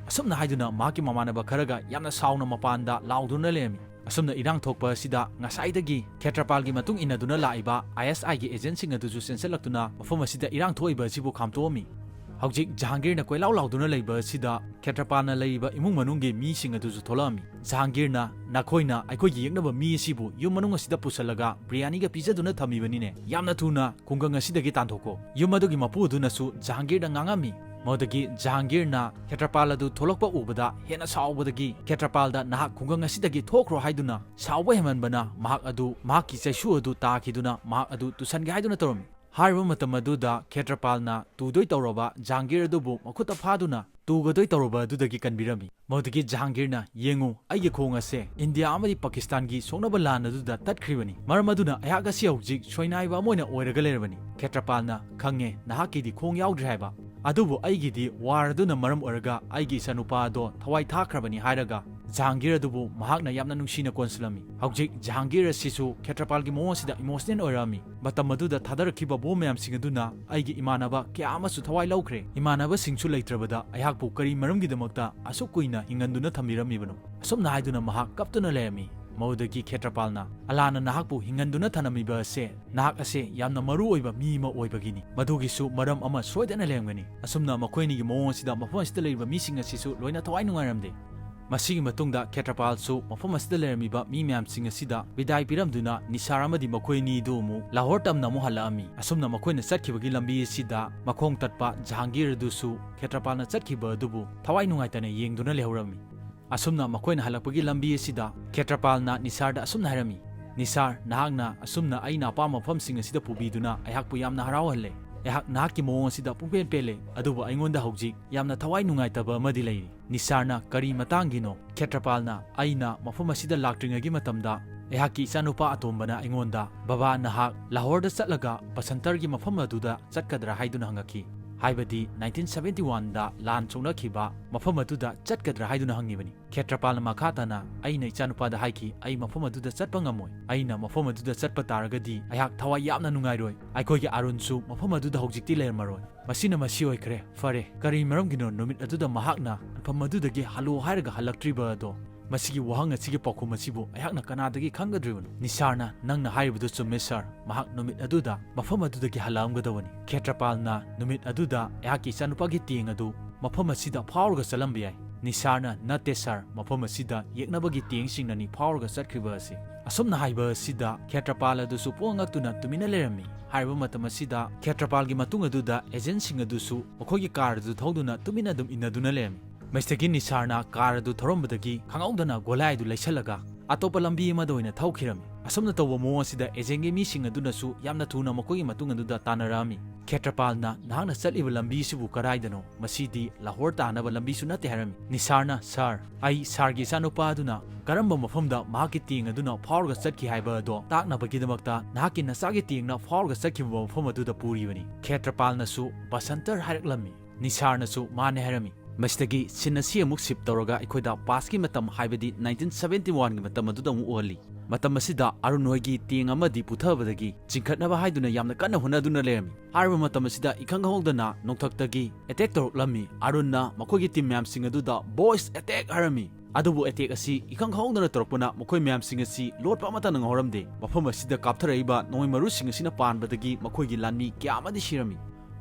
ꯑꯁꯨꯝꯅ ꯍꯥꯏꯗꯨꯅ ꯃꯍꯥꯛꯀꯤ ꯃꯃꯥꯟꯅꯕ ꯈꯔꯒ ꯌꯥꯝꯅ ꯁꯥꯎꯅ ꯃꯄꯥꯟꯗ ꯂꯥꯎꯗꯨꯅ ꯂꯩꯔꯝꯃꯤ꯫ ꯑꯁꯨꯝꯅ ꯏꯔꯥꯡ ꯊꯣꯛꯄ ꯑꯁꯤꯗ ꯉꯁꯥꯏꯗꯒꯤ ꯈꯦꯇ꯭ꯔꯄꯥꯜꯒꯤ ꯃꯇꯨꯡ ꯏꯟꯅꯗꯨꯅ ꯂꯥꯛꯏꯕ ISIꯒꯤ agentꯁꯤꯡ ꯑꯗꯨꯁꯨ ꯆꯦꯟꯁꯤꯜꯂꯛꯇꯨꯅ ꯃꯐꯝ ꯑꯁꯤꯗ ꯏꯔꯥꯡ ꯊꯣꯛꯏꯕ ꯑꯁꯤꯕꯨ ꯈꯥꯝꯇꯣꯛꯑꯝꯃꯤ꯫ ꯍꯧꯖꯤꯛ ꯖꯍꯥꯡꯒꯤꯔꯅ ꯀꯣꯏꯂꯥꯎ ꯂꯥꯎꯗꯨꯅ ꯂꯩꯕ ꯑꯁꯤꯗ ꯈꯦꯇ꯭ꯔꯄꯥꯜꯅ ꯂꯩꯔꯤꯕ ꯏꯃꯨꯡ ꯃꯅꯨꯡꯒꯤ ꯃꯤꯁꯤꯡ ꯑꯗꯨꯁꯨ ꯊꯣꯛꯂꯛꯑꯝꯃꯤ꯫ ꯖꯍꯥꯡꯒꯤꯔꯅ, "ꯅꯈꯣꯏꯅ ꯑꯩꯈꯣꯏꯒꯤ ꯌꯦꯛꯅꯕ ꯃꯤ ꯑꯁꯤꯕꯨ ꯌꯨꯝ ꯃꯅꯨꯡ ꯑꯁꯤꯗ ꯄꯨꯁꯜꯂꯒ ꯕꯤꯔꯌꯥꯅꯤꯒ ꯄꯤꯖꯗꯨꯅ ꯊꯝꯃꯤꯕꯅꯤꯅꯦ꯫ ꯌꯥꯝꯅ ꯊꯨꯅ ꯈꯨꯡꯒꯪ ꯑꯁꯤꯗꯒꯤ ꯇꯥꯟꯊꯣꯛꯀꯣ꯫" ꯌꯨꯝ ꯑꯗꯨꯒꯤ ꯃꯄꯨ ꯑꯗꯨꯅꯁꯨ ꯖꯍꯥꯡꯒꯤꯔꯗ ꯉꯥꯡꯉꯝꯃꯤ꯫ ꯃꯗꯨꯗꯒꯤ ꯖꯍꯥꯡꯒꯤꯔꯅ ꯈꯦꯇ꯭ꯔꯄꯥꯜ ꯑꯗꯨ ꯊꯣꯛꯂꯛꯄ ꯎꯕꯗ ꯍꯦꯟꯅ ꯁꯥꯎꯕꯗꯒꯤ ꯈꯦꯇ꯭ꯔꯄꯥꯜꯗ, "ꯅꯍꯥꯛ ꯈꯨꯡꯒꯪ ꯑꯁꯤꯗꯒꯤ ꯊꯣꯛꯈ꯭ꯔꯣ" ꯍꯥꯏꯗꯨꯅ ꯁꯥꯎꯕ ꯍꯦꯟꯃꯟꯕꯅ ꯃꯍꯥꯛ ꯑꯗꯨ, ꯃꯍꯥꯛꯀꯤ ꯆꯩꯁꯨ ꯑꯗꯨ ꯇꯥꯈꯤꯗꯨꯅ ꯃꯍꯥꯛ ꯑꯗꯨ ꯇꯨꯁꯟꯒꯦ ꯍꯥꯏꯗꯨꯅ ꯇꯧꯔꯝꯃꯤ꯫ ꯍꯥꯏꯔꯤꯕ ꯃꯇꯝ ꯑꯗꯨꯗ ꯈꯦꯇ꯭ꯔꯄꯥꯜꯅ ꯇꯨꯗꯣꯏ ꯇꯧꯔꯕ ꯖꯍꯥꯡꯒꯤꯔ ꯑꯗꯨꯕꯨ ꯃꯈꯨꯠꯇ ꯐꯥꯗꯨꯅ ꯇꯨꯒꯗꯣꯏ ꯇꯧꯔꯕ ꯑꯗꯨꯗꯒꯤ ꯀꯟꯕꯤꯔꯝꯃꯤ꯫ ꯃꯗꯨꯗꯒꯤ ꯖꯍꯥꯡꯒꯤꯔꯅ, "ꯌꯦꯡꯉꯨ, ꯑꯩꯒꯤ ꯈꯣꯡ ꯑꯁꯦ ꯏꯟꯗꯤꯌꯥ ꯑꯃꯗꯤ ꯄꯥꯀꯤꯁꯇꯥꯟꯒꯤ ꯁꯣꯛꯅꯕ ꯂꯥꯟ ꯑꯗꯨꯗ ꯇꯠꯈ꯭ꯔꯤꯕꯅꯤ꯫ ꯃꯔꯝ ꯑꯗꯨꯅ ꯑꯩꯍꯥꯛ ꯑꯁꯤ ꯍꯧꯖꯤꯛ ꯁꯣꯏꯅꯥꯏꯕ ꯑꯃ ꯑꯣꯏꯅ ꯑꯣꯏꯔꯒ ꯂꯩꯔꯕꯅꯤ꯫" ꯈꯦꯇ꯭ꯔꯄꯥꯜꯅ, "ꯈꯪꯉꯦ, ꯅꯍꯥꯛꯀꯤꯗꯤ ꯈꯣꯡ ꯌꯥꯎꯗ꯭ꯔꯦ ꯍꯥꯏꯕ꯫ ꯑꯗꯨꯕꯨ ꯑꯩꯒꯤꯗꯤ ꯋꯥꯔ ꯑꯗꯨꯅ ꯃꯔꯝ ꯑꯣꯏꯔꯒ ꯑꯩꯒꯤ ꯏꯆꯥꯅꯨꯄꯥ ꯑꯗꯣ ꯊꯋꯥꯏ ꯊꯥꯈ꯭ꯔꯕꯅꯤ" ꯍꯥꯏꯔꯒ ꯖꯍꯥꯡꯒꯤꯔ ꯑꯗꯨꯕꯨ ꯃꯍꯥꯛꯅ ꯌꯥꯝꯅ ꯅꯨꯡꯁꯤꯅ ꯀꯣꯟꯁꯤꯜꯂꯝꯃꯤ꯫ ꯍꯧꯖꯤꯛ ꯖꯍꯥꯡꯒꯤꯔ ꯑꯁꯤꯁꯨ ꯈꯦꯇ꯭ꯔꯄꯥꯜꯒꯤ ꯃꯑꯣꯡ ꯑꯁꯤꯗ emotional ꯑꯣꯏꯔꯛꯑꯝꯃꯤ꯫ ꯃꯇꯝ ꯑꯗꯨꯗ ꯊꯥꯗꯔꯛꯈꯤꯕ ꯕꯣꯝ ꯃꯌꯥꯝꯁꯤꯡ ꯑꯗꯨꯅ ꯑꯩꯒꯤ ꯏꯃꯥꯟꯅꯕ ꯀꯌꯥ ꯑꯃꯁꯨ ꯊꯋꯥꯏ ꯂꯧꯈ꯭ꯔꯦ꯫ ꯏꯃꯥꯟꯅꯕꯁꯤꯡꯁꯨ ꯂꯩꯇ꯭ꯔꯕꯗ ꯑꯩꯍꯥꯛꯄꯨ ꯀꯔꯤ ꯃꯔꯝꯒꯤꯗꯃꯛꯇ ꯑꯁꯨꯛ ꯀꯨꯏꯅ ꯍꯤꯡꯍꯟꯗꯨꯅ ꯊꯝꯕꯤꯔꯝꯃꯤꯕꯅꯣ? ꯑꯁꯨꯝꯅ ꯍꯥꯏꯗꯨꯅ ꯃꯍꯥꯛ ꯀꯞꯇꯨꯅ ꯂꯩꯔꯝꯃꯤ꯫ ꯃꯗꯨꯗꯒꯤ ꯈꯦꯇ꯭ꯔꯄꯥꯜꯅ, "ꯑꯜꯂꯥꯅ ꯅꯍꯥꯛꯄꯨ ꯍꯤꯡꯍꯟꯗꯨꯅ ꯊꯝꯂꯝꯃꯤꯕ ꯑꯁꯦ, ꯅꯍꯥꯛ ꯑꯁꯦ ꯌꯥꯝꯅ ꯃꯔꯨ ꯑꯣꯏꯕ ꯃꯤ ꯑꯃ ꯑꯣꯏꯕꯒꯤꯅꯤ꯫ ꯃꯗꯨꯒꯤꯁꯨ ꯃꯔꯝ ꯑꯃ ꯁꯣꯏꯗꯅ ꯂꯩꯔꯝꯒꯅꯤ꯫" ꯑꯁꯨꯝꯅ ꯃꯈꯣꯏ ꯑꯅꯤꯒꯤ ꯃꯑꯣꯡ ꯑꯁꯤꯗ ꯃꯐꯝ ꯑꯁꯤꯗ ꯂꯩꯔꯤꯕ ꯃꯤꯁꯤꯡ ꯑꯁꯤꯁꯨ ꯂꯣꯏꯅ ꯊꯋꯥꯏ ꯅꯨꯡꯉꯥꯏꯔꯝꯗꯦ꯫ ꯃꯁꯤꯒꯤ ꯃꯇꯨꯡꯗ ꯈꯦꯇ꯭ꯔꯄꯥꯜꯁꯨ ꯃꯐꯝ ꯑꯁꯤꯗ ꯂꯩꯔꯝꯃꯤꯕ ꯃꯤ ꯃꯌꯥꯝꯁꯤꯡ ꯑꯁꯤꯗ ꯕꯤꯗꯥꯏ ꯄꯤꯔꯝꯗꯨꯅ ꯅꯤꯁꯥꯔ ꯑꯃꯗꯤ ꯃꯈꯣꯏ ꯑꯅꯤꯗꯨ ꯑꯃꯨꯛ ꯂꯥꯍꯣꯔ ꯇꯝꯅ ꯑꯃꯨꯛ ꯍꯜꯂꯛꯑꯝꯃꯤ꯫ ꯑꯁꯨꯝꯅ ꯃꯈꯣꯏꯅ ꯆꯠꯈꯤꯕꯒꯤ ꯂꯝꯕꯤ ꯑꯁꯤꯗ ꯃꯈꯣꯡ ꯇꯠꯄ ꯖꯍꯥꯡꯒꯤꯔ ꯑꯗꯨꯁꯨ ꯈꯦꯇ꯭ꯔꯄꯥꯜꯅ ꯆꯠꯈꯤꯕ ꯑꯗꯨꯕꯨ ꯊꯋꯥꯏ ꯅꯨꯡꯉꯥꯏꯇꯅ ꯌꯦꯡꯗꯨꯅ ꯂꯩꯍꯧꯔꯝꯃꯤ꯫ ꯑꯁꯨꯝꯅ ꯃꯈꯣꯏꯅ ꯍꯜꯂꯛꯄꯒꯤ ꯂꯝꯕꯤ ꯑꯁꯤꯗ ꯈꯦꯇ꯭ꯔꯄꯥꯜꯅ ꯅꯤꯁꯥꯔꯗ ꯑꯁꯨꯝꯅ ꯍꯥꯏꯔꯝꯃꯤ, "ꯅꯤꯁꯥꯔ, ꯅꯍꯥꯛꯅ ꯑꯁꯨꯝꯅ ꯑꯩꯅ ꯑꯄꯥꯝꯕ ꯃꯐꯝꯁꯤꯡ ꯑꯁꯤꯗ ꯄꯨꯕꯤꯗꯨꯅ ꯑꯩꯍꯥꯛꯄꯨ ꯌꯥꯝꯅ ꯍꯔꯥꯎꯍꯜꯂꯦ꯫ ꯑꯩꯍꯥꯛ ꯅꯍꯥꯛꯀꯤ ꯃꯑꯣꯡ ꯑꯁꯤꯗ ꯄꯨꯡꯄꯦꯟ ꯄꯦꯜꯂꯦ, ꯑꯗꯨꯕꯨ ꯑꯩꯉꯣꯟꯗ ꯍꯧꯖꯤꯛ ꯌꯥꯝꯅ ꯊꯋꯥꯏ ꯅꯨꯡꯉꯥꯏꯇꯕ ꯑꯃꯗꯤ ꯂꯩꯔꯤ꯫" ꯅꯤꯁꯥꯔꯅ, "ꯀꯔꯤ ꯃꯇꯥꯡꯒꯤꯅꯣ?" ꯈꯦꯇ꯭ꯔꯄꯥꯜꯅ, "ꯑꯩꯅ ꯃꯐꯝ ꯑꯁꯤꯗ ꯂꯥꯛꯇ꯭ꯔꯤꯉꯩꯒꯤ ꯃꯇꯝꯗ ꯑꯩꯍꯥꯛꯀꯤ ꯏꯆꯥꯅꯨꯄꯥ ꯑꯇꯣꯝꯕꯅ ꯑꯩꯉꯣꯟꯗ, 'ꯕꯕꯥ, ꯅꯍꯥꯛ ꯂꯥꯍꯣꯔꯗ ꯆꯠꯂꯒ ꯕꯁꯟꯇꯔꯒꯤ ꯃꯐꯝ ꯑꯗꯨꯗ ꯆꯠꯀꯗ꯭ꯔꯥ?' ꯍꯥꯏꯗꯨꯅ ꯍꯪꯉꯛꯈꯤ꯫ ꯍꯥꯏꯕꯗꯤ nineteen seventy one ꯗ ꯂꯥꯟ ꯁꯣꯛꯅꯈꯤꯕ ꯃꯐꯝ ꯑꯗꯨꯗ ꯆꯠꯀꯗ꯭ꯔꯥ ꯍꯥꯏꯗꯨꯅ ꯍꯪꯉꯤꯕꯅꯤ꯫ ꯈꯦꯇ꯭ꯔꯄꯥꯜꯅ ꯃꯈꯥ ꯇꯥꯅ, "ꯑꯩꯅ ꯏꯆꯥꯅꯨꯄꯥꯗ ꯍꯥꯏꯈꯤ, ꯑꯩ ꯃꯐꯝ ꯑꯗꯨꯗ ꯆꯠꯄ ꯉꯝꯃꯣꯏ꯫ ꯑꯩꯅ ꯃꯐꯝ ꯑꯗꯨꯗ ꯆꯠꯄ ꯇꯥꯔꯒꯗꯤ ꯑꯩꯍꯥꯛ ꯊꯋꯥꯏ ꯌꯥꯝꯅ ꯅꯨꯡꯉꯥꯏꯔꯣꯏ꯫ ꯑꯩꯈꯣꯏꯒꯤ ꯑꯔꯨꯟꯁꯨ ꯃꯐꯝ ꯑꯗꯨꯗ ꯍꯧꯖꯤꯛꯇꯤ ꯂꯩꯔꯝꯃꯔꯣꯏ꯫ ꯃꯁꯤꯅ ꯃꯁꯤ ꯑꯣꯏꯈ꯭ꯔꯦ꯫ ꯐꯔꯦ, ꯀꯔꯤ ꯃꯔꯝꯒꯤꯅꯣ ꯅꯨꯃꯤꯠ ꯑꯗꯨꯗ ꯃꯍꯥꯛꯅ ꯃꯐꯝ ꯑꯗꯨꯗꯒꯤ ꯍꯜꯂꯣ ꯍꯥꯏꯔꯒ ꯍꯜꯂꯛꯇ꯭ꯔꯤꯕ ꯑꯗꯣ?" ꯃꯁꯤꯒꯤ ꯋꯥꯍꯪ ꯑꯁꯤꯒꯤ ꯄꯥꯎꯈꯨꯝ ꯑꯁꯤꯕꯨ ꯑꯩꯍꯥꯛꯅ ꯀꯅꯥꯗꯒꯤ ꯈꯪꯒꯗ꯭ꯔꯤꯕꯅꯣ? ꯅꯤꯁꯥꯔꯅ, "ꯅꯪꯅ ꯍꯥꯏꯔꯤꯕꯗꯨ ꯆꯨꯝꯃꯦ ꯁꯥꯔ, ꯃꯍꯥꯛ ꯅꯨꯃꯤꯠ ꯑꯗꯨꯗ ꯃꯐꯝ ꯑꯗꯨꯗꯒꯤ ꯍꯜꯂꯛꯂꯝꯒꯗꯕꯅꯤ꯫" ꯈꯦꯇ꯭ꯔꯄꯥꯜꯅ, "ꯅꯨꯃꯤꯠ ꯑꯗꯨꯗ ꯑꯩꯍꯥꯛꯀꯤ ꯏꯆꯥꯅꯨꯄꯥꯒꯤ ꯇꯦꯡ ꯑꯗꯨ ꯃꯐꯝ ꯑꯁꯤꯗ ꯐꯥꯎꯔꯒ ꯆꯠꯂꯝꯕ ꯌꯥꯏ꯫" ꯅꯤꯁꯥꯔꯅ, "ꯅꯠꯇꯦ ꯁꯥꯔ, ꯃꯐꯝ ꯑꯁꯤꯗ ꯌꯦꯛꯅꯕꯒꯤ ꯇꯦꯡꯁꯤꯡꯅꯅꯤ ꯐꯥꯎꯔꯒ ꯆꯠꯈ꯭ꯔꯤꯕ ꯑꯁꯤ꯫" ꯑꯁꯨꯝꯅ ꯍꯥꯏꯕ ꯑꯁꯤꯗ ꯈꯦꯇ꯭ꯔꯄꯥꯜ ꯑꯗꯨꯁꯨ ꯄꯨꯡꯉꯛ ꯉꯛꯇꯨꯅ ꯇꯨꯃꯤꯟꯅ ꯂꯩꯔꯝꯃꯤ꯫ ꯍꯥꯏꯔꯤꯕ ꯃꯇꯝ ꯑꯁꯤꯗ ꯈꯦꯇ꯭ꯔꯄꯥꯜꯒꯤ ꯃꯇꯨꯡ ꯑꯗꯨꯗ ꯑꯦꯖꯦꯟꯁꯤꯡ ꯑꯗꯨꯁꯨ ꯃꯈꯣꯏꯒꯤ ꯀꯥꯔ ꯑꯗꯨ ꯊꯧꯗꯨꯅ ꯇꯨꯃꯤꯟꯅ ꯑꯗꯨꯝ ꯏꯟꯅꯗꯨꯅ ꯂꯩꯔꯝꯃꯤ꯫ ꯃꯁꯤꯗꯒꯤ ꯅꯤꯁꯥꯔꯅ ꯀꯥꯔ ꯑꯗꯨ ꯊꯧꯔꯝꯕꯗꯒꯤ ꯈꯪꯍꯧꯗꯅ ꯒꯣꯂꯥꯏ ꯑꯗꯨ ꯂꯩꯁꯜꯂꯒ ꯑꯇꯣꯞꯄ ꯂꯝꯕꯤ ꯑꯃꯗ ꯑꯣꯏꯅ ꯊꯧꯈꯤꯔꯝꯃꯤ꯫ ꯑꯁꯨꯝꯅ ꯇꯧꯕ ꯃꯑꯣꯡ ꯑꯁꯤꯗ ꯑꯦꯖꯦꯟꯒꯤ ꯃꯤꯁꯤꯡ ꯑꯗꯨꯅꯁꯨ ꯌꯥꯝꯅ ꯊꯨꯅ ꯃꯈꯣꯏꯒꯤ ꯃꯇꯨꯡ ꯑꯗꯨꯗ ꯇꯥꯟꯅꯔꯛꯑꯝꯃꯤ꯫ ꯈꯦꯇ꯭ꯔꯄꯥꯜꯅ, "ꯅꯍꯥꯛꯅ ꯆꯠꯂꯤꯕ ꯂꯝꯕꯤꯁꯤꯕꯨ ꯀꯗꯥꯏꯗꯅꯣ? ꯃꯁꯤꯗꯤ ꯂꯥꯍꯣꯔ ꯇꯥꯅꯕ ꯂꯝꯕꯤꯁꯨ ꯅꯠꯇꯦ" ꯍꯥꯏꯔꯝꯃꯤ꯫ ꯅꯤꯁꯥꯔꯅ, "ꯁꯥꯔ, ꯑꯩ ꯁꯥꯔꯒꯤ ꯏꯆꯥꯅꯨꯄꯥ ꯑꯗꯨꯅ ꯀꯔꯝꯕ ꯃꯐꯝꯗ ꯃꯍꯥꯛꯀꯤ ꯇꯦꯡ ꯑꯗꯨꯅ ꯐꯥꯎꯔꯒ ꯆꯠꯈꯤ ꯍꯥꯏꯕ ꯑꯗꯣ ꯇꯥꯛꯅꯕꯒꯤꯗꯃꯛꯇ ꯅꯍꯥꯛꯀꯤ ꯅꯆꯥꯒꯤ ꯇꯦꯡꯅ ꯐꯥꯎꯔꯒ ꯆꯠꯈꯤꯕ ꯃꯐꯝ ꯑꯗꯨꯗ ꯄꯨꯔꯤꯕꯅꯤ꯫" ꯈꯦꯇ꯭ꯔꯄꯥꯜꯅꯁꯨ ꯕꯁꯟꯇꯔ ꯍꯥꯏꯔꯛꯂꯝꯃꯤ꯫ ꯅꯤꯁꯥꯔꯅꯁꯨ ꯃꯥꯅꯦ ꯍꯥꯏꯔꯝꯃꯤ꯫ ꯃꯁꯤꯗꯒꯤ ꯁꯤꯟ ꯑꯁꯤ ꯑꯃꯨꯛ ꯁꯤꯞ ꯇꯧꯔꯒ ꯑꯩꯈꯣꯏꯗ ꯄꯥꯁꯀꯤ ꯃꯇꯝ, ꯍꯥꯏꯕꯗꯤ ꯅꯥꯏꯟꯇꯤꯟ ꯁꯕꯦꯟꯇꯤ ꯋꯥꯟꯒꯤ ꯃꯇꯝ ꯑꯗꯨꯗ ꯑꯃꯨꯛ ꯑꯣꯜꯂꯤ꯫ ꯃꯇꯝ ꯑꯁꯤꯗ ꯑꯔꯨꯟ ꯍꯣꯏꯒꯤ ꯇꯦꯡ ꯑꯃꯗꯤ ꯄꯨꯊꯕꯗꯒꯤ ꯆꯤꯡꯈꯠꯅꯕ ꯍꯥꯏꯗꯨꯅ ꯌꯥꯝꯅ ꯀꯟꯅ ꯍꯣꯠꯅꯗꯨꯅ ꯂꯩꯔꯝꯃꯤ꯫ ꯍꯥꯏꯔꯤꯕ ꯃꯇꯝ ꯑꯁꯤꯗ ꯏꯈꯪ ꯈꯪꯍꯧꯗꯅ ꯅꯣꯡꯊꯛꯇꯒꯤ ꯑꯦꯇꯦꯛ ꯇꯧꯔꯛꯂꯝꯃꯤ꯫ ꯑꯔꯨꯟꯅ ꯃꯈꯣꯏꯒꯤ ꯇꯤꯝ ꯃꯌꯥꯝꯁꯤꯡ ꯑꯗꯨꯗ, "ꯕꯣꯏꯁ, ꯑꯦꯇꯦꯛ!" ꯍꯥꯏꯔꯝꯃꯤ꯫ ꯑꯗꯨꯕꯨ ꯑꯦꯇꯦꯛ ꯑꯁꯤ ꯏꯈꯪ ꯈꯪꯍꯧꯗꯅ ꯇꯧꯔꯛꯄꯅ ꯃꯈꯣꯏ ꯃꯌꯥꯝꯁꯤꯡ ꯑꯁꯤ ꯂꯣꯠꯄ ꯑꯃꯠꯇ ꯅꯪꯍꯧꯔꯝꯗꯦ꯫ ꯃꯐꯝ ꯑꯁꯤꯗ ꯀꯥꯞꯊꯔꯛꯏꯕ ꯅꯣꯡꯃꯩ ꯃꯔꯨꯁꯤꯡ ꯑꯁꯤꯅ ꯄꯥꯟꯕꯗꯒꯤ ꯃꯈꯣꯏꯒꯤ ꯂꯥꯟꯃꯤ ꯀꯌꯥ ꯑꯃꯗꯤ ꯁꯤꯔꯝꯃꯤ꯫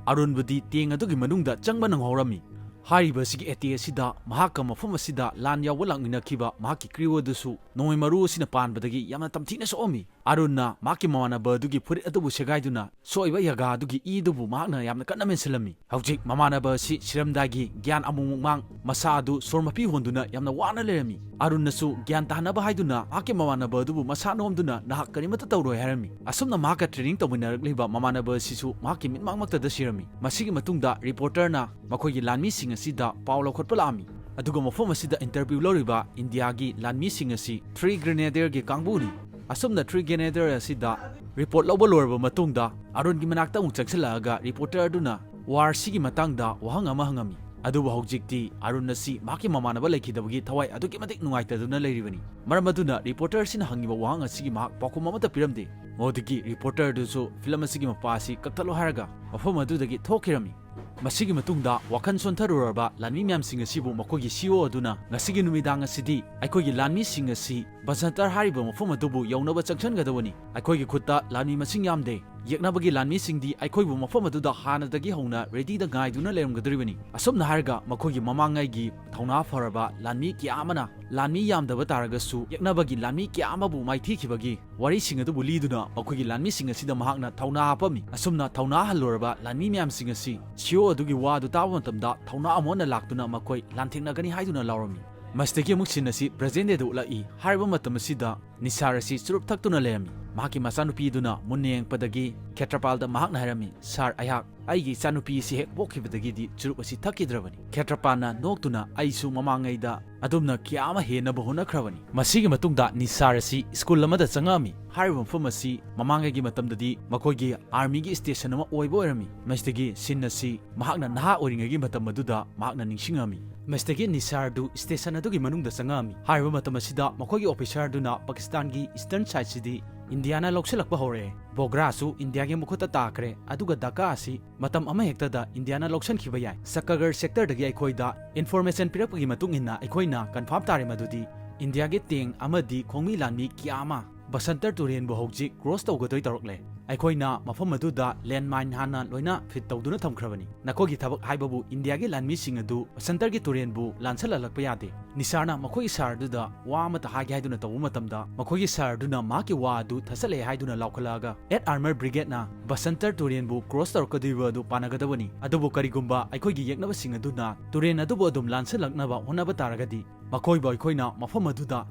ꯑꯔꯨꯟꯕꯨꯗꯤ ꯇꯦꯡ ꯑꯗꯨꯒꯤ ꯃꯅꯨꯡꯗ ꯆꯪꯕ ꯅꯪꯍꯧꯔꯝꯃꯤ꯫ ꯍꯥꯏꯔꯤꯕ ꯑꯁꯤꯒꯤ ꯑꯦꯇꯦꯛ ꯑꯁꯤꯗ ꯃꯍꯥꯛꯀ ꯃꯐꯝ ꯑꯁꯤꯗ ꯂꯥꯟ ꯌꯥꯎꯕ ꯂꯥꯛꯃꯤꯟꯅꯈꯤꯕ ꯃꯍꯥꯛꯀꯤ ꯀ꯭ꯔꯤꯌꯨ ꯑꯗꯨꯁꯨ ꯅꯣꯡꯃꯩ ꯃꯔꯨ ꯑꯁꯤꯅ ꯄꯥꯟꯕꯗꯒꯤ ꯌꯥꯝꯅ ꯇꯝꯊꯤꯅ ꯁꯣꯛꯑꯝꯃꯤ꯫ ꯑꯔꯨꯟꯅ ꯃꯍꯥꯛꯀꯤ ꯃꯃꯥꯟꯅꯕ ꯑꯗꯨꯒꯤ ꯐꯨꯔꯤꯠ ꯑꯗꯨꯕꯨ ꯁꯦꯒꯥꯏꯗꯨꯅ ꯁꯣꯛꯏꯕ ꯌꯥꯒꯥ ꯑꯗꯨꯒꯤ ꯏ ꯑꯗꯨꯕꯨ ꯃꯍꯥꯛꯅ ꯌꯥꯝꯅ ꯀꯟꯅ ꯃꯦꯟꯁꯤꯜꯂꯝꯃꯤ꯫ ꯍꯧꯖꯤꯛ ꯃꯃꯥꯟꯅꯕ ꯑꯁꯤ ꯁꯤꯔꯝꯗꯥꯏꯒꯤ ꯒ꯭ꯌꯥꯟ ꯑꯃꯨꯛꯃꯨꯛ ꯃꯥꯡ, ꯃꯁꯥ ꯑꯗꯨ ꯁꯣꯔ ꯃꯄꯤ ꯍꯣꯟꯗꯨꯅ ꯌꯥꯝꯅ ꯋꯥꯅ ꯂꯩꯔꯝꯃꯤ꯫ ꯑꯔꯨꯟꯅꯁꯨ ꯒ꯭ꯌꯥꯟ ꯇꯥꯍꯟꯅꯕ ꯍꯥꯏꯗꯨꯅ ꯃꯍꯥꯛꯀꯤ ꯃꯃꯥꯟꯅꯕ ꯑꯗꯨꯕꯨ ꯃꯁꯥ ꯅꯣꯝꯗꯨꯅ, "ꯅꯍꯥꯛ ꯀꯔꯤꯃꯠꯇ ꯇꯧꯔꯣꯏ" ꯍꯥꯏꯔꯝꯃꯤ꯫ ꯑꯁꯨꯝꯅ ꯃꯍꯥꯛꯀ ꯇ꯭ꯔꯦꯅꯤꯡ ꯇꯧꯃꯤꯟꯅꯔꯛꯂꯤꯕ ꯃꯃꯥꯟꯅꯕ ꯑꯁꯤꯁꯨ ꯃꯍꯥꯛꯀꯤ ꯃꯤꯠꯃꯥꯡꯃꯛꯇꯗ ꯁꯤꯔꯝꯃꯤ꯫ ꯃꯁꯤꯒꯤ ꯃꯇꯨꯡꯗ ꯔꯤꯄꯣꯔꯇꯔꯅ ꯃꯈꯣꯏꯒꯤ ꯂꯥꯟꯃꯤꯁꯤꯡ ꯑꯁꯤꯗ ꯄꯥꯎ ꯂꯧꯈꯠꯄ ꯂꯥꯛꯑꯝꯃꯤ꯫ ꯑꯗꯨꯒ ꯃꯐꯝ ꯑꯁꯤꯗ ꯏꯟꯇꯔꯚ꯭ꯌꯨ ꯂꯧꯔꯤꯕ ꯏꯟꯗꯤꯌꯥꯒꯤ ꯂꯥꯟꯃꯤꯁꯤꯡ ꯑꯁꯤ ꯊ꯭ꯔꯤ ꯒ꯭ꯔꯦꯅꯦꯗꯤꯌꯔꯒꯤ ꯀꯥꯡꯕꯨꯅꯤ꯫ ꯑꯁꯨꯝꯅ ꯊ꯭ꯔꯤ ꯒ꯭ꯔꯦꯅꯦꯗꯤꯌꯔ ꯑꯁꯤꯗ ꯔꯤꯄꯣꯔꯠ ꯂꯧꯕ ꯂꯣꯏꯔꯕ ꯃꯇꯨꯡꯗ ꯑꯔꯨꯟꯒꯤ ꯃꯅꯥꯛꯇ ꯑꯃꯨꯛ ꯆꯪꯁꯤꯜꯂꯛꯑꯒ ꯔꯤꯄꯣꯔꯇꯔ ꯑꯗꯨꯅ ꯋꯥꯔꯁꯤꯒꯤ ꯃꯇꯥꯡꯗ ꯋꯥꯍꯪ ꯑꯃ ꯍꯪꯉꯝꯃꯤ꯫ ꯑꯗꯨꯕꯨ ꯍꯧꯖꯤꯛꯇꯤ ꯑꯔꯨꯟ ꯑꯁꯤ ꯃꯍꯥꯛꯀꯤ ꯃꯃꯥꯟꯅꯕ ꯂꯩꯈꯤꯗꯕꯒꯤ ꯊꯋꯥꯏ ꯑꯗꯨꯛꯀꯤ ꯃꯇꯤꯛ ꯅꯨꯡꯉꯥꯏꯇꯗꯨꯅ ꯂꯩꯔꯤꯕꯅꯤ꯫ ꯃꯔꯝ ꯑꯗꯨꯅ ꯔꯤꯄꯣꯔꯇꯔ ꯑꯁꯤꯅ ꯍꯪꯉꯤꯕ ꯋꯥꯍꯪ ꯑꯁꯤꯒꯤ ꯃꯍꯥꯛ ꯄꯥꯎꯈꯨꯝ ꯑꯃꯠꯇ ꯄꯤꯔꯝꯗꯦ꯫ ꯃꯗꯨꯗꯒꯤ ꯔꯤꯄꯣꯔꯇꯔ ꯑꯗꯨꯁꯨ ꯐꯤꯂꯝ ꯑꯁꯤꯒꯤ ꯃꯄꯥ ꯑꯁꯤ ꯀꯛꯊꯠꯂꯣ ꯍꯥꯏꯔꯒ ꯃꯐꯝ ꯑꯗꯨꯗꯒꯤ ꯊꯣꯛꯈꯤꯔꯝꯃꯤ꯫ ꯃꯁꯤꯒꯤ ꯃꯇꯨꯡꯗ ꯋꯥꯈꯜ ꯁꯣꯟꯊꯔꯨꯔꯕ ꯂꯥꯟꯃꯤ ꯃꯌꯥꯝꯁꯤꯡ ꯑꯁꯤꯕꯨ ꯃꯈꯣꯏꯒꯤ ꯁꯤ ꯏ ꯑꯣ ꯑꯗꯨꯅ ꯉꯁꯤꯒꯤ ꯅꯨꯃꯤꯗꯥꯡ ꯑꯁꯤꯗꯤ ꯑꯩꯈꯣꯏꯒꯤ ꯂꯥꯟꯃꯤꯁꯤꯡ ꯑꯁꯤ ꯕꯁꯟꯇꯔ ꯍꯥꯏꯔꯤꯕ ꯃꯐꯝ ꯑꯗꯨꯕꯨ ꯌꯧꯅꯕ ꯆꯪꯁꯤꯟꯒꯗꯕꯅꯤ꯫ ꯑꯩꯈꯣꯏꯒꯤ ꯈꯨꯠꯇ ꯂꯥꯟꯃꯤ ꯃꯁꯤꯡ ꯌꯥꯝꯗꯦ꯫ ꯌꯦꯛꯅꯕꯒꯤ ꯂꯥꯟꯃꯤꯁꯤꯡꯗꯤ ꯑꯩꯈꯣꯏꯕꯨ ꯃꯐꯝ ꯑꯗꯨꯗ ꯍꯥꯟꯅꯗꯒꯤ ꯍꯧꯅ ꯔꯦꯗꯤꯗ ꯉꯥꯏꯗꯨꯅ ꯂꯩꯔꯝꯒꯗꯧꯔꯤꯕꯅꯤ꯫ ꯑꯁꯨꯝꯅ ꯍꯥꯏꯔꯒ ꯃꯈꯣꯏꯒꯤ ꯃꯃꯥꯡꯉꯩꯒꯤ ꯊꯧꯅꯥ ꯐꯔꯕ ꯂꯥꯟꯃꯤ ꯀꯌꯥ ꯑꯃꯅ ꯂꯥꯟꯃꯤ ꯌꯥꯝꯗꯕ ꯇꯥꯔꯒꯁꯨ ꯌꯦꯛꯅꯕꯒꯤ ꯂꯥꯟꯃꯤ ꯀꯌꯥ ꯑꯃꯕꯨ ꯃꯥꯏꯊꯤꯈꯤꯕꯒꯤ ꯋꯥꯔꯤꯁꯤꯡ ꯑꯗꯨꯕꯨ ꯂꯤꯗꯨꯅ ꯃꯈꯣꯏꯒꯤ ꯂꯥꯟꯃꯤꯁꯤꯡ ꯑꯁꯤꯗ ꯃꯍꯥꯛꯅ ꯊꯧꯅꯥ ꯍꯥꯞꯄꯝꯃꯤ꯫ ꯑꯁꯨꯝꯅ ꯊꯧꯅꯥ ꯍꯜꯂꯨꯔꯕ ꯂꯥꯟꯃꯤ ꯃꯌꯥꯝꯁꯤꯡ ꯑꯁꯤ ꯁꯤ ꯏ ꯑꯣ ꯑꯗꯨꯒꯤ ꯋꯥ ꯑꯗꯨ ꯇꯥꯕ ꯃꯇꯝꯗ ꯊꯧꯅꯥ ꯑꯃꯨꯛ ꯍꯟꯅ ꯂꯥꯛꯇꯨꯅ ꯃꯈꯣꯏ ꯂꯥꯟꯊꯦꯡꯅꯒꯅꯤ ꯍꯥꯏꯗꯨꯅ ꯂꯥꯎꯔꯝꯃꯤ꯫ ꯃꯁꯤꯗꯒꯤ ꯑꯃꯨꯛ ꯁꯤꯟ ꯑꯁꯤ present day ꯗ ꯎꯠꯂꯛꯏ꯫ ꯍꯥꯏꯔꯤꯕ ꯃꯇꯝ ꯑꯁꯤꯗ ꯅꯤꯁꯥꯔ ꯑꯁꯤ ꯆꯨꯔꯨꯞ ꯊꯛꯇꯨꯅ ꯂꯩꯔꯝꯃꯤ꯫ ꯃꯍꯥꯛꯀꯤ ꯃꯆꯥꯅꯨꯄꯤ ꯑꯗꯨꯅ ꯃꯨꯟꯅ ꯌꯦꯡꯉꯛꯄꯗꯒꯤ ꯈꯦꯇ꯭ꯔꯄꯥꯜꯗ ꯃꯍꯥꯛꯅ ꯍꯥꯏꯔꯝꯃꯤ, "ꯁꯥꯔ, ꯑꯩꯍꯥꯛ ꯑꯩꯒꯤ ꯏꯆꯥꯅꯨꯄꯤ ꯑꯁꯤ ꯍꯦꯛ ꯄꯣꯛꯈꯤꯕꯗꯒꯤꯗꯤ ꯆꯨꯔꯨꯞ ꯑꯁꯤ ꯊꯛꯈꯤꯗ꯭ꯔꯕꯅꯤ꯫" ꯈꯦꯇ꯭ꯔꯄꯥꯜꯅ ꯅꯣꯛꯇꯨꯅ, "ꯑꯩꯁꯨ ꯃꯃꯥꯡꯉꯩꯗ ꯑꯗꯨꯝꯅ ꯀꯌꯥ ꯑꯃ ꯍꯦꯟꯅꯕ ꯍꯣꯠꯅꯈ꯭ꯔꯕꯅꯤ꯫" ꯃꯁꯤꯒꯤ ꯃꯇꯨꯡꯗ ꯅꯤꯁꯥꯔ ꯑꯁꯤ ꯁ꯭ꯀꯨꯜ ꯑꯃꯗ ꯆꯪꯉꯛꯑꯝꯃꯤ꯫ ꯍꯥꯏꯔꯤꯕ ꯃꯐꯝ ꯑꯁꯤ ꯃꯃꯥꯡꯉꯩꯒꯤ ꯃꯇꯝꯗꯗꯤ ꯃꯈꯣꯏꯒꯤ ꯑꯥꯔꯃꯤꯒꯤ ꯁ꯭ꯇꯦꯁꯟ ꯑꯃ ꯑꯣꯏꯕ ꯑꯣꯏꯔꯝꯃꯤ꯫ ꯃꯁꯤꯗꯒꯤ ꯁꯤꯟ ꯑꯁꯤ ꯃꯍꯥꯛꯅ ꯅꯍꯥ ꯑꯣꯏꯔꯤꯉꯩꯒꯤ ꯃꯇꯝ ꯑꯗꯨꯗ ꯃꯍꯥꯛꯅ ꯅꯤꯡꯁꯤꯡꯉꯝꯃꯤ꯫ ꯃꯁꯤꯗꯒꯤ ꯅꯤꯁꯥꯔꯗꯨ ꯁ꯭ꯇꯦꯁꯟ ꯑꯗꯨꯒꯤ ꯃꯅꯨꯡꯗ ꯆꯪꯉꯛꯑꯝꯃꯤ꯫ ꯍꯥꯏꯔꯤꯕ ꯃꯇꯝ ꯑꯁꯤꯗ ꯃꯈꯣꯏꯒꯤ ꯑꯣꯐꯤꯁꯥꯔꯗꯨꯅ ꯄꯥꯀꯤꯁꯇꯥꯟꯒꯤ ꯏꯁꯇꯔꯟ ꯁꯥꯏꯠꯁꯤꯗꯤ ꯏꯟꯗꯤꯌꯥꯅ ꯂꯧꯁꯤꯜꯂꯛꯄ ꯍꯧꯔꯛꯑꯦ꯫ ꯕꯣꯒ꯭ꯔꯥꯁꯨ ꯏꯟꯗꯤꯌꯥꯒꯤ ꯃꯈꯨꯠꯇ ꯇꯥꯈ꯭ꯔꯦ, ꯑꯗꯨꯒ ꯙꯥꯀꯥ ꯑꯁꯤ ꯃꯇꯝ ꯑꯃꯍꯦꯛꯇꯗ ꯏꯟꯗꯤꯌꯥꯅ ꯂꯧꯁꯤꯟꯈꯤꯕ ꯌꯥꯏ꯫ ꯁꯛꯀꯒꯔ ꯁꯦꯛꯇꯔꯗꯒꯤ ꯑꯩꯈꯣꯏꯗ ꯏꯟꯐꯣꯔꯃꯦꯁꯟ ꯄꯤꯔꯛꯄꯒꯤ ꯃꯇꯨꯡ ꯏꯟꯅ ꯑꯩꯈꯣꯏꯅ ꯀꯟꯐꯥꯔꯝ ꯇꯥꯔꯦ ꯃꯗꯨꯗꯤ ꯏꯟꯗꯤꯌꯥꯒꯤ ꯇꯦꯡ ꯑꯃꯗꯤ ꯈꯣꯡꯃꯤ ꯂꯥꯟꯃꯤ ꯀꯌꯥ ꯑꯃ ꯕꯁꯟꯇꯔ ꯇꯨꯔꯦꯟꯕꯨ ꯍꯧꯖꯤꯛ ꯀ꯭ꯔꯣꯁ ꯇꯧꯒꯗꯣꯏ ꯇꯧꯔꯛꯂꯦ꯫ ꯑꯩꯈꯣꯏꯅ ꯃꯐꯝ ꯑꯗꯨꯗ ꯂꯦꯟꯃꯥꯏꯟ ꯍꯥꯟꯅ ꯂꯣꯏꯅ ꯐꯤꯠ ꯇꯧꯗꯨꯅ ꯊꯝꯈ꯭ꯔꯕꯅꯤ꯫ ꯅꯈꯣꯏꯒꯤ ꯊꯕꯛ ꯍꯥꯏꯕꯕꯨ ꯏꯟꯗꯤꯌꯥꯒꯤ ꯂꯥꯟꯃꯤꯁꯤꯡ ꯑꯗꯨ ꯕꯁꯟꯇꯔꯒꯤ ꯇꯨꯔꯦꯟꯕꯨ ꯂꯥꯟꯁꯜꯍꯜꯂꯛꯄ ꯌꯥꯗꯦ꯫ ꯅꯤꯁꯥꯔꯅ ꯃꯈꯣꯏꯒꯤ ꯁꯥꯔ ꯑꯗꯨꯗ ꯋꯥ ꯑꯃꯠꯇ ꯍꯥꯏꯒꯦ ꯍꯥꯏꯗꯨꯅ ꯇꯧꯕ ꯃꯇꯝꯗ ꯃꯈꯣꯏꯒꯤ ꯁꯥꯔ ꯑꯗꯨꯅ ꯃꯍꯥꯛꯀꯤ ꯋꯥ ꯑꯗꯨ ꯊꯠꯆꯜꯂꯦ ꯍꯥꯏꯗꯨꯅ ꯂꯥꯎꯈꯠꯂꯛꯑꯒ, ꯑꯦꯠ ꯑꯥꯔꯃꯔ ꯕ꯭ꯔꯤꯒꯦꯗꯅ ꯕꯁꯟꯇꯔ ꯇꯨꯔꯦꯟꯕꯨ ꯀ꯭ꯔꯣꯁ ꯇꯧꯔꯛꯀꯗꯣꯏꯕ ꯑꯗꯨ ꯄꯥꯟꯅꯒꯗꯕꯅꯤ꯫ ꯑꯗꯨꯕꯨ ꯀꯔꯤꯒꯨꯝꯕ ꯑꯩꯈꯣꯏꯒꯤ ꯌꯦꯛꯅꯕꯁꯤꯡ ꯑꯗꯨꯅ ꯇꯨꯔꯦꯟ ꯑꯗꯨꯕꯨ ꯑꯗꯨꯝ ꯂꯥꯟꯁꯜꯂꯛꯅꯕ ꯍꯣꯠꯅꯕ ꯇꯥꯔꯒꯗꯤ ꯃꯈꯣꯏꯕꯨ ꯑꯩꯈꯣꯏꯅ ꯃꯐꯝ ꯑꯗꯨꯗ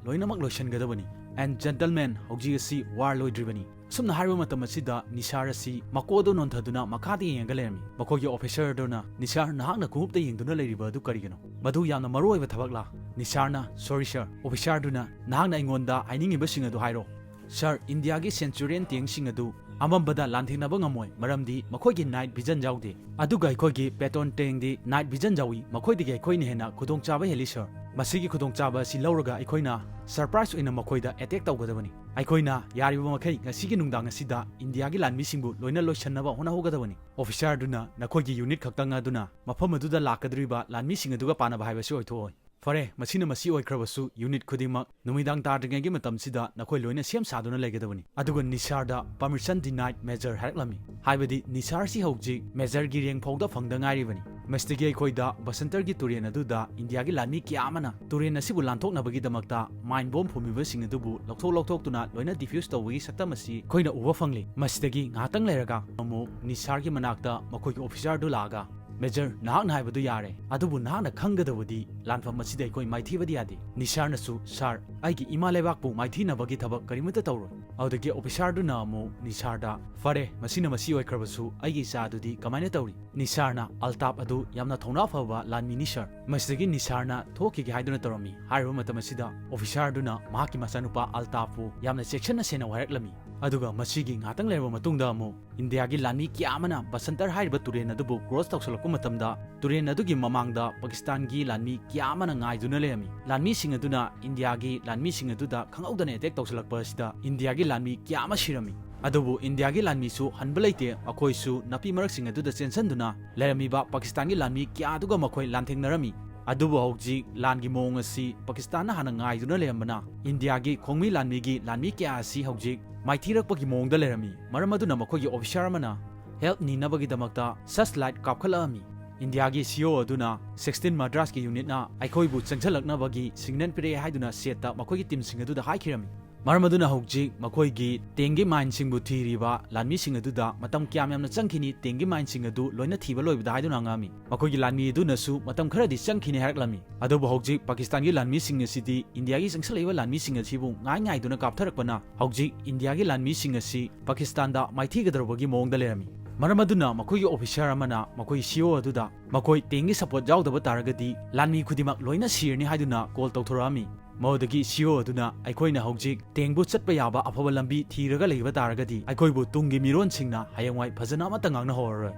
ꯂꯣꯏꯅꯃꯛ ꯂꯣꯏꯁꯤꯟꯒꯗꯕꯅꯤ꯫ ꯑꯦꯟ ꯖꯦꯟꯇꯜꯃꯦꯟ, ꯍꯧꯖꯤꯛ ꯑꯁꯤ ꯋꯥꯔ ꯂꯣꯏꯗ꯭ꯔꯤꯕꯅꯤ꯫ ꯑꯁꯨꯝꯅ ꯍꯥꯏꯔꯤꯕ ꯃꯇꯝ ꯑꯁꯤꯗ ꯅꯤꯁꯥꯔ ꯑꯁꯤ ꯃꯀꯣꯛ ꯑꯗꯨ ꯅꯣꯟꯊꯗꯨꯅ ꯃꯈꯥꯗ ꯌꯦꯡꯉꯒ ꯂꯩꯔꯝꯃꯤ꯫ ꯃꯈꯣꯏꯒꯤ ꯑꯣꯐꯤꯁꯥꯔ ꯑꯗꯨꯅ, "ꯅꯤꯁꯥꯔ, ꯅꯍꯥꯛꯅ ꯈꯣꯡꯎꯞꯇ ꯌꯦꯡꯗꯨꯅ ꯂꯩꯔꯤꯕ ꯑꯗꯨ ꯀꯔꯤꯒꯤꯅꯣ? ꯃꯗꯨ ꯌꯥꯝꯅ ꯃꯔꯨ ꯑꯣꯏꯕ ꯊꯕꯛꯂꯥ?" ꯅꯤꯁꯥꯔꯅ, "ꯁꯣꯔꯤ ꯁꯥꯔ꯫" ꯑꯣꯐꯤꯁꯥꯔ ꯑꯗꯨꯅ, "ꯅꯍꯥꯛꯅ ꯑꯩꯉꯣꯟꯗ ꯍꯥꯏꯅꯤꯡꯉꯤꯕꯁꯤꯡ ꯑꯗꯨ ꯍꯥꯏꯔꯣ꯫" "ꯁꯥꯔ, ꯏꯟꯗꯤꯌꯥꯒꯤ ꯁꯦꯟꯆꯨꯔꯤꯌꯟ ꯇꯦꯡꯁꯤꯡ ꯑꯗꯨ ꯑꯃꯝꯕꯗ ꯂꯥꯟꯊꯦꯡꯅꯕ ꯉꯝꯃꯣꯏ, ꯃꯔꯝꯗꯤ ꯃꯈꯣꯏꯒꯤ night vision ꯌꯥꯎꯗꯦ꯫ ꯑꯗꯨꯒ ꯑꯩꯈꯣꯏꯒꯤ Patton Tang ꯗꯤ night vision ꯌꯥꯎꯏ, ꯃꯈꯣꯏꯗꯒꯤ ꯑꯩꯈꯣꯏꯅ ꯍꯦꯟꯅ ꯈꯨꯗꯣꯡꯆꯥꯕ ꯍꯦꯜꯂꯤ, sir꯫ ꯃꯁꯤꯒꯤ ꯈꯨꯗꯣꯡꯆꯥꯕ ꯑꯁꯤ ꯂꯧꯔꯒ ꯑꯩꯈꯣꯏꯅ surprise ꯑꯣꯏꯅ ꯃꯈꯣꯏꯗ attack ꯇꯧꯒꯗꯕꯅꯤ꯫ ꯑꯩꯈꯣꯏꯅ ꯌꯥꯔꯤꯕ ꯃꯈꯩ ꯉꯁꯤꯒꯤ ꯅꯨꯡꯗꯥꯡ ꯑꯁꯤꯗ ꯏꯟꯗꯤꯌꯥꯒꯤ ꯂꯥꯟꯃꯤꯁꯤꯡꯕꯨ ꯂꯣꯏꯅ ꯂꯣꯏꯁꯤꯟꯅꯕ ꯍꯣꯠꯅꯍꯧꯒꯗꯕꯅꯤ꯫ Officer ꯗꯨꯅ ꯅꯈꯣꯏꯒꯤ unit ꯈꯛꯇꯪ ꯑꯗꯨꯅ ꯃꯐꯝ ꯑꯗꯨꯗ ꯂꯥꯛꯀꯗꯧꯔꯤꯕ ꯂꯥꯟꯃꯤꯁꯤꯡ ꯑꯗꯨꯒ ꯄꯥꯅꯕ ꯍꯥꯏꯕꯁꯤ ꯑꯣꯏꯊꯣꯛꯑꯣꯏ꯫ ꯐꯔꯦ, ꯃꯁꯤꯅ ꯃꯁꯤ ꯑꯣꯏꯈ꯭ꯔꯕꯁꯨ, unit ꯈꯨꯗꯤꯡꯃꯛ ꯅꯨꯃꯤꯗꯥꯡ ꯇꯥꯗ꯭ꯔꯤꯉꯩꯒꯤ ꯃꯇꯝꯁꯤꯗ ꯅꯈꯣꯏ ꯂꯣꯏꯅ ꯁꯦꯝ ꯁꯥꯗꯨꯅ ꯂꯩꯒꯗꯕꯅꯤ꯫ ꯑꯗꯨꯒ ꯅꯤꯁꯥꯔꯗ permission denied, Major ꯍꯥꯏꯔꯛꯂꯝꯃꯤ꯫ ꯍꯥꯏꯕꯗꯤ ꯅꯤꯁꯥꯔꯁꯤ ꯍꯧꯖꯤꯛ Major ꯒꯤ rank ꯐꯥꯎꯗ ꯐꯪꯗ ꯉꯥꯏꯔꯤꯕꯅꯤ꯫ ꯃꯁꯤꯗꯒꯤ ꯑꯩꯈꯣꯏꯗ ꯕꯁꯟꯇꯔꯒꯤ ꯇꯨꯔꯦꯜ ꯑꯗꯨꯗ ꯏꯟꯗꯤꯌꯥꯒꯤ ꯂꯥꯟꯃꯤ ꯀꯌꯥ ꯑꯃꯅ ꯇꯨꯔꯦꯜ ꯑꯁꯤꯕꯨ ꯂꯥꯟꯊꯣꯛꯅꯕꯒꯤꯗꯃꯛꯇ mine bomb ꯐꯨꯝꯃꯤꯕꯁꯤꯡ ꯑꯗꯨꯕꯨ ꯂꯧꯊꯣꯛ ꯂꯧꯊꯣꯛꯇꯨꯅ ꯂꯣꯏꯅ defuse ꯇꯧꯕꯒꯤ ꯁꯛꯇꯝ ꯑꯁꯤ ꯑꯩꯈꯣꯏꯅ ꯎꯕ ꯐꯪꯂꯤ꯫ ꯃꯁꯤꯗꯒꯤ ꯉꯥꯏꯍꯥꯛꯇꯪ ꯂꯩꯔꯒ ꯑꯃꯨꯛ ꯅꯤꯁꯥꯔꯒꯤ ꯃꯅꯥꯛꯇ ꯃꯈꯣꯏꯒꯤ officer ꯗꯨ ꯂꯥꯛꯑꯒ, "Major, ꯅꯍꯥꯛꯅ ꯍꯥꯏꯕꯗꯨ ꯌꯥꯔꯦ, ꯑꯗꯨꯕꯨ ꯅꯍꯥꯛꯅ ꯈꯪꯒꯗꯕꯗꯤ ꯂꯥꯟꯐꯝ ꯑꯁꯤꯗ ꯑꯩꯈꯣꯏ ꯃꯥꯏꯊꯤꯕꯗꯤ ꯌꯥꯗꯦ꯫" ꯅꯤꯁꯥꯔꯅꯁꯨ, "Sir, ꯑꯩꯒꯤ ꯏꯃꯥ ꯂꯩꯕꯥꯛꯄꯨ ꯃꯥꯏꯊꯤꯅꯕꯒꯤ ꯊꯕꯛ ꯀꯔꯤꯃꯠꯇ ꯇꯧꯔꯣꯏ꯫" ꯑꯗꯨꯗꯒꯤ officer ꯗꯨꯅ ꯑꯃꯨꯛ ꯅꯤꯁꯥꯔꯗ, "ꯐꯔꯦ, ꯃꯁꯤꯅ ꯃꯁꯤ ꯑꯣꯏꯈ꯭ꯔꯕꯁꯨ, ꯑꯩꯒꯤ ꯏꯆꯥ ꯑꯗꯨꯗꯤ ꯀꯃꯥꯏꯅ ꯇꯧꯔꯤ?" ꯅꯤꯁꯥꯔꯅ, "ꯑꯜꯇꯥꯞ ꯑꯗꯨ ꯌꯥꯝꯅ ꯊꯧꯅꯥ ꯐꯕ ꯂꯥꯟꯃꯤꯅꯤ, sir꯫" ꯃꯁꯤꯗꯒꯤ ꯅꯤꯁꯥꯔꯅ ꯊꯣꯛꯈꯤꯒꯦ ꯍꯥꯏꯗꯨꯅ ꯇꯧꯔꯝꯃꯤ꯫ ꯍꯥꯏꯔꯤꯕ ꯃꯇꯝ ꯑꯁꯤꯗ officer ꯗꯨꯅ ꯃꯍꯥꯛꯀꯤ ꯃꯆꯥꯅꯨꯄꯥ ꯑꯜꯇꯥꯞꯄꯨ ꯌꯥꯝꯅ ꯆꯦꯛꯁꯤꯟꯅ ꯁꯦꯟꯅꯧ ꯍꯥꯏꯔꯛꯂꯝꯃꯤ꯫ ꯑꯗꯨꯒ ꯃꯁꯤꯒꯤ ꯉꯥꯛꯇꯪ ꯂꯩꯔꯕ ꯃꯇꯨꯡꯗ ꯑꯃꯨꯛ ꯏꯟꯗꯤꯌꯥꯒꯤ ꯂꯥꯟꯃꯤ ꯀꯌꯥ ꯑꯃꯅ ꯕꯁꯟꯇꯔ ꯍꯥꯏꯔꯤꯕ ꯇꯨꯔꯦꯜ ꯑꯗꯨꯕꯨ cross ꯇꯧꯁꯤꯜꯂꯛꯄ ꯃꯇꯝꯗ, ꯇꯨꯔꯦꯜ ꯑꯗꯨꯒꯤ ꯃꯃꯥꯡꯗ ꯄꯥꯀꯤꯁꯇꯥꯟꯒꯤ ꯂꯥꯟꯃꯤ ꯀꯌꯥ ꯑꯃꯅ ꯉꯥꯏꯗꯨꯅ ꯂꯩꯔꯝꯃꯤ꯫ ꯂꯥꯟꯃꯤꯁꯤꯡ ꯑꯗꯨꯅ ꯏꯟꯗꯤꯌꯥꯒꯤ ꯂꯥꯟꯃꯤꯁꯤꯡ ꯑꯗꯨꯗ ꯈꯪꯍꯧꯗꯅ attack ꯇꯧꯁꯤꯜꯂꯛꯄ ꯑꯁꯤꯗ ꯏꯟꯗꯤꯌꯥꯒꯤ ꯂꯥꯟꯃꯤ ꯀꯌꯥ ꯑꯃ ꯁꯤꯔꯝꯃꯤ꯫ ꯑꯗꯨꯕꯨ ꯏꯟꯗꯤꯌꯥꯒꯤ ꯂꯥꯟꯃꯤꯁꯨ ꯍꯟꯕ ꯂꯩꯇꯦ, ꯃꯈꯣꯏꯁꯨ ꯅꯥꯄꯤ ꯃꯔꯛꯁꯤꯡ ꯑꯗꯨꯗ ꯆꯦꯟꯁꯤꯟꯗꯨꯅ ꯂꯩꯔꯝꯃꯤꯕ ꯄꯥꯀꯤꯁꯇꯥꯟꯒꯤ ꯂꯥꯟꯃꯤ ꯀꯌꯥ ꯑꯗꯨꯒ ꯃꯈꯣꯏ ꯂꯥꯟꯊꯦꯡꯅꯔꯝꯃꯤ꯫ ꯑꯗꯨꯕꯨ ꯍꯧꯖꯤꯛ ꯂꯥꯟꯒꯤ ꯃꯑꯣꯡ ꯑꯁꯤ ꯄꯥꯀꯤꯁꯇꯥꯟꯅ ꯍꯥꯟꯅ ꯉꯥꯏꯗꯨꯅ ꯂꯩꯔꯝꯕꯅ, ꯏꯟꯗꯤꯌꯥꯒꯤ ꯈꯣꯡꯃꯤ ꯂꯥꯟꯃꯤꯒꯤ ꯂꯥꯟꯃꯤ ꯀꯌꯥ ꯑꯁꯤ ꯍꯧꯖꯤꯛ ꯃꯥꯏꯊꯤꯔꯛꯄꯒꯤ ꯃꯑꯣꯡꯗ ꯂꯩꯔꯝꯃꯤ꯫ ꯃꯔꯝ ꯑꯗꯨꯅ ꯃꯈꯣꯏꯒꯤ officer ꯑꯃꯅ help ꯅꯤꯅꯕꯒꯤꯗꯃꯛꯇ search light ꯀꯥꯞꯈꯠꯂꯛꯂꯝꯃꯤ꯫ ꯏꯟꯗꯤꯌꯥꯒꯤ C O ꯑꯗꯨꯅ sixteen Madras ꯀꯤ unit ꯅ ꯑꯩꯈꯣꯏꯕꯨ ꯆꯪꯁꯤꯜꯂꯛꯅꯕꯒꯤ signal ꯄꯤꯔꯛꯑꯦ ꯍꯥꯏꯗꯨꯅ ꯁꯦꯠꯇ ꯃꯈꯣꯏꯒꯤ team ꯁꯤꯡ ꯑꯗꯨꯗ ꯍꯥꯏꯈꯤꯔꯝꯃꯤ꯫ ꯃꯔꯝ ꯑꯗꯨꯅ ꯍꯧꯖꯤꯛ ꯃꯈꯣꯏꯒꯤ tank ꯀꯤ mine ꯁꯤꯡꯕꯨ ꯊꯤꯔꯤꯕ ꯂꯥꯟꯃꯤꯁꯤꯡ ꯑꯗꯨꯗ ꯃꯇꯝ ꯀꯌꯥꯝ ꯌꯥꯝꯅ ꯆꯪꯈꯤꯅꯤ tank ꯀꯤ mine ꯁꯤꯡ ꯑꯗꯨ ꯂꯣꯏꯅ ꯊꯤꯕ ꯂꯣꯏꯕꯗ ꯍꯥꯏꯗꯨꯅ ꯍꯪꯉꯛꯂꯝꯃꯤ꯫ ꯃꯈꯣꯏꯒꯤ ꯂꯥꯟꯃꯤ ꯑꯗꯨꯅꯁꯨ ꯃꯇꯝ ꯈꯔꯗꯤ ꯆꯪꯈꯤꯅꯤ ꯍꯥꯏꯔꯛꯂꯝꯃꯤ꯫ ꯑꯗꯨꯕꯨ ꯍꯧꯖꯤꯛ ꯄꯥꯀꯤꯁꯇꯥꯟꯒꯤ ꯂꯥꯟꯃꯤꯁꯤꯡ ꯑꯁꯤꯗꯤ ꯏꯟꯗꯤꯌꯥꯒꯤ ꯆꯪꯁꯤꯜꯂꯛꯂꯤꯕ ꯂꯥꯟꯃꯤꯁꯤꯡ ꯑꯁꯤꯕꯨ ꯉꯥꯏ ꯉꯥꯏꯗꯨꯅ ꯀꯥꯞꯊꯔꯛꯄꯅ ꯍꯧꯖꯤꯛ ꯏꯟꯗꯤꯌꯥꯒꯤ ꯂꯥꯟꯃꯤꯁꯤꯡ ꯑꯁꯤ ꯄꯥꯀꯤꯁꯇꯥꯟꯗ ꯃꯥꯏꯊꯤꯒꯗꯧꯔꯕꯒꯤ ꯃꯑꯣꯡꯗ ꯂꯩꯔꯝꯃꯤ꯫ ꯃꯔꯝ ꯑꯗꯨꯅ ꯃꯈꯣꯏꯒꯤ officer ꯑꯃꯅ ꯃꯈꯣꯏ C O ꯑꯗꯨꯗ ꯃꯈꯣꯏ tank ꯀꯤ support ꯌꯥꯎꯗꯕ ꯇꯥꯔꯒꯗꯤ ꯂꯥꯟꯃꯤ ꯈꯨꯗꯤꯡꯃꯛ ꯂꯣꯏꯅ ꯁꯤꯔꯅꯤ ꯍꯥꯏꯗꯨꯅ call ꯇꯧꯊꯣꯔꯛꯂꯝꯃꯤ꯫ ꯃꯗꯨꯗꯒꯤ ꯁꯤꯑꯣ ꯑꯗꯨꯅ ꯑꯩꯈꯣꯏꯅ ꯍꯧꯖꯤꯛ ꯇꯦꯡꯕꯨ ꯆꯠꯄ ꯌꯥꯕ ꯑꯐꯕ ꯂꯝꯕꯤ ꯊꯤꯔꯒ ꯂꯩꯕ ꯇꯥꯔꯒꯗꯤ ꯑꯩꯈꯣꯏꯕꯨ ꯇꯨꯡꯒꯤ ꯃꯤꯔꯣꯟꯁꯤꯡꯅ ꯍꯌꯦꯡꯋꯥꯏ ꯐꯖꯅ ꯑꯃꯠꯇ ꯉꯥꯡꯅꯍꯧꯔꯔꯣꯏ꯫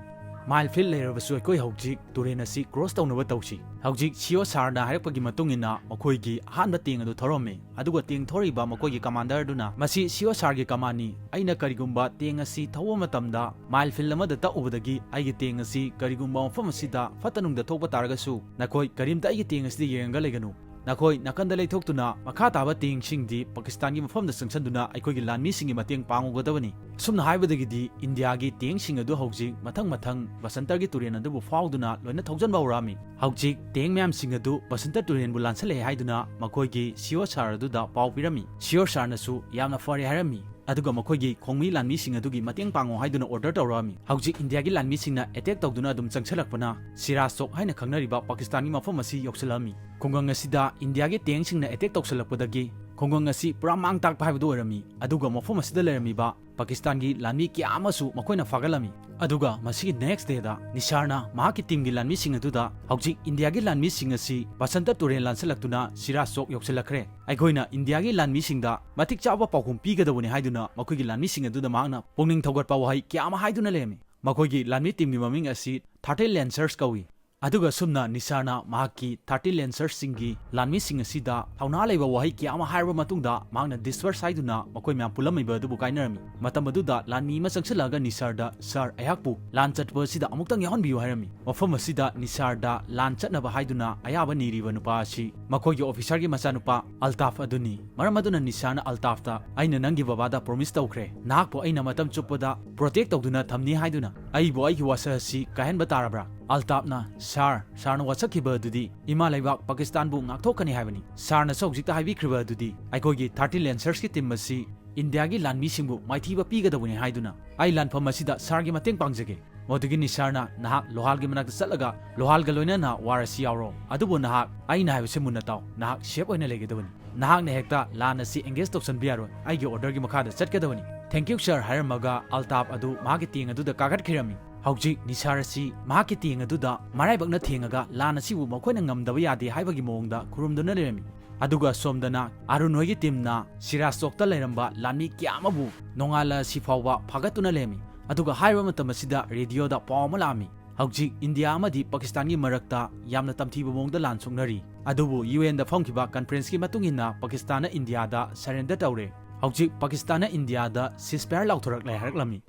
ꯃꯥꯏꯜ ꯐꯤꯜ ꯂꯩꯔꯕꯁꯨ ꯑꯩꯈꯣꯏ ꯍꯧꯖꯤꯛ ꯇꯨꯔꯦꯜ ꯑꯁꯤ ꯀ꯭ꯔꯣꯁ ꯇꯧꯅꯕ ꯇꯧꯁꯤ꯫ ꯍꯧꯖꯤꯛ ꯁꯤꯑꯣ ꯁꯥꯔꯅ ꯍꯥꯏꯔꯛꯄꯒꯤ ꯃꯇꯨꯡ ꯏꯟꯅ ꯃꯈꯣꯏꯒꯤ ꯑꯍꯥꯟꯕ ꯇꯦꯡ ꯑꯗꯨ ꯊꯧꯔꯝꯃꯤ, ꯑꯗꯨꯒ ꯇꯦꯡ ꯊꯧꯔꯤꯕ ꯃꯈꯣꯏꯒꯤ ꯀꯃꯥꯟꯗꯔ ꯑꯗꯨꯅ, "ꯃꯁꯤ ꯁꯤꯑꯣ ꯁꯥꯔꯒꯤ ꯀꯃꯥꯟꯅꯤ, ꯑꯩꯅ ꯀꯔꯤꯒꯨꯝꯕ ꯇꯦꯡ ꯑꯁꯤ ꯊꯧꯕ ꯃꯇꯝꯗ ꯃꯥꯏꯜ ꯐꯤꯜ ꯑꯃꯗ ꯇꯛꯎꯕꯗꯒꯤ ꯑꯩꯒꯤ ꯇꯦꯡ ꯑꯁꯤ ꯀꯔꯤꯒꯨꯝꯕ ꯃꯐꯝ ꯑꯁꯤꯗ ꯐꯠꯇ ꯅꯨꯡꯗ ꯊꯣꯛꯄ ꯇꯥꯔꯒꯁꯨ ꯅꯈꯣꯏ ꯀꯔꯤꯝꯇ ꯑꯩꯒꯤ ꯇꯦꯡ ꯑꯁꯤꯗ ꯌꯦꯡꯉꯒ ꯂꯩꯒꯅꯨ꯫ ꯅꯈꯣꯏ ꯅꯥꯀꯟꯗ ꯂꯩꯊꯣꯛꯇꯨꯅ ꯃꯈꯥ ꯇꯥꯕ ꯇꯦꯡꯁꯤꯡꯗꯤ ꯄꯥꯀꯤꯁꯇꯥꯟꯒꯤ ꯃꯐꯝꯗ ꯆꯪꯁꯤꯟꯗꯨꯅ ꯑꯩꯈꯣꯏꯒꯤ ꯂꯥꯟꯃꯤꯁꯤꯡꯒꯤ ꯃꯇꯦꯡ ꯄꯥꯡꯉꯨꯒꯗꯕꯅꯤ꯫" ꯑꯁꯨꯝꯅ ꯍꯥꯏꯕꯗꯒꯤꯗꯤ ꯏꯟꯗꯤꯌꯥꯒꯤ ꯇꯦꯡꯁꯤꯡ ꯑꯗꯨ ꯍꯧꯖꯤꯛ ꯃꯊꯪ ꯃꯊꯪ ꯕꯁꯟꯇꯔꯒꯤ ꯇꯨꯔꯦꯜ ꯑꯗꯨꯕꯨ ꯐꯥꯎꯗꯨꯅ ꯂꯣꯏꯅ ꯊꯧꯖꯤꯟꯕ ꯍꯧꯔꯛꯑꯝꯃꯤ꯫ ꯍꯧꯖꯤꯛ ꯇꯦꯡ ꯃꯌꯥꯝꯁꯤꯡ ꯑꯗꯨ ꯕꯁꯟꯇ ꯇꯨꯔꯦꯜꯕꯨ ꯂꯥꯟꯁꯤꯜꯂꯛꯑꯦ ꯍꯥꯏꯗꯨꯅ ꯃꯈꯣꯏꯒꯤ ꯁꯤꯑꯣ ꯁꯥꯔ ꯑꯗꯨꯗ ꯄꯥꯎ ꯄꯤꯔꯝꯃꯤ꯫ ꯁꯤꯑꯣ ꯁꯥꯔꯅꯁꯨ ꯌꯥꯝꯅ ꯐꯔꯦ ꯍꯥꯏꯔꯝꯃꯤ꯫ ꯑꯗꯨꯒ ꯃꯈꯣꯏꯒꯤ ꯈꯣꯡꯃꯤ ꯂꯥꯟꯃꯤꯁꯤꯡ ꯑꯗꯨꯒꯤ ꯃꯇꯦꯡ ꯄꯥꯡꯉꯣ ꯍꯥꯏꯗꯨꯅ ꯑꯣꯔꯗꯔ ꯇꯧꯔꯛꯑꯝꯃꯤ꯫ ꯍꯧꯖꯤꯛ ꯏꯟꯗꯤꯌꯥꯒꯤ ꯂꯥꯟꯃꯤꯁꯤꯡꯅ ꯑꯦꯇꯦꯛ ꯇꯧꯗꯨꯅ ꯑꯗꯨꯝ ꯆꯪꯁꯤꯜꯂꯛꯄꯅ ꯁꯤꯔꯥꯖ ꯆꯣꯛ ꯍꯥꯏꯅ ꯈꯪꯅꯔꯤꯕ ꯄꯥꯀꯤꯁꯇꯥꯟꯒꯤ ꯃꯐꯝ ꯑꯁꯤ ꯌꯧꯁꯤꯜꯂꯛꯑꯝꯃꯤ꯫ ꯈꯨꯡꯒꯪ ꯑꯁꯤꯗ ꯏꯟꯗꯤꯌꯥꯒꯤ ꯇꯦꯡꯁꯤꯡꯅ ꯑꯦꯇꯦꯛ ꯇꯧꯁꯤꯜꯂꯛꯄꯗꯒꯤ ꯈꯨꯡꯒꯪ ꯑꯁꯤ ꯄꯨꯔꯥ ꯃꯥꯡ ꯇꯥꯛꯄ ꯍꯥꯏꯕꯗꯨ ꯑꯣꯏꯔꯝꯃꯤ꯫ ꯑꯗꯨꯒ ꯃꯐꯝ ꯑꯁꯤꯗ ꯂꯩꯔꯝꯃꯤꯕ ꯄꯥꯀꯤꯁꯇꯥꯟꯒꯤ ꯂꯥꯟꯃꯤ ꯀꯌꯥ ꯑꯃꯁꯨ ꯃꯈꯣꯏꯅ ꯐꯥꯒꯠꯂꯝꯃꯤ꯫ ꯑꯗꯨꯒ ꯃꯁꯤꯒꯤ ꯅꯦꯛꯁ ꯗꯦꯗ ꯅꯤꯁꯥꯔꯅ ꯃꯍꯥꯛꯀꯤ ꯇꯤꯝꯒꯤ ꯂꯥꯟꯃꯤꯁꯤꯡ ꯑꯗꯨꯗ, "ꯍꯧꯖꯤꯛ ꯏꯟꯗꯤꯌꯥꯒꯤ ꯂꯥꯟꯃꯤꯁꯤꯡ ꯑꯁꯤ ꯕꯁꯟꯇ ꯇꯨꯔꯦꯜ ꯂꯥꯟꯁꯤꯜꯂꯛꯇꯨꯅ ꯁꯤꯔꯥꯖ ꯆꯣꯛ ꯌꯧꯁꯤꯜꯂꯛꯈ꯭ꯔꯦ꯫ ꯑꯩꯈꯣꯏꯅ ꯏꯟꯗꯤꯌꯥꯒꯤ ꯂꯥꯟꯃꯤꯁꯤꯡꯗ ꯃꯇꯤꯛ ꯆꯥꯕ ꯄꯥꯎꯈꯨꯝ ꯄꯤꯒꯗꯕꯅꯤ" ꯍꯥꯏꯗꯨꯅ ꯃꯈꯣꯏꯒꯤ ꯂꯥꯟꯃꯤꯁꯤꯡ ꯑꯗꯨꯗ ꯃꯍꯥꯛꯅ ꯄꯨꯛꯅꯤꯡ ꯊꯧꯒꯠꯄ ꯋꯥꯍꯩ ꯀꯌꯥ ꯑꯃ ꯍꯥꯏꯗꯨꯅ ꯂꯩꯔꯝꯃꯤ꯫ ꯃꯈꯣꯏꯒꯤ ꯂꯥꯟꯃꯤ ꯇꯤꯝꯒꯤ ꯃꯃꯤꯡ ꯑꯁꯤ ꯊꯥꯔꯇꯤꯟ ꯂꯦꯟꯁꯔꯁ ꯀꯧꯏ꯫ ꯑꯗꯨꯒ ꯑꯁꯨꯝꯅ ꯅꯤꯁꯥꯔꯅ ꯃꯍꯥꯛꯀꯤ ꯊꯥꯔꯇꯤꯟ ꯂꯦꯟꯁꯔꯁꯁꯤꯡꯒꯤ ꯂꯥꯟꯃꯤꯁꯤꯡ ꯑꯁꯤꯗ ꯊꯧꯅꯥ ꯂꯩꯕ ꯋꯥꯍꯩ ꯀꯌꯥ ꯑꯃ ꯍꯥꯏꯔꯕ ꯃꯇꯨꯡꯗ ꯃꯍꯥꯛꯅ ꯗꯤꯁꯄꯔꯁ ꯍꯥꯏꯗꯨꯅ ꯃꯈꯣꯏ ꯃꯌꯥꯝ ꯄꯨꯜꯂꯝꯃꯤꯕ ꯑꯗꯨꯕꯨ ꯀꯥꯏꯅꯔꯝꯃꯤ꯫ ꯃꯇꯝ ꯑꯗꯨꯗ ꯂꯥꯟꯃꯤ ꯑꯃ ꯆꯪꯁꯤꯜꯂꯛꯑꯒ ꯅꯤꯁꯥꯔꯗ, "ꯁꯥꯔ, ꯑꯩꯍꯥꯛꯄꯨ ꯂꯥꯟ ꯆꯠꯄ ꯑꯁꯤꯗ ꯑꯃꯨꯛꯇꯪ ꯌꯥꯎꯍꯟꯕꯤꯌꯨ" ꯍꯥꯏꯔꯝꯃꯤ꯫ ꯃꯐꯝ ꯑꯁꯤꯗ ꯅꯤꯁꯥꯔꯗ ꯂꯥꯟ ꯆꯠꯅꯕ ꯍꯥꯏꯗꯨꯅ ꯑꯌꯥꯕ ꯅꯤꯔꯤꯕ ꯅꯨꯄꯥ ꯑꯁꯤ ꯃꯈꯣꯏꯒꯤ ꯑꯣꯐꯤꯁꯔꯒꯤ ꯃꯆꯥꯅꯨꯄꯥ ꯑꯜꯇꯥꯐ ꯑꯗꯨꯅꯤ꯫ ꯃꯔꯝ ꯑꯗꯨꯅ ꯅꯤꯁꯥꯔꯅ ꯑꯜꯇꯥꯐꯇ, "ꯑꯩꯅ ꯅꯪꯒꯤ ꯕꯕꯥꯗ ꯄ꯭ꯔꯣꯃꯤꯁ ꯇꯧꯈ꯭ꯔꯦ, ꯅꯍꯥꯛꯄꯨ ꯑꯩꯅ ꯃꯇꯝ ꯆꯨꯞꯄꯗ ꯄ꯭ꯔꯣꯇꯦꯛ ꯇꯧꯗꯨꯅ ꯊꯝꯅꯤ ꯍꯥꯏꯗꯨꯅ꯫ ꯑꯩꯕꯨ ꯑꯩꯒꯤ ꯋꯥꯁꯛ ꯑꯁꯤ ꯀꯥꯏꯍꯟꯕ ꯇꯥꯔꯕ꯭ꯔꯥ?" ꯑꯜꯇꯥꯐꯅ, "ꯁꯥꯔ, ꯁꯥꯔꯅ ꯋꯥꯁꯛꯈꯤꯕ ꯑꯗꯨꯗꯤ ꯏꯃꯥ ꯂꯩꯕꯥꯛ ꯄꯥꯀꯤꯁꯇꯥꯟꯕꯨ ꯉꯥꯛꯊꯣꯛꯀꯅꯤ ꯍꯥꯏꯕꯅꯤ꯫ ꯁꯥꯔꯅꯁꯨ ꯍꯧꯖꯤꯛꯇ ꯍꯥꯏꯕꯤꯈ꯭ꯔꯤꯕ ꯑꯗꯨꯗꯤ ꯑꯩꯈꯣꯏꯒꯤ ꯊꯥꯔꯇꯤꯟ ꯂꯦꯟꯁꯔꯁꯀꯤ ꯇꯤꯝ ꯑꯁꯤ ꯏꯟꯗꯤꯌꯥꯒꯤ ꯂꯥꯟꯃꯤꯁꯤꯡꯕꯨ ꯃꯥꯏꯊꯤꯕ ꯄꯤꯒꯗꯕꯅꯤ ꯍꯥꯏꯗꯨꯅ꯫ ꯑꯩ ꯂꯥꯟꯐꯝ ꯑꯁꯤꯗ ꯁꯥꯔꯒꯤ ꯃꯇꯦꯡ ꯄꯥꯡꯖꯒꯦ꯫" ꯃꯗꯨꯒꯤ ꯅꯤꯁꯥꯔꯅ ꯅꯍꯥꯛ ꯂꯣꯍꯥꯜꯒꯤ ꯃꯅꯥꯛꯇ ꯆꯠꯂꯒ ꯂꯣꯍꯥꯜꯒ ꯂꯣꯏꯅꯅ ꯋꯥꯔ ꯑꯁꯤ ꯌꯥꯎꯔꯣ꯫ ꯑꯗꯨꯕꯨ ꯅꯍꯥꯛ ꯑꯩꯅ ꯍꯥꯏꯕꯁꯤ ꯃꯨꯟꯅ ꯇꯥꯎ꯫ ꯅꯍꯥꯛ ꯁꯦꯐ ꯑꯣꯏꯅ ꯂꯩꯒꯗꯕꯅꯤ꯫ ꯅꯍꯥꯛꯅ ꯍꯦꯛꯇ ꯂꯥꯟ ꯑꯁꯤ ꯑꯦꯡꯒꯦꯖ ꯇꯧꯁꯟꯕ ꯌꯥꯔꯣꯏ꯫ ꯑꯩꯒꯤ ꯑꯣꯔꯗꯔꯒꯤ ꯃꯈꯥꯗ ꯆꯠꯀꯗꯕꯅꯤ꯫ "Thank you, sir" ꯍꯥꯏꯔꯝꯃꯒ ꯑꯜꯇꯥꯐ ꯑꯗꯨ ꯃꯍꯥꯛꯀꯤ ꯇꯦꯡ ꯑꯗꯨꯗ ꯀꯥꯈꯠꯈꯤꯔꯝꯃꯤ꯫ ꯍꯧꯖꯤꯛ ꯅꯤꯁꯥꯔ ꯑꯁꯤ ꯃꯍꯥꯛꯀꯤ ꯇꯦꯡ ꯑꯗꯨꯗ ꯃꯔꯥꯏꯕꯛꯅ ꯊꯦꯡꯉꯒ ꯂꯥꯟ ꯑꯁꯤꯕꯨ ꯃꯈꯣꯏꯅ ꯉꯝꯗꯕ ꯌꯥꯗꯦ ꯍꯥꯏꯕꯒꯤ ꯃꯑꯣꯡꯗ ꯈꯨꯔꯨꯝꯗꯨꯅ ꯂꯩꯔꯝꯃꯤ꯫ ꯑꯗꯨꯒ ꯁꯣꯝꯗꯅ ꯑꯔꯨꯟ ꯍꯣꯏꯒꯤ ꯇꯤꯝꯅ ꯁꯤꯔꯥꯖ ꯆꯧꯛꯇ ꯂꯩꯔꯝꯕ ꯂꯥꯟꯃꯤ ꯀꯌꯥ ꯑꯃꯕꯨ ꯅꯣꯡꯉꯥꯜꯂ ꯑꯁꯤ ꯐꯥꯎꯕ ꯐꯥꯒꯠꯇꯨꯅ ꯂꯩꯔꯝꯃꯤ꯫ ꯑꯗꯨꯒ ꯍꯥꯏꯔꯤꯕ ꯃꯇꯝ ꯑꯁꯤꯗ ꯔꯦꯗꯤꯑꯣꯗ ꯄꯥꯎ ꯑꯃ ꯂꯥꯛꯑꯝꯃꯤ, ꯍꯧꯖꯤꯛ ꯏꯟꯗꯤꯌꯥ ꯑꯃꯗꯤ ꯄꯥꯀꯤꯁꯇꯥꯟꯒꯤ ꯃꯔꯛꯇ ꯌꯥꯝꯅ ꯇꯝꯊꯤꯕ ꯃꯑꯣꯡꯗ ꯂꯥꯟ ꯁꯣꯛꯅꯔꯤ꯫ ꯑꯗꯨꯕꯨ ꯌꯨ ꯑꯦꯟꯗ ꯐꯝꯈꯤꯕ ꯀꯟꯐꯔꯦꯟꯁꯀꯤ ꯃꯇꯨꯡ ꯏꯟꯅ ꯄꯥꯀꯤꯁꯇꯥꯟꯅ ꯏꯟꯗꯤꯌꯥꯗ ꯁꯔꯦꯟꯗꯔ ꯇꯧꯔꯦ꯫ ꯍꯧꯖꯤꯛ ꯄꯥꯀꯤꯁꯇꯥꯟꯅ ꯏꯟꯗꯤꯌꯥꯗ ꯁꯤꯁꯐꯥꯌꯔ ꯂꯥꯎꯊꯣꯔꯛꯂꯦ ꯍꯥꯏꯔꯛꯂꯝꯃꯤ꯫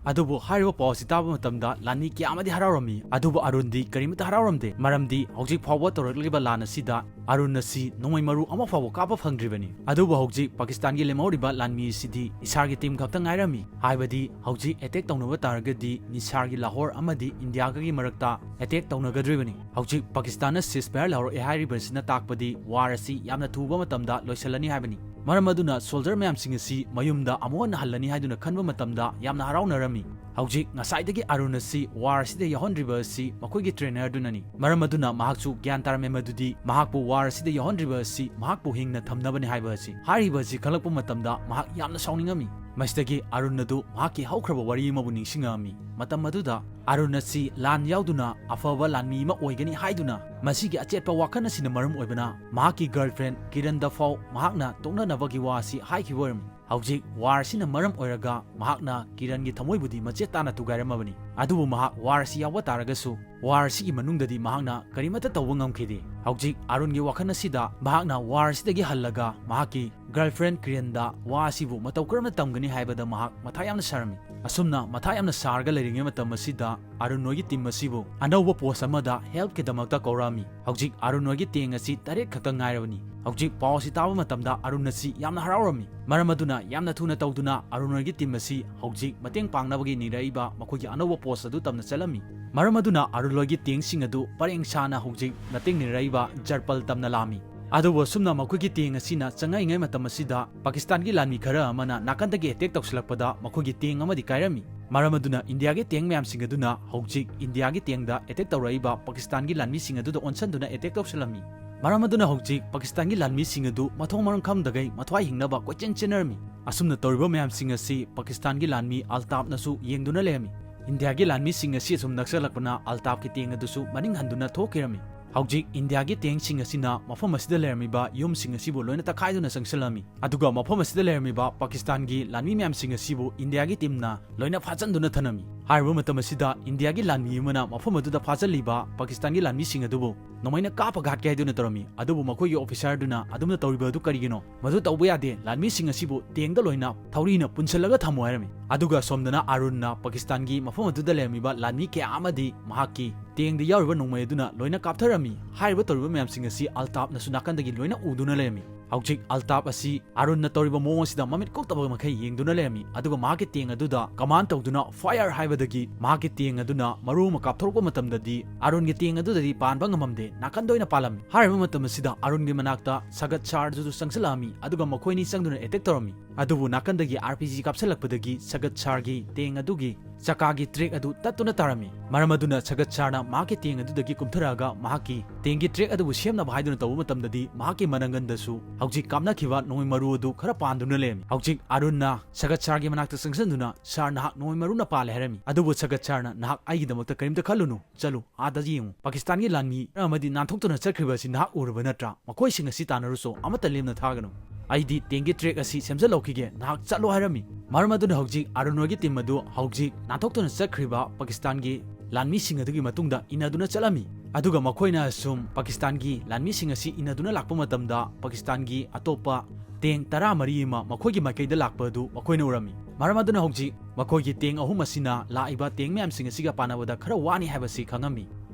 ꯑꯗꯨꯕꯨ ꯍꯥꯏꯔꯤꯕ ꯄꯥꯎ ꯑꯁꯤ ꯇꯥꯕ ꯃꯇꯝꯗ ꯂꯥꯟꯃꯤ ꯀꯌꯥ ꯑꯃꯗꯤ ꯍꯔꯥꯎꯔꯝꯃꯤ, ꯑꯗꯨꯕꯨ ꯑꯔꯨꯟꯗꯤ ꯀꯔꯤꯃꯠꯇ ꯍꯔꯥꯎꯔꯝꯗꯦ꯫ ꯃꯔꯝꯗꯤ ꯍꯧꯖꯤꯛ ꯐꯥꯎꯕ ꯇꯧꯔꯛꯂꯤꯕ ꯂꯥꯟ ꯑꯁꯤꯗ ꯑꯔꯨꯟ ꯑꯁꯤ ꯅꯣꯡꯃꯩ ꯃꯔꯨ ꯑꯃ ꯐꯥꯎꯕ ꯀꯥꯞꯄ ꯐꯪꯗ꯭ꯔꯤꯕꯅꯤ꯫ ꯑꯗꯨꯕꯨ ꯍꯧꯖꯤꯛ ꯄꯥꯀꯤꯁꯇꯥꯟꯒꯤ ꯂꯦꯝꯍꯧꯔꯤꯕ ꯂꯥꯟꯃꯤ ꯑꯁꯤꯗꯤ ꯅꯤꯁꯥꯔꯒꯤ ꯇꯤꯝ ꯈꯛꯇ ꯉꯥꯏꯔꯝꯃꯤ꯫ ꯍꯥꯏꯕꯗꯤ ꯍꯧꯖꯤꯛ ꯑꯦꯇꯦꯛ ꯇꯧꯅꯕ ꯇꯥꯔꯒꯗꯤ ꯅꯤꯁꯥꯔꯒꯤ ꯂꯥꯍꯣꯔ ꯑꯃꯗꯤ ꯏꯟꯗꯤꯌꯥꯒꯒꯤ ꯃꯔꯛꯇ ꯑꯦꯇꯦꯛ ꯇꯧꯅꯒꯗ꯭ꯔꯤꯕꯅꯤ꯫ ꯍꯧꯖꯤꯛ ꯄꯥꯀꯤꯁꯇꯥꯟꯅ ꯁꯤꯁꯐꯥꯌꯔ ꯂꯥꯎꯔꯛꯑꯦ ꯍꯥꯏꯔꯤꯕꯁꯤꯅ ꯇꯥꯛꯄꯗꯤ ꯋꯥꯔ ꯑꯁꯤ ꯌꯥꯝꯅ ꯊꯨꯕ ꯃꯇꯝꯗ ꯂꯣꯏꯁꯤꯜꯂꯅꯤ ꯍꯥꯏꯕꯅꯤ꯫ ꯃꯔꯝ ꯑꯗꯨꯅ ꯁꯣꯜꯖꯔ ꯃꯌꯥꯝꯁꯤꯡ ꯑꯁꯤ ꯃꯌꯨꯝꯗ ꯑꯃꯨꯛ ꯍꯟꯅ ꯍꯜꯂꯅꯤ ꯍꯥꯏꯗꯨꯅ ꯈꯟꯕ ꯃꯇꯝꯗ ꯌꯥꯝꯅ ꯍꯔꯥꯎꯅꯔꯝꯃꯤ꯫ ꯍꯧꯖꯤꯛ ꯉꯁꯥꯏꯗꯒꯤ ꯑꯔꯨꯟ ꯑꯁꯤ ꯋꯥꯔ ꯑꯁꯤꯗ ꯌꯥꯎꯍꯟꯗ꯭ꯔꯤꯕ ꯑꯁꯤ ꯃꯈꯣꯏꯒꯤ ꯇ꯭ꯔꯦꯅꯔꯗꯨꯅꯅꯤ꯫ ꯃꯔꯝ ꯑꯗꯨꯅ ꯃꯍꯥꯛꯁꯨ ꯒ꯭ꯌꯥꯟ ꯇꯥꯔꯝꯃꯦ ꯃꯗꯨꯗꯤ ꯃꯍꯥꯛꯄꯨ ꯋꯥꯔ ꯑꯁꯤꯗ ꯌꯥꯎꯍꯟꯗ꯭ꯔꯤꯕ ꯑꯁꯤ ꯃꯍꯥꯛꯄꯨ ꯍꯤꯡꯅ ꯊꯝꯅꯕꯅꯤ ꯍꯥꯏꯕ ꯑꯁꯤ꯫ ꯍꯥꯏꯔꯤꯕ ꯑꯁꯤ ꯈꯪꯂꯛꯄ ꯃꯇꯝꯗ ꯃꯍꯥꯛ ꯌꯥꯝꯅ ꯁꯥꯎꯅꯤꯡꯉꯝꯃꯤ꯫ ꯃꯁꯤꯗꯒꯤ ꯑꯔꯨꯟ ꯑꯗꯨ ꯃꯍꯥꯛꯀꯤ ꯍꯧꯈ꯭ꯔꯕ ꯋꯥꯔꯤ ꯑꯃꯕꯨ ꯅꯤꯡꯁꯤꯡꯉꯛꯑꯝꯃꯤ꯫ ꯃꯇꯝ ꯑꯗꯨꯗ ꯑꯔꯨꯟ ꯑꯁꯤ ꯂꯥꯟ ꯌꯥꯎꯗꯨꯅ ꯑꯐꯕ ꯂꯥꯟꯃꯤ ꯑꯃ ꯑꯣꯏꯒꯅꯤ ꯍꯥꯏꯗꯨꯅ ꯃꯁꯤꯒꯤ ꯑꯆꯦꯠꯄ ꯋꯥꯈꯜ ꯑꯁꯤꯅ ꯃꯔꯝ ꯑꯣꯏꯕꯅ ꯃꯍꯥꯛꯀꯤ ꯒꯔꯜꯐ꯭ꯔꯦꯟ ꯀꯤꯔꯟꯗ ꯐꯥꯎ ꯃꯍꯥꯛꯅ ꯇꯣꯛꯅꯅꯕꯒꯤ ꯋꯥ ꯑꯁꯤ ꯍꯥꯏꯈꯤꯕ ꯑꯣꯏꯔꯝꯃꯤ꯫ ꯍꯧꯖꯤꯛ ꯋꯥꯔ ꯑꯁꯤꯅ ꯃꯔꯝ ꯑꯣꯏꯔꯒ ꯃꯍꯥꯛꯅ ꯀꯤꯔꯟꯒꯤ ꯊꯃꯣꯏꯕꯨꯗꯤ ꯃꯆꯦꯠ ꯇꯥꯅ ꯊꯨꯒꯥꯏꯔꯝꯃꯕꯅꯤ꯫ ꯑꯗꯨꯕꯨ ꯃꯍꯥꯛ ꯋꯥꯔ ꯑꯁꯤ ꯌꯥꯎꯕ ꯇꯥꯔꯒꯁꯨ ꯋꯥꯔ ꯑꯁꯤꯒꯤ ꯃꯅꯨꯡꯗꯗꯤ ꯃꯍꯥꯛꯅ ꯀꯔꯤꯃꯠꯇ ꯇꯧꯕ ꯉꯝꯈꯤꯗꯦ꯫ ꯍꯧꯖꯤꯛ ꯑꯔꯨꯟꯒꯤ ꯋꯥꯈꯜ ꯑꯁꯤꯗ ꯃꯍꯥꯛꯅ ꯋꯥꯔ ꯑꯁꯤꯗꯒꯤ ꯍꯜꯂꯒ ꯃꯍꯥꯛꯀꯤ ꯒꯔꯜꯐ꯭ꯔꯦꯟ ꯀꯤꯔꯟꯗ ꯋꯥ ꯑꯁꯤꯕꯨ ꯃꯇꯧ ꯀꯔꯝꯅ ꯇꯝꯒꯅꯤ ꯍꯥꯏꯕꯗ ꯃꯍꯥꯛ ꯃꯊꯥ ꯌꯥꯝꯅ ꯁꯥꯔꯝꯃꯤ꯫ ꯑꯁꯨꯝꯅ ꯃꯊꯥ ꯌꯥꯝꯅ ꯁꯥꯔꯒ ꯂꯩꯔꯤꯉꯩ ꯃꯇꯝ ꯑꯁꯤꯗ ꯑꯔꯨꯟ ꯍꯣꯏꯒꯤ ꯇꯤꯝ ꯑꯁꯤꯕꯨ ꯑꯅꯧꯕ ꯄꯣꯁ ꯑꯃꯗ ꯍꯦꯜꯞꯀꯤꯗꯃꯛꯇ ꯀꯧꯔꯛꯑꯝꯃꯤ꯫ ꯍꯧꯖꯤꯛ ꯑꯔꯨꯟ ꯍꯣꯏꯒꯤ ꯇꯦꯡ ꯑꯁꯤ ꯇꯔꯦꯠ ꯈꯛꯇ ꯉꯥꯏꯔꯕꯅꯤ꯫ ꯍꯧꯖꯤꯛ ꯄꯥꯎ ꯑꯁꯤ ꯇꯥꯕ ꯃꯇꯝꯗ ꯑꯔꯨꯟ ꯑꯁꯤ ꯌꯥꯝꯅ ꯍꯔꯥꯎꯔꯝꯃꯤ꯫ ꯃꯔꯝ ꯑꯗꯨꯅ ꯌꯥꯝꯅ ꯊꯨꯅ ꯇꯧꯗꯨꯅ ꯑꯔꯨꯟ ꯍꯣꯏꯒꯤ ꯇꯤꯝ ꯑꯁꯤ ꯍꯧꯖꯤꯛ ꯃꯇꯦꯡ ꯄꯥꯡꯅꯕꯒꯤ ꯅꯤꯔꯛꯏꯕ ꯃꯈꯣꯏꯒꯤ ꯑꯅꯧꯕ ꯄꯣꯁ ꯑꯗꯨ ꯇꯝꯅ ꯆꯠꯂꯝꯃꯤ꯫ ꯃꯔꯝ ꯑꯗꯨꯅ ꯑꯔꯨꯟ ꯍꯣꯏꯒꯤ ꯇꯦꯡꯁꯤꯡ ꯑꯗꯨ ꯄꯔꯦꯡ ꯁꯥꯅ ꯍꯧꯖꯤꯛ ꯃꯇꯦꯡ ꯅꯤꯔꯛꯏꯕ ꯖꯔꯄꯜ ꯇꯝꯅ ꯂꯥꯛꯑꯝꯃꯤ꯫ ꯑꯗꯨꯕꯨ ꯑꯁꯨꯝꯅ ꯃꯈꯣꯏꯒꯤ ꯇꯦꯡ ꯑꯁꯤꯅ ꯆꯪꯉꯛꯏꯉꯩ ꯃꯇꯝ ꯑꯁꯤꯗ ꯄꯥꯀꯤꯁꯇꯥꯟꯒꯤ ꯂꯥꯟꯃꯤ ꯈꯔ ꯑꯃꯅ ꯅꯥꯀꯟꯗꯒꯤ ꯑꯦꯇꯦꯛ ꯇꯧꯁꯤꯜꯂꯛꯄꯗ ꯃꯈꯣꯏꯒꯤ ꯇꯦꯡ ꯑꯃꯗꯤ ꯀꯥꯏꯔꯝꯃꯤ꯫ ꯃꯔꯝ ꯑꯗꯨꯅ ꯏꯟꯗꯤꯌꯥꯒꯤ ꯇꯦꯡ ꯃꯌꯥꯝꯁꯤꯡ ꯑꯗꯨꯅ ꯍꯧꯖꯤꯛ ꯏꯟꯗꯤꯌꯥꯒꯤ ꯇꯦꯡꯗ ꯑꯦꯇꯦꯛ ꯇꯧꯔꯛꯏꯕ ꯄꯥꯀꯤꯁꯇꯥꯟꯒꯤ ꯂꯥꯟꯃꯤꯁꯤꯡ ꯑꯗꯨꯗ ꯑꯣꯟꯁꯤꯟꯗꯨꯅ ꯑꯦꯇꯦꯛ ꯇꯧꯁꯤꯜꯂꯝꯃꯤ꯫ ꯃꯔꯝ ꯑꯗꯨꯅ ꯍꯧꯖꯤꯛ ꯄꯥꯀꯤꯁꯇꯥꯟꯒꯤ ꯂꯥꯟꯃꯤꯁꯤꯡ ꯑꯗꯨ ꯃꯊꯣꯡ ꯃꯔꯝ ꯈꯪꯗꯒꯩ ꯃꯊ꯭ꯋꯥꯏ ꯍꯤꯡꯅꯕ ꯀꯣꯏꯆꯦꯟ ꯆꯦꯟꯅꯔꯝꯃꯤ꯫ ꯑꯁꯨꯝꯅ ꯇꯧꯔꯤꯕ ꯃꯌꯥꯝꯁꯤꯡ ꯑꯁꯤ ꯄꯥꯀꯤꯁꯇꯥꯟꯒꯤ ꯂꯥꯟꯃꯤ ꯑꯜꯇꯥꯞꯅꯁꯨ ꯌꯦꯡꯗꯨꯅ ꯂꯩꯔꯝꯃꯤ꯫ ꯏꯟꯗꯤꯌꯥꯒꯤ ꯂꯥꯟꯃꯤꯁꯤꯡ ꯑꯁꯤ ꯑꯁꯨꯝ ꯅꯛꯁꯜꯂꯛꯄꯅ ꯑꯜꯇꯥꯞꯀꯤ ꯇꯦꯡ ꯑꯗꯨꯁꯨ ꯃꯅꯤꯡ ꯍꯟꯗꯨꯅ ꯊꯣꯛꯈꯤꯔꯝꯃꯤ꯫ ꯍꯧꯖꯤꯛ ꯏꯟꯗꯤꯌꯥꯒꯤ ꯇꯦꯡꯁꯤꯡ ꯑꯁꯤꯅ ꯃꯐꯝ ꯑꯁꯤꯗ ꯂꯩꯔꯝꯃꯤꯕ ꯌꯨꯝꯁꯤꯡ ꯑꯁꯤꯕꯨ ꯂꯣꯏꯅ ꯇꯛꯈꯥꯏꯗꯨꯅ ꯆꯪꯁꯤꯜꯂꯝꯃꯤ꯫ ꯑꯗꯨꯒ ꯃꯐꯝ ꯑꯁꯤꯗ ꯂꯩꯔꯝꯃꯤꯕ ꯄꯥꯀꯤꯁꯇꯥꯟꯒꯤ ꯂꯥꯟꯃꯤ ꯃꯌꯥꯝꯁꯤꯡ ꯑꯁꯤꯕꯨ ꯏꯟꯗꯤꯌꯥꯒꯤ ꯇꯤꯝꯅ ꯂꯣꯏꯅ ꯐꯥꯖꯟꯗꯨꯅ ꯊꯅꯝꯃꯤ꯫ ꯍꯥꯏꯔꯤꯕ ꯃꯇꯝ ꯑꯁꯤꯗ ꯏꯟꯗꯤꯌꯥꯒꯤ ꯂꯥꯟꯃꯤ ꯑꯃꯅ ꯃꯐꯝ ꯑꯗꯨꯗ ꯐꯥꯖꯜꯂꯤꯕ ꯄꯥꯀꯤꯁꯇꯥꯟꯒꯤ ꯂꯥꯟꯃꯤꯁꯤꯡ ꯑꯗꯨꯕꯨ ꯅꯣꯡꯃꯩꯅ ꯀꯥꯞꯄꯒ ꯍꯥꯠꯀꯦ ꯍꯥꯏꯗꯨꯅ ꯇꯧꯔꯝꯃꯤ꯫ ꯑꯗꯨꯕꯨ ꯃꯈꯣꯏꯒꯤ ꯑꯣꯐꯤꯁꯥꯔꯗꯨꯅ ꯑꯗꯨꯝꯅ ꯇꯧꯔꯤꯕ ꯑꯗꯨ ꯀꯔꯤꯒꯤꯅꯣ? ꯃꯗꯨ ꯇꯧꯕ ꯌꯥꯗꯦ, ꯂꯥꯟꯃꯤꯁꯤꯡ ꯑꯁꯤꯕꯨ ꯇꯦꯡꯗ ꯂꯣꯏꯅ ꯊꯧꯔꯤꯅ ꯄꯨꯟꯁꯤꯜꯂꯒ ꯊꯝꯃꯨ ꯍꯥꯏꯔꯝꯃꯤ꯫ ꯑꯗꯨꯒ ꯁꯣꯝꯗꯅ ꯑꯥꯔꯨꯟꯅ ꯄꯥꯀꯤꯁꯇꯥꯟꯒꯤ ꯃꯐꯝ ꯑꯗꯨꯗ ꯂꯩꯔꯝꯃꯤꯕ ꯂꯥꯟꯃꯤ ꯀꯌꯥ ꯑꯃꯗꯤ ꯃꯍꯥꯛꯀꯤ ꯇꯦꯡꯗ ꯌꯥꯎꯔꯤꯕ ꯅꯣꯡꯃꯩ ꯑꯗꯨꯅ ꯂꯣꯏꯅ ꯀꯥꯞꯊꯔꯝꯃꯤ꯫ ꯍꯥꯏꯔꯤꯕ ꯇꯧꯔꯤꯕ ꯃꯌꯥꯝꯁꯤꯡ ꯑꯁꯤ ꯑꯜꯇꯥꯞꯅꯁꯨ ꯅꯥꯀꯟꯗꯒꯤ ꯂꯣꯏꯅ ꯎꯗꯨꯅ ꯂꯩꯔꯝꯃꯤ꯫ ꯍꯧꯖꯤꯛ ꯑꯜꯇꯥꯞ ꯑꯁꯤ ꯑꯥꯔꯨꯟꯅ ꯇꯧꯔꯤꯕ ꯃꯑꯣꯡ ꯑꯁꯤꯗ ꯃꯃꯤꯠ ꯀꯨꯞꯇꯕ ꯃꯈꯩ ꯌꯦꯡꯗꯨꯅ ꯂꯩꯔꯝꯃꯤ, ꯑꯗꯨꯒ ꯃꯍꯥꯛꯀꯤ ꯇꯦꯡ ꯑꯗꯨꯗ ꯀꯃꯥꯟ ꯇꯧꯗꯨꯅ "Fire!" ꯍꯥꯏꯕꯗꯒꯤ ꯃꯍꯥꯛꯀꯤ ꯇꯦꯡ ꯑꯗꯨꯅ ꯃꯔꯨ ꯑꯃ ꯀꯥꯞꯊꯣꯔꯛꯄ ꯃꯇꯝꯗꯗꯤ ꯑꯥꯔꯨꯟꯒꯤ ꯇꯦꯡ ꯑꯗꯨꯗꯗꯤ ꯄꯥꯟꯕ ꯉꯝꯃꯝꯗꯦ, ꯅꯥꯀꯟꯗ ꯑꯣꯏꯅ ꯄꯥꯜꯂꯝꯃꯤ꯫ ꯍꯥꯏꯔꯤꯕ ꯃꯇꯝ ꯑꯁꯤꯗ ꯑꯥꯔꯨꯟꯒꯤ ꯃꯅꯥꯛꯇ ꯁꯒꯠ ꯁꯥꯔꯗꯨꯁꯨ ꯆꯪꯁꯤꯜꯂꯛꯑꯝꯃꯤ, ꯑꯗꯨꯒ ꯃꯈꯣꯏꯅꯤ ꯆꯪꯗꯨꯅ ꯑꯦꯇꯦꯛ ꯇꯧꯔꯝꯃꯤ꯫ ꯑꯗꯨꯕꯨ ꯅꯥꯀꯟꯗꯒꯤ ꯑꯥꯔ ꯄꯤ ꯖꯤ ꯀꯥꯞꯁꯤꯜꯂꯛꯄꯗꯒꯤ ꯁꯒꯠ ꯁꯥꯔꯒꯤ ꯇꯦꯡ ꯑꯗꯨꯒꯤ ꯆꯀꯥꯒꯤ ꯇ꯭ꯔꯦꯛ ꯑꯗꯨ ꯇꯠꯇꯨꯅ ꯇꯥꯔꯝꯃꯤ꯫ ꯃꯔꯝ ꯑꯗꯨꯅ ꯁꯒꯠ ꯁꯥꯔꯅ ꯃꯍꯥꯛꯀꯤ ꯇꯦꯡ ꯑꯗꯨꯗꯒꯤ ꯀꯨꯝꯊꯔꯛꯑꯒ ꯃꯍꯥꯛꯀꯤ ꯇꯦꯡꯒꯤ ꯇ꯭ꯔꯦꯛ ꯑꯗꯨꯕꯨ ꯁꯦꯝꯅꯕ ꯍꯥꯏꯗꯨꯅ ꯇꯧꯕ ꯃꯇꯝꯗꯗꯤ ꯃꯍꯥꯛꯀꯤ ꯃꯅꯪꯒꯟꯗꯁꯨ ꯍꯧꯖꯤꯛ ꯀꯥꯞꯅꯈꯤꯕ ꯅꯣꯡꯃꯩ ꯃꯔꯨ ꯑꯗꯨ ꯈꯔ ꯄꯥꯟꯗꯨꯅ ꯂꯩꯔꯝꯃꯤ꯫ ꯍꯧꯖꯤꯛ ꯑꯥꯔꯨꯟꯅ ꯁꯒꯠ ꯁꯥꯔꯒꯤ ꯃꯅꯥꯛꯇ ꯆꯪꯁꯤꯟꯗꯨꯅ, "ꯁꯥꯔ, ꯅꯍꯥꯛ ꯅꯣꯡꯃꯩ ꯃꯔꯨꯅ ꯄꯥꯜꯂꯦ" ꯍꯥꯏꯔꯝꯃꯤ꯫ ꯑꯗꯨꯕꯨ ꯁꯒꯠ ꯁꯥꯔꯅ, "ꯅꯍꯥꯛ ꯑꯩꯒꯤꯗꯃꯛꯇ ꯀꯔꯤꯝꯇ ꯈꯜꯂꯨꯅꯨ, ꯆꯠꯂꯨ, ꯑꯥꯗ ꯌꯦꯡꯉꯨ꯫ ꯄꯥꯀꯤꯁꯇꯥꯟꯒꯤ ꯂꯥꯟꯃꯤ ꯈꯔ ꯑꯃꯗꯤ ꯅꯥꯟꯊꯣꯛꯇꯨꯅ ꯆꯠꯈ꯭ꯔꯤꯕ ꯑꯁꯤ ꯅꯍꯥꯛ ꯎꯔꯕ ꯅꯠꯇ꯭ꯔꯥ? ꯃꯈꯣꯏꯁꯤꯡ ꯑꯁꯤ ꯇꯥꯟꯅꯔꯨꯆꯣ, ꯑꯃꯠꯇ ꯂꯦꯝꯅ ꯊꯥꯒꯅꯨ꯫ ꯑꯩꯗꯤ ꯇꯦꯡꯒꯤ ꯇ꯭ꯔꯦꯛ ꯑꯁꯤ ꯁꯦꯝꯖꯤꯜꯍꯧꯈꯤꯒꯦ, ꯅꯍꯥꯛ ꯆꯠꯂꯣ" ꯍꯥꯏꯔꯝꯃꯤ꯫ ꯃꯔꯝ ꯑꯗꯨꯅ ꯍꯧꯖꯤꯛ ꯑꯥꯔꯨꯟ ꯍꯣꯏꯒꯤ ꯇꯤꯝ ꯑꯗꯨ ꯍꯧꯖꯤꯛ ꯅꯥꯟꯊꯣꯛꯇꯨꯅ ꯆꯠꯈ꯭ꯔꯤꯕ ꯄꯥꯀꯤꯁꯇꯥꯟꯒꯤ ꯂꯥꯟꯃꯤꯁꯤꯡ ꯑꯗꯨꯒꯤ ꯃꯇꯨꯡꯗ ꯏꯟꯅꯗꯨꯅ ꯆꯠꯂꯝꯃꯤ꯫ ꯑꯗꯨꯒ ꯃꯈꯣꯏꯅ ꯁꯨꯝ ꯄꯥꯀꯤꯁꯇꯥꯟꯒꯤ ꯂꯥꯟꯃꯤꯁꯤꯡ ꯑꯁꯤ ꯏꯟꯅꯗꯨꯅ ꯂꯥꯛꯄ ꯃꯇꯝꯗ ꯄꯥꯀꯤꯁꯇꯥꯟꯒꯤ ꯑꯇꯣꯞꯄ ꯇꯦꯡ ꯇꯔꯥꯃꯔꯤ ꯑꯃ ꯃꯈꯣꯏꯒꯤ ꯃꯥꯏꯀꯩꯗ ꯂꯥꯛꯄ ꯑꯗꯨ ꯃꯈꯣꯏꯅ ꯎꯔꯝꯃꯤ꯫ ꯃꯔꯝ ꯑꯗꯨꯅ ꯍꯧꯖꯤꯛ ꯃꯈꯣꯏꯒꯤ ꯇꯦꯡ ꯑꯍꯨꯝ ꯑꯁꯤꯅ ꯂꯥꯛꯏꯕ ꯇꯦꯡ ꯃꯌꯥꯝꯁꯤꯡ ꯑꯁꯤꯒ ꯄꯥꯟꯅꯕꯗ ꯈꯔ ꯋꯥꯅꯤ ꯍꯥꯏꯕꯁꯤ ꯈꯪꯉꯝꯃꯤ꯫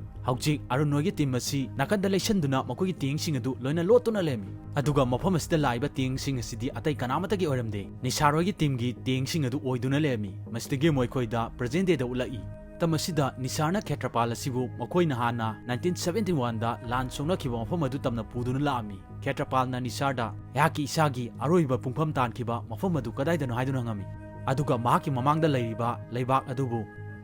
ꯍꯧꯖꯤꯛ ꯑꯥꯔꯨꯟ ꯍꯣꯏꯒꯤ ꯇꯤꯝ ꯑꯁꯤ ꯅꯥꯀꯟꯗ ꯂꯩꯁꯟꯗꯨꯅ ꯃꯈꯣꯏꯒꯤ ꯇꯦꯡꯁꯤꯡ ꯑꯗꯨ ꯂꯣꯏꯅ ꯂꯣꯠꯇꯨꯅ ꯂꯩꯔꯝꯃꯤ꯫ ꯑꯗꯨꯒ ꯃꯐꯝ ꯑꯁꯤꯗ ꯂꯥꯛꯏꯕ ꯇꯦꯡꯁꯤꯡ ꯑꯁꯤꯗꯤ ꯑꯇꯩ ꯀꯅꯥꯃꯠꯇꯒꯤ ꯑꯣꯏꯔꯝꯗꯦ, ꯅꯤꯁꯥꯔ ꯍꯣꯏꯒꯤ ꯇꯤꯝꯒꯤ ꯇꯦꯡꯁꯤꯡ ꯑꯗꯨ ꯑꯣꯏꯗꯨꯅ ꯂꯩꯔꯝꯃꯤ꯫ ꯃꯁꯤꯗꯒꯤ ꯃꯈꯣꯏꯗ ꯄ꯭ꯔꯖꯦꯟ ꯗꯦꯗ ꯎꯠꯂꯛꯏ꯫ ꯃꯇꯝ ꯑꯁꯤꯗ ꯅꯤꯁꯥꯔꯅ ꯈꯦꯇ꯭ꯔꯄꯥꯜ ꯑꯁꯤꯕꯨ ꯃꯈꯣꯏꯅ ꯍꯥꯟꯅ ꯅꯥꯏꯟꯇꯤꯟ ꯁꯚꯦꯟꯇꯤ ꯋꯥꯟꯗ ꯂꯥꯟ ꯁꯣꯛꯅꯈꯤꯕ ꯃꯐꯝ ꯑꯗꯨ ꯇꯝꯅ ꯄꯨꯗꯨꯅ ꯂꯥꯛꯑꯝꯃꯤ꯫ ꯈꯦꯇ꯭ꯔꯄꯥꯜꯅ ꯅꯤꯁꯥꯔꯗ ꯑꯩꯍꯥꯛꯀꯤ ꯏꯁꯥꯒꯤ ꯑꯔꯣꯏꯕ ꯄꯨꯡꯐꯝ ꯇꯥꯟꯈꯤꯕ ꯃꯐꯝ ꯑꯗꯨ ꯀꯗꯥꯏꯗꯅꯣ ꯍꯥꯏꯗꯨꯅ ꯍꯪꯉꯝꯃꯤ꯫ ꯑꯗꯨꯒ ꯃꯍꯥꯛꯀꯤ ꯃꯃꯥꯡꯗ ꯂꯩꯔꯤꯕ ꯂꯩꯕꯥꯛ ꯑꯗꯨꯕꯨ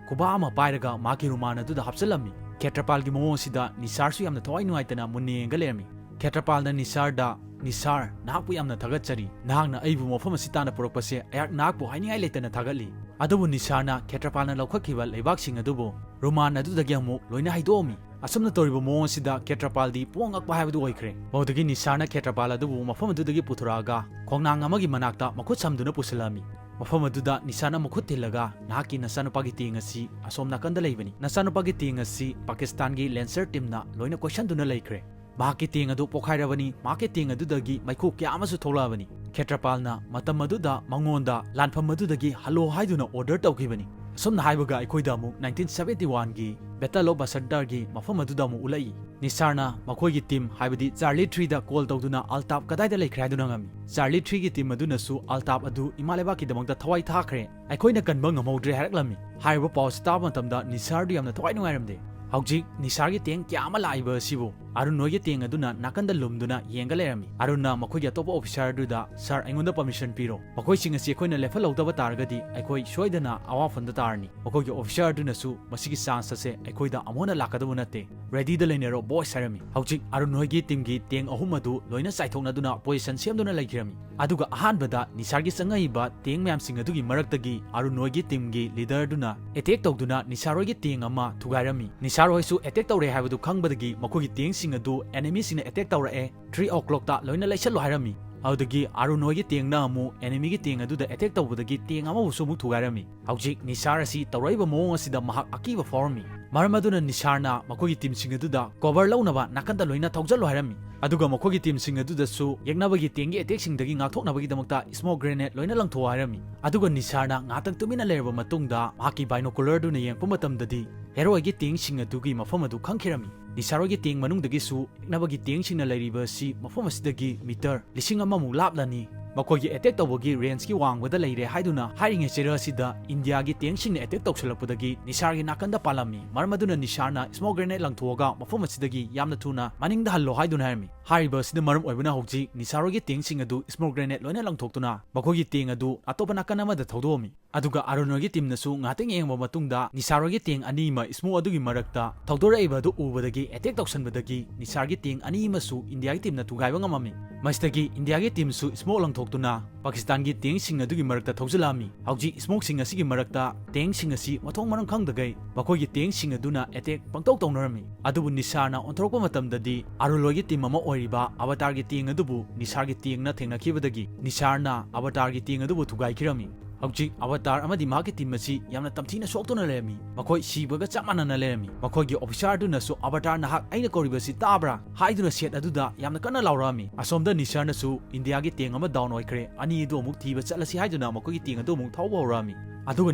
ꯈꯨꯕꯥꯛ ꯑꯃ ꯄꯥꯏꯔꯒ ꯃꯍꯥꯛꯀꯤ ꯔꯨꯃꯥꯟ ꯑꯗꯨꯗ ꯍꯥꯞꯆꯤꯜꯂꯝꯃꯤ꯫ ꯈꯦꯇ꯭ꯔꯄꯥꯜꯒꯤ ꯃꯑꯣꯡ ꯑꯁꯤꯗ ꯅꯤꯁꯥꯔꯁꯨ ꯌꯥꯝꯅ ꯊꯋꯥꯏ ꯅꯨꯡꯉꯥꯏꯇꯅ ꯃꯨꯟꯅ ꯌꯦꯡꯉꯒ ꯂꯩꯔꯝꯃꯤ꯫ ꯈꯦꯇ꯭ꯔꯄꯥꯜꯅ ꯅꯤꯁꯥꯔꯗ, "ꯅꯤꯁꯥꯔ, ꯅꯍꯥꯛꯄꯨ ꯌꯥꯝꯅ ꯊꯥꯒꯠꯆꯔꯤ꯫ ꯅꯍꯥꯛꯅ ꯑꯩꯕꯨ ꯃꯐꯝ ꯑꯁꯤ ꯇꯥꯟꯅ ꯄꯨꯔꯛꯄꯁꯦ ꯑꯩꯍꯥꯛ ꯅꯍꯥꯛꯄꯨ ꯍꯥꯏꯅꯤꯡꯉꯥꯏ ꯂꯩꯇꯅ ꯊꯥꯒꯠꯂꯤ"꯫ ꯑꯗꯨꯕꯨ ꯅꯤꯁꯥꯔꯅ ꯈꯦꯇ꯭ꯔꯄꯥꯜꯅ ꯂꯧꯈꯠꯈꯤꯕ ꯂꯩꯕꯥꯛꯁꯤꯡ ꯑꯗꯨꯕꯨ ꯔꯨꯃꯥꯟ ꯑꯗꯨꯗꯒꯤ ꯑꯃꯨꯛ ꯂꯣꯏꯅ ꯍꯩꯗꯣꯛꯑꯝꯃꯤ꯫ ꯑꯁꯨꯝꯅ ꯇꯧꯔꯤꯕ ꯃꯑꯣꯡ ꯑꯁꯤꯗ ꯈꯦꯇ꯭ꯔꯄꯥꯜꯗꯤ ꯄꯨꯡꯉꯛ ꯉꯛꯄ ꯍꯥꯏꯕꯗꯨ ꯑꯣꯏꯈ꯭ꯔꯦ꯫ ꯃꯗꯨꯗꯒꯤ ꯅꯤꯁꯥꯔꯅ ꯈꯦꯇ꯭ꯔꯄꯥꯜ ꯑꯗꯨꯕꯨ ꯃꯐꯝ ꯑꯗꯨꯗꯒꯤ ꯄꯨꯊꯣꯔꯛꯑꯒ ꯈꯣꯡꯅꯥꯡ ꯑꯃꯒꯤ ꯃꯅꯥꯛꯇ ꯃꯈꯨꯠ ꯁꯝꯗꯨꯅ ꯄꯨꯁꯤꯜꯂꯛꯑꯝꯃꯤ꯫ ꯃꯐꯝ ꯑꯗꯨꯗ ꯅꯤꯁꯥꯔꯅ ꯃꯈꯨꯠ ꯊꯤꯜꯂꯒ, "ꯅꯍꯥꯛꯀꯤ ꯅꯆꯥꯅꯨꯄꯥꯒꯤ ꯇꯦꯡ ꯑꯁꯤ ꯑꯁꯣꯝ ꯅꯥꯀꯟꯗ ꯂꯩꯕꯅꯤ꯫ ꯅꯆꯥꯅꯨꯄꯥꯒꯤ ꯇꯦꯡ ꯑꯁꯤ ꯄꯥꯀꯤꯁꯇꯥꯟꯒꯤ ꯂꯦꯟꯁꯔ ꯇꯤꯝꯅ ꯂꯣꯏꯅ ꯀꯣꯏꯁꯟꯗꯨꯅ ꯂꯩꯈ꯭ꯔꯦ꯫ ꯃꯍꯥꯛꯀꯤ ꯇꯦꯡ ꯑꯗꯨ ꯄꯣꯈꯥꯏꯔꯕꯅꯤ, ꯃꯍꯥꯛꯀꯤ ꯇꯦꯡ ꯑꯗꯨꯗꯒꯤ ꯃꯩꯈꯨ ꯀꯌꯥ ꯑꯃꯁꯨ ꯊꯣꯛꯂꯛꯑꯕꯅꯤ꯫ ꯈꯦꯇ꯭ꯔꯄꯥꯜꯅ ꯃꯇꯝ ꯑꯗꯨꯗ ꯃꯉꯣꯟꯗ ꯂꯥꯟꯐꯝ ꯑꯗꯨꯗꯒꯤ ꯍꯜꯂꯣ ꯍꯥꯏꯗꯨꯅ ꯑꯣꯔꯗꯔ ꯇꯧꯈꯤꯕꯅꯤ"꯫ ꯑꯁꯨꯝꯅ ꯍꯥꯏꯕꯒ ꯑꯩꯈꯣꯏꯗ ꯑꯃꯨꯛ nineteen seventy one ꯒꯤ Battle of Bastardsꯒꯤ ꯃꯐꯝ ꯑꯗꯨꯗ ꯑꯃꯨꯛ ꯎꯠꯂꯛꯏ꯫ ꯅꯤꯁꯥꯔꯅ ꯃꯈꯣꯏꯒꯤ ꯇꯤꯝ, ꯍꯥꯏꯕꯗꯤ ꯆꯥꯔꯂꯤ three ꯗ ꯀꯣꯜ ꯇꯧꯗꯨꯅ ꯑꯜꯇꯥꯞ ꯀꯗꯥꯏꯗ ꯂꯩꯈ꯭ꯔꯦ ꯍꯥꯏꯗꯨꯅ ꯍꯪꯉꯝꯃꯤ꯫ ꯆꯥꯔꯂꯤ three ꯒꯤ ꯇꯤꯝ ꯑꯗꯨꯅꯁꯨ ꯑꯜꯇꯥꯞ ꯑꯗꯨ ꯏꯃꯥ ꯂꯩꯕꯥꯛꯀꯤꯗꯃꯛꯇ ꯊꯋꯥꯏ ꯊꯥꯈ꯭ꯔꯦ, ꯑꯩꯈꯣꯏꯅ ꯀꯟꯕ ꯉꯝꯍꯧꯗ꯭ꯔꯦ ꯍꯥꯏꯔꯛꯂꯝꯃꯤ꯫ ꯍꯥꯏꯔꯤꯕ ꯄꯥꯎ ꯑꯁꯤ ꯇꯥꯕ ꯃꯇꯝꯗ ꯅꯤꯁꯥꯔꯗꯨ ꯌꯥꯝꯅ ꯊꯋꯥꯏ ꯅꯨꯡꯉꯥꯏꯔꯝꯗꯦ꯫ ꯍꯧꯖꯤꯛ ꯅꯤꯁꯥꯔꯒꯤ ꯇꯦꯡ ꯀꯌꯥ ꯑꯃ ꯂꯥꯛꯏꯕ ꯑꯁꯤꯕꯨ ꯑꯔꯨꯟ ꯍꯣꯏꯒꯤ ꯇꯦꯡ ꯑꯗꯨꯅ ꯅꯥꯀꯟꯗ ꯂꯨꯝꯗꯨꯅ ꯌꯦꯡꯒ ꯂꯩꯔꯝꯃꯤ꯫ ꯑꯔꯨꯟꯅ ꯃꯈꯣꯏꯒꯤ ꯑꯇꯣꯞꯄ ꯑꯣꯐꯤꯁꯥꯔ ꯑꯗꯨꯗ, "ꯁꯥꯔ, ꯑꯩꯉꯣꯟꯗ ꯄꯔꯃꯤꯁꯟ ꯄꯤꯔꯣ꯫ ꯃꯈꯣꯏꯁꯤꯡ ꯑꯁꯤ ꯑꯩꯈꯣꯏꯅ ꯂꯦꯞꯍꯜꯍꯧꯗꯕ ꯇꯥꯔꯒꯗꯤ ꯑꯩꯈꯣꯏ ꯁꯣꯏꯗꯅ ꯑꯋꯥꯐꯝꯗ ꯇꯥꯔꯅꯤ"꯫ ꯃꯈꯣꯏꯒꯤ ꯑꯣꯐꯤꯁꯥꯔ ꯑꯗꯨꯅꯁꯨ, "ꯃꯁꯤꯒꯤ ꯆꯥꯟꯁ ꯑꯁꯦ ꯑꯩꯈꯣꯏꯗ ꯑꯃꯨꯛ ꯍꯟꯅ ꯂꯥꯛꯀꯗꯕ ꯅꯠꯇꯦ꯫ ꯔꯦꯗꯤꯗ ꯂꯩꯅꯔꯣ, ꯕꯣꯏꯁ" ꯍꯥꯏꯔꯝꯃꯤ꯫ ꯍꯧꯖꯤꯛ ꯑꯔꯨꯟ ꯍꯣꯏꯒꯤ ꯇꯤꯝꯒꯤ ꯇꯦꯡ ꯑꯍꯨꯝ ꯑꯗꯨ ꯂꯣꯏꯅ ꯆꯥꯏꯊꯣꯛꯅꯗꯨꯅ ꯄꯣꯖꯤꯁꯟ ꯁꯦꯝꯗꯨꯅ ꯂꯩꯈꯤꯔꯝꯃꯤ꯫ ꯑꯗꯨꯒ ꯑꯍꯥꯟꯕꯗ ꯅꯤꯁꯥꯔꯒꯤ ꯆꯪꯉꯛꯏꯕ ꯇꯦꯡ ꯃꯌꯥꯝꯁꯤꯡ ꯑꯗꯨꯒꯤ ꯃꯔꯛꯇꯒꯤ ꯑꯔꯨꯟ ꯍꯣꯏꯒꯤ ꯇꯤꯝꯒꯤ ꯂꯤꯗꯔꯗꯨꯅ ꯑꯦꯇꯦꯛ ꯇꯧꯗꯨꯅ ꯅꯤꯁꯥꯔ ꯍꯣꯏꯒꯤ ꯇꯦꯡ ꯑꯃ ꯊꯨꯒꯥꯏꯔꯝꯃꯤ꯫ ꯅꯤꯁꯥꯔ ꯍꯣꯏꯁꯨ ꯑꯦꯇꯦꯛ ꯇꯧꯔꯦ ꯍꯥꯏꯕꯗꯨ ꯈꯪꯕꯗꯒꯤ ꯃꯈꯣꯏꯒꯤ ꯇꯦꯡꯁꯤꯡ ꯑꯗꯨ ꯑꯦꯅꯤꯃꯤꯁꯤꯡꯅ ꯑꯦꯇꯦꯛ ꯇꯧꯔꯛꯑꯦ, "three o'clock ꯇ ꯂꯣꯏꯅ ꯂꯩꯁꯜꯂꯣ" ꯍꯥꯏꯔꯝꯃꯤ꯫ ꯑꯗꯨꯗꯒꯤ ꯑꯔꯨꯟ ꯍꯣꯏꯒꯤ ꯇꯦꯡꯅ ꯑꯃꯨꯛ ꯑꯦꯅꯤꯃꯤꯒꯤ ꯇꯦꯡ ꯑꯗꯨꯗ ꯑꯦꯇꯦꯛ ꯇꯧꯕꯗꯒꯤ ꯇꯦꯡ ꯑꯃꯕꯨꯁꯨ ꯑꯃꯨꯛ ꯊꯨꯒꯥꯏꯔꯝꯃꯤ꯫ ꯍꯧꯖꯤꯛ ꯅꯤꯁꯥꯔ ꯑꯁꯤ ꯇꯧꯔꯛꯏꯕ ꯃꯑꯣꯡ ꯑꯁꯤꯗ ꯃꯍꯥꯛ ꯑꯀꯤꯕ ꯐꯥꯎꯔꯝꯃꯤ꯫ ꯃꯔꯝ ꯑꯗꯨꯅ ꯅꯤꯁꯥꯔꯅ ꯃꯈꯣꯏꯒꯤ ꯇꯤꯝꯁꯤꯡ ꯑꯗꯨꯗ ꯀꯣꯚꯔ ꯂꯧꯅꯕ ꯅꯥꯀꯟꯗ ꯂꯣꯏꯅ ꯊꯧꯖꯜꯂꯣ ꯍꯥꯏꯔꯝꯃꯤ꯫ ꯑꯗꯨꯒ ꯃꯈꯣꯏꯒꯤ ꯇꯤꯝꯁꯤꯡ ꯑꯗꯨꯗꯁꯨ ꯌꯦꯛꯅꯕꯒꯤ ꯇꯦꯡꯒꯤ ꯑꯦꯇꯦꯛꯁꯤꯡꯗꯒꯤ ꯉꯥꯛꯊꯣꯛꯅꯕꯒꯤꯗꯃꯛꯇ ꯁ꯭ꯃꯣꯛ ꯒ꯭ꯔꯦꯅꯦꯗ ꯂꯣꯏꯅ ꯂꯪꯊꯣꯛꯑꯣ ꯍꯥꯏꯔꯝꯃꯤ꯫ ꯑꯗꯨꯒ ꯅꯤꯁꯥꯔꯅ ꯉꯥꯏꯍꯥꯛꯇꯪ ꯇꯨꯃꯤꯟꯅ ꯂꯩꯔꯕ ꯃꯇꯨꯡꯗ ꯃꯍꯥꯛꯀꯤ ꯕꯥꯏꯅꯣꯀꯨꯂꯔꯗꯨꯅ ꯌꯦꯡꯉꯛꯄ ꯃꯇꯝꯗꯗꯤ ꯍꯦꯔꯣ ꯍꯣꯏꯒꯤ ꯇꯦꯡꯁꯤꯡ ꯑꯗꯨꯒꯤ ꯃꯐꯝ ꯑꯗꯨ ꯈꯪꯈꯤꯔꯝꯃꯤ꯫ ꯅꯤꯁꯥꯔ ꯍꯣꯏꯒꯤ ꯇꯦꯡ ꯃꯅꯨꯡꯗꯒꯤꯁꯨ ꯌꯦꯛꯅꯕꯒꯤ ꯇꯦꯡꯁꯤꯡꯅ ꯂꯩꯔꯤꯕ ꯑꯁꯤ ꯃꯐꯝ ꯑꯁꯤꯗꯒꯤ ꯃꯤꯇꯔ ꯂꯤꯁꯤꯡ ꯑꯃꯃꯨꯛ ꯂꯥꯞꯂꯅꯤ꯫ ꯃꯈꯣꯏꯒꯤ ꯑꯦꯇꯦꯛ ꯇꯧꯕꯒꯤ ꯔꯦꯟꯖꯀꯤ ꯋꯥꯡꯃꯗ ꯂꯩꯔꯦ ꯍꯥꯏꯗꯨꯅ ꯍꯥꯏꯔꯤꯉꯩ ꯆꯩꯔꯛ ꯑꯁꯤꯗ ꯏꯟꯗꯤꯌꯥꯒꯤ ꯇꯦꯡꯁꯤꯡꯅ ꯑꯦꯇꯦꯛ ꯇꯧꯁꯤꯜꯂꯛꯄꯗꯒꯤ ꯅꯤꯁꯥꯔꯒꯤ ꯅꯥꯀꯟꯗ ꯄꯥꯜꯂꯝꯃꯤ꯫ ꯃꯔꯝ ꯑꯗꯨꯅ ꯅꯤꯁꯥꯔꯅ ꯁ꯭ꯃꯣꯛ ꯒ꯭ꯔꯦꯅꯦꯗ ꯂꯪꯊꯣꯛꯑꯒ ꯃꯐꯝ ꯑꯁꯤꯗꯒꯤ ꯌꯥꯝꯅ ꯊꯨꯅ ꯃꯅꯤꯡꯗ ꯍꯜꯂꯣ ꯍꯥꯏꯗꯨꯅ ꯍꯥꯏꯔꯝꯃꯤ꯫ ꯍꯥꯏꯔꯤꯕ ꯑꯁꯤꯅ ꯃꯔꯝ ꯑꯣꯏꯕꯅ ꯍꯧꯖꯤꯛ ꯅꯤꯁꯥꯔ ꯍꯣꯏꯒꯤ ꯇꯦꯡꯁꯤꯡ ꯑꯗꯨ ꯁ꯭ꯃꯣꯛ ꯒ꯭ꯔꯦꯅꯦꯗ ꯂꯣꯏꯅ ꯂꯪꯊꯣꯛꯇꯨꯅ ꯃꯈꯣꯏꯒꯤ ꯇꯦꯡ ꯑꯗꯨ ꯑꯇꯣꯞꯄ ꯅꯥꯀꯟ ꯑꯃꯗ ꯊꯧꯗꯣꯛꯑꯝꯃꯤ꯫ ꯑꯗꯨꯒ ꯑꯔꯨꯟ ꯍꯣꯏꯒꯤ ꯇꯤꯝꯅꯁꯨ ꯉꯥꯛꯇꯪ ꯌꯦꯡꯕ ꯃꯇꯨꯡꯗ ꯅꯤꯁꯥꯔ ꯍꯣꯏꯒꯤ ꯇꯦꯡ ꯑꯅꯤ ꯑꯃ ꯁ꯭ꯃꯣꯛ ꯑꯗꯨꯒꯤ ꯃꯔꯛꯇ ꯊꯧꯗꯣꯔꯛꯏꯕ ꯑꯗꯨ ꯎꯕꯗꯒꯤ ꯑꯦꯇꯦꯛ ꯇꯧꯁꯟꯕꯗꯒꯤ ꯅꯤꯁꯥꯔꯒꯤ ꯇꯦꯡ ꯑꯅꯤ ꯑꯃꯁꯨ ꯏꯟꯗꯤꯌꯥꯒꯤ ꯇꯤꯝꯅ ꯊꯨꯒꯥꯏꯕ ꯉꯝꯃꯝꯃꯤ꯫ ꯃꯁꯤꯗꯒꯤ ꯏꯟꯗꯤꯌꯥꯒꯤ ꯇꯤꯝꯁꯨ ꯁ꯭ꯃꯣꯛ ꯂꯪꯊꯣꯛꯇꯨꯅ ꯄꯥꯀꯤꯁꯇꯥꯟꯒꯤ ꯇꯦꯡꯁꯤꯡ ꯑꯗꯨꯒꯤ ꯃꯔꯛꯇ ꯊꯧꯖꯤꯜꯂꯛꯑꯝꯃꯤ꯫ ꯍꯧꯖꯤꯛ ꯁ꯭ꯃꯣꯛꯁꯤꯡ ꯑꯁꯤꯒꯤ ꯃꯔꯛꯇ ꯇꯦꯡꯁꯤꯡ ꯑꯁꯤ ꯃꯊꯣꯡ ꯃꯔꯝ ꯈꯪꯗꯈꯩ ꯃꯈꯣꯏꯒꯤ ꯇꯦꯡꯁꯤꯡ ꯑꯗꯨꯅ ꯑꯦꯇꯦꯛ ꯄꯪꯇꯧ ꯇꯧꯅꯔꯝꯃꯤ꯫ ꯑꯗꯨꯕꯨ ꯅꯤꯁꯥꯔꯅ ꯑꯣꯟꯊꯣꯔꯛꯄ ꯃꯇꯝꯗꯗꯤ ꯑꯔꯨꯟ ꯍꯣꯏꯒꯤ ꯇꯤꯝ ꯑꯃ ꯑꯣꯏꯔꯤꯕ ꯑꯕꯇꯥꯔꯒꯤ ꯇꯦꯡ ꯑꯗꯨꯕꯨ ꯅꯤꯁꯥꯔꯒꯤ ꯇꯦꯡꯅ ꯊꯦꯡꯅꯈꯤꯕꯗꯒꯤ ꯅꯤꯁꯥꯔꯅ ꯑꯕꯇꯥꯔꯒꯤ ꯇꯦꯡ ꯑꯗꯨꯕꯨ ꯊꯨꯒꯥꯏꯈꯤꯔꯝꯃꯤ꯫ ꯍꯧꯖꯤꯛ ꯑꯕꯇꯥꯔ ꯑꯃꯗꯤ ꯃꯍꯥꯛꯀꯤ ꯇꯤꯝ ꯑꯁꯤ ꯌꯥꯝꯅ ꯇꯝꯊꯤꯅ ꯁꯣꯛꯇꯨꯅ ꯂꯩꯔꯝꯃꯤ꯫ ꯃꯈꯣꯏ ꯁꯤꯕꯒ ꯆꯞ ꯃꯥꯟꯅꯅ ꯂꯩꯔꯝꯃꯤ꯫ ꯃꯈꯣꯏꯒꯤ ꯑꯣꯐꯤꯁꯥꯔ ꯑꯗꯨꯅꯁꯨ "ꯑꯕꯇꯥꯔ, ꯅꯍꯥꯛ ꯑꯩꯅ ꯀꯧꯔꯤꯕꯁꯤ ꯇꯥꯕ꯭ꯔꯥ?" ꯍꯥꯏꯗꯨꯅ ꯁꯦꯠ ꯑꯗꯨꯗ ꯌꯥꯝꯅ ꯀꯟꯅ ꯂꯥꯎꯔꯛꯑꯝꯃꯤ꯫ ꯑꯁꯣꯝꯗ ꯅꯤꯁꯥꯔꯅꯁꯨ "ꯏꯟꯗꯤꯌꯥꯒꯤ ꯇꯦꯡ ꯑꯃ ꯗꯥꯎꯟ ꯑꯣꯏꯈ꯭ꯔꯦ, ꯑꯅꯤ ꯑꯗꯨ ꯑꯃꯨꯛ ꯊꯤꯕ ꯆꯠꯂꯁꯤ" ꯍꯥꯏꯗꯨꯅ ꯃꯈꯣꯏꯒꯤ ꯇꯦꯡ ꯑꯗꯨ ꯑꯃꯨꯛ ꯊꯧꯕ ꯍꯧꯔꯛꯑꯝꯃꯤ꯫ ꯑꯗꯨꯒ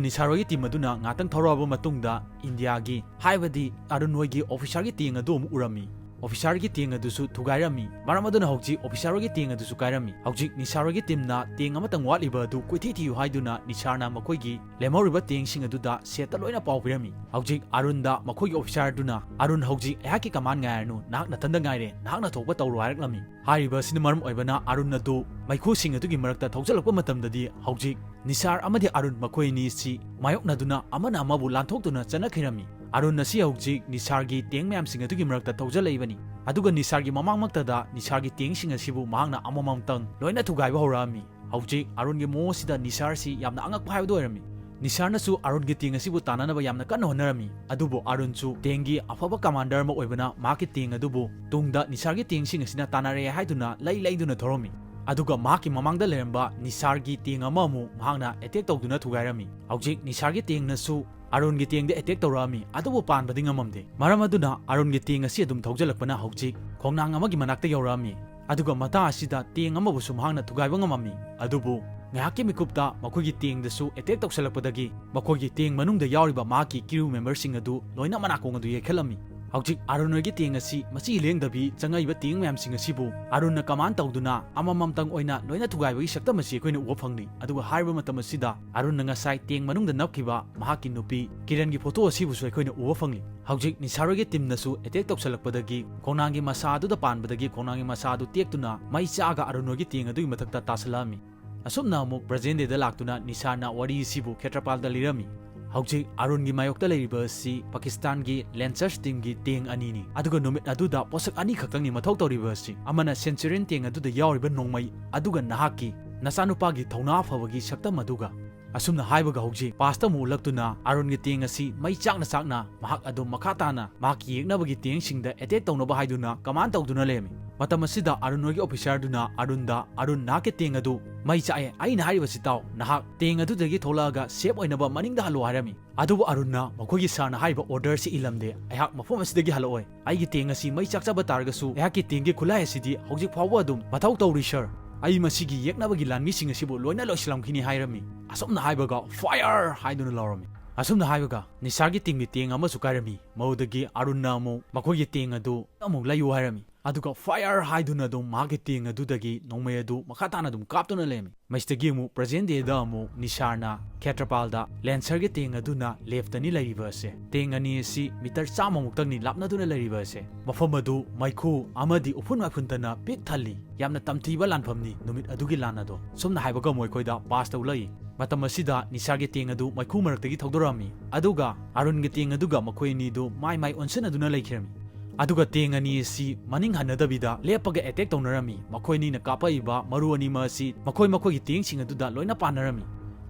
ꯅꯤꯁꯥꯔ ꯍꯣꯏꯒꯤ ꯇꯤꯝ ꯑꯗꯨꯅ ꯉꯥꯛꯇꯪ ꯊꯧꯔꯛꯑꯕ ꯃꯇꯨꯡꯗ ꯏꯟꯗꯤꯌꯥꯒꯤ, ꯍꯥꯏꯕꯗꯤ ꯑꯔꯨꯟ ꯍꯣꯏꯒꯤ ꯑꯣꯐꯤꯁꯥꯔꯒꯤ ꯇꯦꯡ ꯑꯗꯨ ꯑꯃꯨꯛ ꯎꯔꯝꯃꯤ꯫ ꯑꯣꯐꯤꯁꯥꯔꯒꯤ ꯇꯦꯡ ꯑꯗꯨꯁꯨ ꯊꯨꯒꯥꯏꯔꯝꯃꯤ꯫ ꯃꯔꯝ ꯑꯗꯨꯅ ꯍꯧꯖꯤꯛ ꯑꯣꯐꯤꯁꯥꯔ ꯍꯣꯏꯒꯤ ꯇꯦꯡ ꯑꯗꯨꯁꯨ ꯀꯥꯏꯔꯝꯃꯤ꯫ ꯍꯧꯖꯤꯛ ꯅꯤꯁꯥꯔ ꯍꯣꯏꯒꯤ ꯇꯤꯝꯅ ꯇꯦꯡ ꯑꯃꯇꯪ ꯋꯥꯠꯂꯤꯕ ꯑꯗꯨ ꯀꯣꯏꯊꯤ ꯊꯤꯌꯨ ꯍꯥꯏꯗꯨꯅ ꯅꯤꯁꯥꯔꯅ ꯃꯈꯣꯏꯒꯤ ꯂꯦꯝꯍꯧꯔꯤꯕ ꯇꯦꯡꯁꯤꯡ ꯑꯗꯨꯗ ꯁꯦꯠꯇ ꯂꯣꯏꯅ ꯄꯥꯎ ꯄꯤꯔꯝꯃꯤ꯫ ꯍꯧꯖꯤꯛ ꯑꯔꯨꯟꯗ ꯃꯈꯣꯏꯒꯤ ꯑꯣꯐꯤꯁꯥꯔ ꯑꯗꯨꯅ, "ꯑꯔꯨꯟ, ꯍꯧꯖꯤꯛ ꯑꯩꯍꯥꯛꯀꯤ ꯀꯃꯥꯟ ꯉꯥꯏꯔꯅꯨ, ꯅꯍꯥꯛ ꯅꯊꯟꯗ ꯉꯥꯏꯔꯦ, ꯅꯍꯥꯛꯅ ꯊꯣꯛꯄ ꯇꯧꯔꯣ" ꯍꯥꯏꯔꯛꯂꯝꯃꯤ꯫ ꯍꯥꯏꯔꯤꯕ ꯑꯁꯤꯅ ꯃꯔꯝ ꯑꯣꯏꯕꯅ ꯑꯔꯨꯟ ꯑꯗꯨ ꯃꯩꯈꯨꯁꯤꯡ ꯑꯗꯨꯒꯤ ꯃꯔꯛꯇ ꯊꯧꯖꯤꯜꯂꯛꯄ ꯃꯇꯝꯗꯗꯤ ꯍꯧꯖꯤꯛ ꯅꯤꯁꯥꯔ ꯑꯃꯗꯤ ꯑꯔꯨꯟ ꯃꯈꯣꯏ ꯑꯅꯤ ꯑꯁꯤ ꯃꯥꯌꯣꯛꯅꯗꯨꯅ ꯑꯃꯅ ꯑꯃꯕꯨ ꯂꯥꯟꯊꯣꯛꯇꯨꯅ ꯆꯠꯅꯈꯤꯔꯝꯃꯤ꯫ ꯑꯔꯨꯟ ꯑꯁꯤ ꯍꯧꯖꯤꯛ ꯅꯤꯁꯥꯔꯒꯤ ꯇꯦꯡ ꯃꯌꯥꯝꯁꯤꯡ ꯑꯗꯨꯒꯤ ꯃꯔꯛꯇ ꯊꯧꯖꯤꯜꯂꯛꯏꯕꯅꯤ꯫ ꯑꯗꯨꯒ ꯅꯤꯁꯥꯔꯒꯤ ꯃꯃꯥꯡꯃꯛꯇꯗ ꯅꯤꯁꯥꯔꯒꯤ ꯇꯦꯡꯁꯤꯡ ꯑꯁꯤꯕꯨ ꯃꯍꯥꯛꯅ ꯑꯃꯃꯝꯇꯪ ꯂꯣꯏꯅ ꯊꯨꯒꯥꯏꯕ ꯍꯧꯔꯛꯑꯝꯃꯤ꯫ ꯍꯧꯖꯤꯛ ꯑꯔꯨꯟꯒꯤ ꯃꯑꯣꯡ ꯑꯁꯤꯗ ꯅꯤꯁꯥꯔꯁꯤ ꯌꯥꯝꯅ ꯑꯉꯛꯄ ꯍꯥꯏꯕꯗꯨ ꯑꯣꯏꯔꯝꯃꯤ꯫ ꯅꯤꯁꯥꯔꯅꯁꯨ ꯑꯔꯨꯟꯒꯤ ꯇꯦꯡ ꯑꯁꯤꯕꯨ ꯇꯥꯟꯅꯅꯕ ꯌꯥꯝꯅ ꯀꯟꯅ ꯍꯣꯠꯅꯔꯝꯃꯤ꯫ ꯑꯗꯨꯕꯨ ꯑꯔꯨꯟꯁꯨ ꯇꯦꯡꯒꯤ ꯑꯐꯕ ꯀꯃꯥꯟꯗꯔ ꯑꯃ ꯑꯣꯏꯕꯅ ꯃꯍꯥꯛꯀꯤ ꯇꯦꯡ ꯑꯗꯨꯕꯨ ꯇꯨꯡꯗ ꯅꯤꯁꯥꯔꯒꯤ ꯇꯦꯡꯁꯤꯡ ꯑꯁꯤꯅ ꯇꯥꯟꯅꯔꯛꯑꯦ ꯍꯥꯏꯗꯨꯅ ꯂꯩ ꯂꯩꯗꯨꯅ ꯊꯧꯔꯝꯃꯤ꯫ ꯑꯗꯨꯒ ꯃꯍꯥꯛꯀꯤ ꯃꯃꯥꯡꯗ ꯂꯩꯔꯝꯕ ꯅꯤꯁꯥꯔꯒꯤ ꯇꯦꯡ ꯑꯃ ꯑꯃꯨꯛ ꯃꯍꯥꯛꯅ ꯑꯦꯇꯦꯛ ꯇꯧꯗꯨꯅ ꯊꯨꯒꯥꯏꯔꯝꯃꯤ꯫ ꯍꯧꯖꯤꯛ ꯅꯤꯁꯥꯔꯒꯤ ꯇꯦꯡꯅꯁꯨ ꯑꯔꯨꯟꯒꯤ ꯇꯦꯡꯗ ꯑꯦꯇꯦꯛ ꯇꯧꯔꯛꯑꯝꯃꯤ, ꯑꯗꯨꯕꯨ ꯄꯥꯟꯕꯗꯤ ꯉꯝꯃꯝꯗꯦ꯫ ꯃꯔꯝ ꯑꯗꯨꯅ ꯑꯔꯨꯟꯒꯤ ꯇꯦꯡ ꯑꯁꯤ ꯑꯗꯨꯝ ꯊꯧꯖꯤꯜꯂꯛꯄꯅ ꯍꯧꯖꯤꯛ ꯈꯣꯡꯅꯥꯡ ꯑꯃꯒꯤ ꯃꯅꯥꯛꯇ ꯌꯧꯔꯛꯑꯝꯃꯤ꯫ ꯑꯗꯨꯒ ꯃꯇꯥꯡ ꯑꯁꯤꯗ ꯇꯦꯡ ꯑꯃꯕꯨꯁꯨ ꯃꯍꯥꯛꯅ ꯊꯨꯒꯥꯏꯕ ꯉꯝꯃꯝꯃꯤ꯫ ꯑꯗꯨꯕꯨ ꯉꯥꯏꯍꯥꯛꯀꯤ ꯃꯤꯀꯨꯞꯇ ꯃꯈꯣꯏꯒꯤ ꯇꯦꯡꯗꯁꯨ ꯑꯦꯇꯦꯛ ꯇꯧꯁꯜꯂꯛꯄꯗꯒꯤ ꯃꯈꯣꯏꯒꯤ ꯇꯦꯡ ꯃꯅꯨꯡꯗ ꯌꯥꯎꯔꯤꯕ ꯃꯍꯥꯛꯀꯤ ꯀ꯭ꯔꯤꯎ ꯃꯦꯝꯕꯔꯁꯤꯡ ꯑꯗꯨ ꯂꯣꯏꯅ ꯃꯅꯥꯀꯣꯡ ꯑꯗꯨ ꯌꯩꯈꯠꯂꯝꯃꯤ꯫ ꯍꯧꯖꯤꯛ ꯑꯔꯨꯟ ꯍꯣꯏꯒꯤ ꯇꯦꯡ ꯑꯁꯤ ꯃꯆꯤ ꯂꯦꯡꯗꯕꯤ ꯆꯪꯉꯛꯏꯕ ꯇꯦꯡ ꯃꯌꯥꯝꯁꯤꯡ ꯑꯁꯤꯕꯨ ꯑꯔꯨꯟꯅ ꯀꯃꯥꯟ ꯇꯧꯗꯨꯅ ꯑꯃꯃꯝꯇꯪ ꯑꯣꯏꯅ ꯂꯣꯏꯅ ꯊꯨꯒꯥꯏꯕꯒꯤ ꯁꯛꯇꯝ ꯑꯁꯤ ꯑꯩꯈꯣꯏꯅ ꯎꯕ ꯐꯪꯂꯤ꯫ ꯑꯗꯨꯒ ꯍꯥꯏꯔꯤꯕ ꯃꯇꯝ ꯑꯁꯤꯗ ꯑꯔꯨꯟꯅ ꯉꯁꯥꯏ ꯇꯦꯡ ꯃꯅꯨꯡꯗ ꯅꯞꯈꯤꯕ ꯃꯍꯥꯛꯀꯤ ꯅꯨꯄꯤ ꯀꯤꯔꯟꯒꯤ ꯐꯣꯇꯣ ꯑꯁꯤꯕꯨꯁꯨ ꯑꯩꯈꯣꯏꯅ ꯎꯕ ꯐꯪꯂꯤ꯫ ꯍꯧꯖꯤꯛ ꯅꯤꯁꯥꯔ ꯍꯣꯏꯒꯤ ꯇꯤꯝꯅꯁꯨ ꯑꯦꯇꯦꯛ ꯇꯧꯁꯜꯂꯛꯄꯗꯒꯤ ꯈꯣꯡꯅꯥꯡꯒꯤ ꯃꯁꯥ ꯑꯗꯨꯗ ꯄꯥꯟꯕꯗꯒꯤ ꯈꯣꯡꯅꯥꯡꯒꯤ ꯃꯁꯥ ꯑꯗꯨ ꯇꯦꯛꯇꯨꯅ ꯃꯩ ꯆꯥꯛꯑꯒ ꯑꯔꯨꯟ ꯍꯣꯏꯒꯤ ꯇꯦꯡ ꯑꯗꯨꯒꯤ ꯃꯊꯛꯇ ꯇꯥꯁꯜꯂꯛꯑꯝꯃꯤ꯫ ꯑꯁꯨꯝꯅ ꯑꯃꯨꯛ present dayꯗ ꯂꯥꯛꯇꯨꯅ ꯅꯤꯁꯥꯔꯅ ꯋꯥꯔꯤ ꯑꯁꯤꯕꯨ ꯈꯦꯇ꯭ꯔꯄꯥꯜꯗ ꯂꯤꯔꯝꯃꯤ꯫ ꯍꯧꯖꯤꯛ ꯑꯔꯨꯟꯒꯤ ꯃꯥꯌꯣꯛꯇ ꯂꯩꯔꯤꯕ ꯑꯁꯤ ꯄꯥꯀꯤꯁꯇꯥꯟꯒꯤ ꯂꯦꯟꯁꯔꯁ ꯇꯤꯝꯒꯤ ꯇꯦꯡ ꯑꯅꯤꯅꯤ꯫ ꯑꯗꯨꯒ ꯅꯨꯃꯤꯠ ꯑꯗꯨꯗ ꯄꯣꯠꯁꯛ ꯑꯅꯤꯈꯛꯇꯪꯅꯤ ꯃꯊꯧ ꯇꯧꯔꯤꯕ ꯑꯁꯤ꯫ ꯑꯃꯅ ꯁꯦꯟꯆꯨꯔꯤꯌꯟ ꯇꯦꯡ ꯑꯗꯨꯗ ꯌꯥꯎꯔꯤꯕ ꯅꯣꯡꯃꯩ ꯑꯗꯨꯒ ꯅꯍꯥꯛꯀꯤ ꯅꯆꯥꯅꯨꯄꯥꯒꯤ ꯊꯧꯅꯥ ꯐꯕꯒꯤ ꯁꯛꯇꯝ ꯑꯗꯨꯒ꯫ ꯑꯁꯨꯝꯅ ꯍꯥꯏꯕꯒ ꯍꯧꯖꯤꯛ ꯄꯥꯁꯇ ꯑꯃꯨꯛ ꯎꯠꯂꯛꯇꯨꯅ ꯑꯔꯨꯟꯒꯤ ꯇꯦꯡ ꯑꯁꯤ ꯃꯩ ꯆꯥꯛꯅ ꯆꯥꯛꯅ ꯃꯍꯥꯛ ꯑꯗꯨꯝ ꯃꯈꯥ ꯇꯥꯅ ꯃꯍꯥꯛꯀꯤ ꯌꯦꯛꯅꯕꯒꯤ ꯇꯦꯡꯁꯤꯡꯗ ꯑꯦꯇꯦꯛ ꯇꯧꯅꯕ ꯍꯥꯏꯗꯨꯅ ꯀꯃꯥꯟ ꯇꯧꯗꯨꯅ ꯂꯩꯔꯝꯃꯤ꯫ ꯃꯇꯝ ꯑꯁꯤꯗ ꯑꯔꯨꯟ ꯍꯣꯏꯒꯤ ꯑꯣꯐꯤꯁꯥꯔꯗꯨꯅ ꯑꯔꯨꯟꯗ, "ꯑꯔꯨꯟ, ꯅꯍꯥꯛꯀꯤ ꯇꯦꯡ ꯑꯗꯨ ꯃꯩ ꯆꯥꯛꯑꯦ, ꯑꯩꯅ ꯍꯥꯏꯔꯤꯕꯁꯤ ꯇꯥꯎ, ꯅꯍꯥꯛ ꯇꯦꯡ ꯑꯗꯨꯗꯒꯤ ꯊꯣꯛꯂꯛꯑꯒ ꯁꯦꯐ ꯑꯣꯏꯅꯕ ꯃꯅꯤꯡꯗ ꯍꯜꯂꯣ" ꯍꯥꯏꯔꯝꯃꯤ꯫ ꯑꯗꯨꯕꯨ ꯑꯔꯨꯟꯅ ꯃꯈꯣꯏꯒꯤ ꯁꯥꯔꯅ ꯍꯥꯏꯔꯤꯕ ꯑꯣꯔꯗꯔꯁꯤ ꯏꯜꯂꯝꯗꯦ꯫ "ꯑꯩꯍꯥꯛ ꯃꯐꯝ ꯑꯁꯤꯗꯒꯤ ꯍꯜꯂꯛꯑꯣꯏ꯫ ꯑꯩꯒꯤ ꯇꯦꯡ ꯑꯁꯤ ꯃꯩ ꯆꯥꯛꯆꯕ ꯇꯥꯔꯒꯁꯨ ꯑꯩꯍꯥꯛꯀꯤ ꯇꯦꯡꯒꯤ ꯈꯨꯠꯂꯥꯏ ꯑꯁꯤꯗꯤ ꯍꯧꯖꯤꯛ ꯐꯥꯎꯕ ꯑꯗꯨꯝ ꯃꯊꯧ ꯇꯧꯔꯤ, ꯁꯥꯔ꯫ ꯑꯩ ꯃꯁꯤꯒꯤ ꯌꯦꯛꯅꯕꯒꯤ ꯂꯥꯟꯃꯤꯁꯤꯡ ꯑꯁꯤꯕꯨ ꯂꯣꯏꯅ ꯂꯣꯏꯁꯤꯜꯂꯝꯈꯤꯅꯤ" ꯍꯥꯏꯔꯝꯃꯤ꯫ ꯑꯁꯨꯝꯅ ꯍꯥꯏꯕꯒ "ꯐꯥꯌꯔ!" ꯍꯥꯏꯗꯨꯅ ꯂꯥꯎꯔꯝꯃꯤ꯫ ꯑꯁꯨꯝꯅ ꯍꯥꯏꯕꯒ ꯅꯤꯁꯥꯔꯒꯤ ꯇꯤꯝꯒꯤ ꯇꯦꯡ ꯑꯃꯁꯨ ꯀꯥꯏꯔꯝꯃꯤ꯫ ꯃꯗꯨꯗꯒꯤ ꯑꯔꯨꯟꯅ ꯑꯃꯨꯛ ꯃꯈꯣꯏꯒꯤ ꯇꯦꯡ ꯑꯗꯨ ꯑꯃꯨꯛ ꯂꯩꯌꯨ ꯍꯥꯏꯔꯝꯃꯤ꯫ ꯑꯗꯨꯒ "ꯐꯥꯌꯔ!" ꯍꯥꯏꯗꯨꯅ ꯑꯗꯨꯝ ꯃꯍꯥꯛꯀꯤ ꯇꯦꯡ ꯑꯗꯨꯗꯒꯤ ꯅꯣꯡꯃꯩ ꯑꯗꯨ ꯃꯈꯥ ꯇꯥꯅ ꯑꯗꯨꯝ ꯀꯥꯞꯇꯨꯅ ꯂꯩꯔꯝꯃꯤ꯫ ꯃꯁꯤꯗꯒꯤ ꯑꯃꯨꯛ ꯄ꯭ꯔꯖꯦꯟ ꯗꯦꯗ ꯑꯃꯨꯛ ꯅꯤꯁꯥꯔꯅ ꯈꯦꯇ꯭ꯔꯄꯥꯜꯗ ꯂꯦꯟꯁꯔꯒꯤ ꯇꯦꯡ ꯑꯗꯨꯅ ꯂꯦꯐꯇꯅꯤ ꯂꯩꯔꯤꯕ ꯑꯁꯦ꯫ ꯇꯦꯡ ꯑꯅꯤ ꯑꯁꯤ ꯃꯤꯇꯔ ꯆꯥꯝꯃ ꯃꯨꯛꯇꯪꯅꯤ ꯂꯥꯞꯅꯗꯨꯅ ꯂꯩꯔꯤꯕ ꯑꯁꯦ꯫ ꯃꯐꯝ ꯑꯗꯨ ꯃꯩꯈꯨ ꯑꯃꯗꯤ ꯎꯐꯨꯟ ꯋꯥꯏꯐꯨꯟꯇꯅ ꯄꯤꯛ ꯊꯜꯂꯤ꯫ ꯌꯥꯝꯅ ꯇꯝꯊꯤꯕ ꯂꯥꯟꯐꯝꯅꯤ ꯅꯨꯃꯤꯠ ꯑꯗꯨꯒꯤ ꯂꯥꯟ ꯑꯗꯣ꯫ ꯁꯨꯝꯅ ꯍꯥꯏꯕꯒ ꯃꯈꯣꯏꯗ ꯄꯥꯁ ꯇꯧꯂꯛꯏ꯫ ꯃꯇꯝ ꯑꯁꯤꯗ ꯅꯤꯁꯥꯔꯒꯤ ꯇꯦꯡ ꯑꯗꯨ ꯃꯩꯈꯨ ꯃꯔꯛꯇꯒꯤ ꯊꯧꯗꯣꯔꯛꯑꯝꯃꯤ꯫ ꯑꯗꯨꯒ ꯑꯔꯨꯟꯒꯤ ꯇꯦꯡ ꯑꯗꯨꯒ ꯃꯈꯣꯏ ꯑꯅꯤꯗꯨ ꯃꯥꯏ ꯃꯥꯏ ꯑꯣꯟꯁꯤꯟꯅꯗꯨꯅ ꯂꯩꯈꯤꯔꯝꯃꯤ꯫ ꯑꯗꯨꯒ ꯇꯦꯡ ꯑꯅꯤ ꯑꯁꯤ ꯃꯅꯤꯡ ꯍꯟꯅꯗꯕꯤꯗ ꯂꯦꯞꯄꯒ ꯑꯦꯇꯦꯛ ꯇꯧꯅꯔꯝꯃꯤ꯫ ꯃꯈꯣꯏ ꯑꯅꯤꯅ ꯀꯥꯞꯄꯛꯏꯕ ꯃꯔꯨ ꯑꯅꯤꯃꯛ ꯑꯁꯤ ꯃꯈꯣꯏ ꯃꯈꯣꯏꯒꯤ ꯇꯦꯡꯁꯤꯡ ꯑꯗꯨꯗ ꯂꯣꯏꯅ ꯄꯥꯟꯅꯔꯝꯃꯤ꯫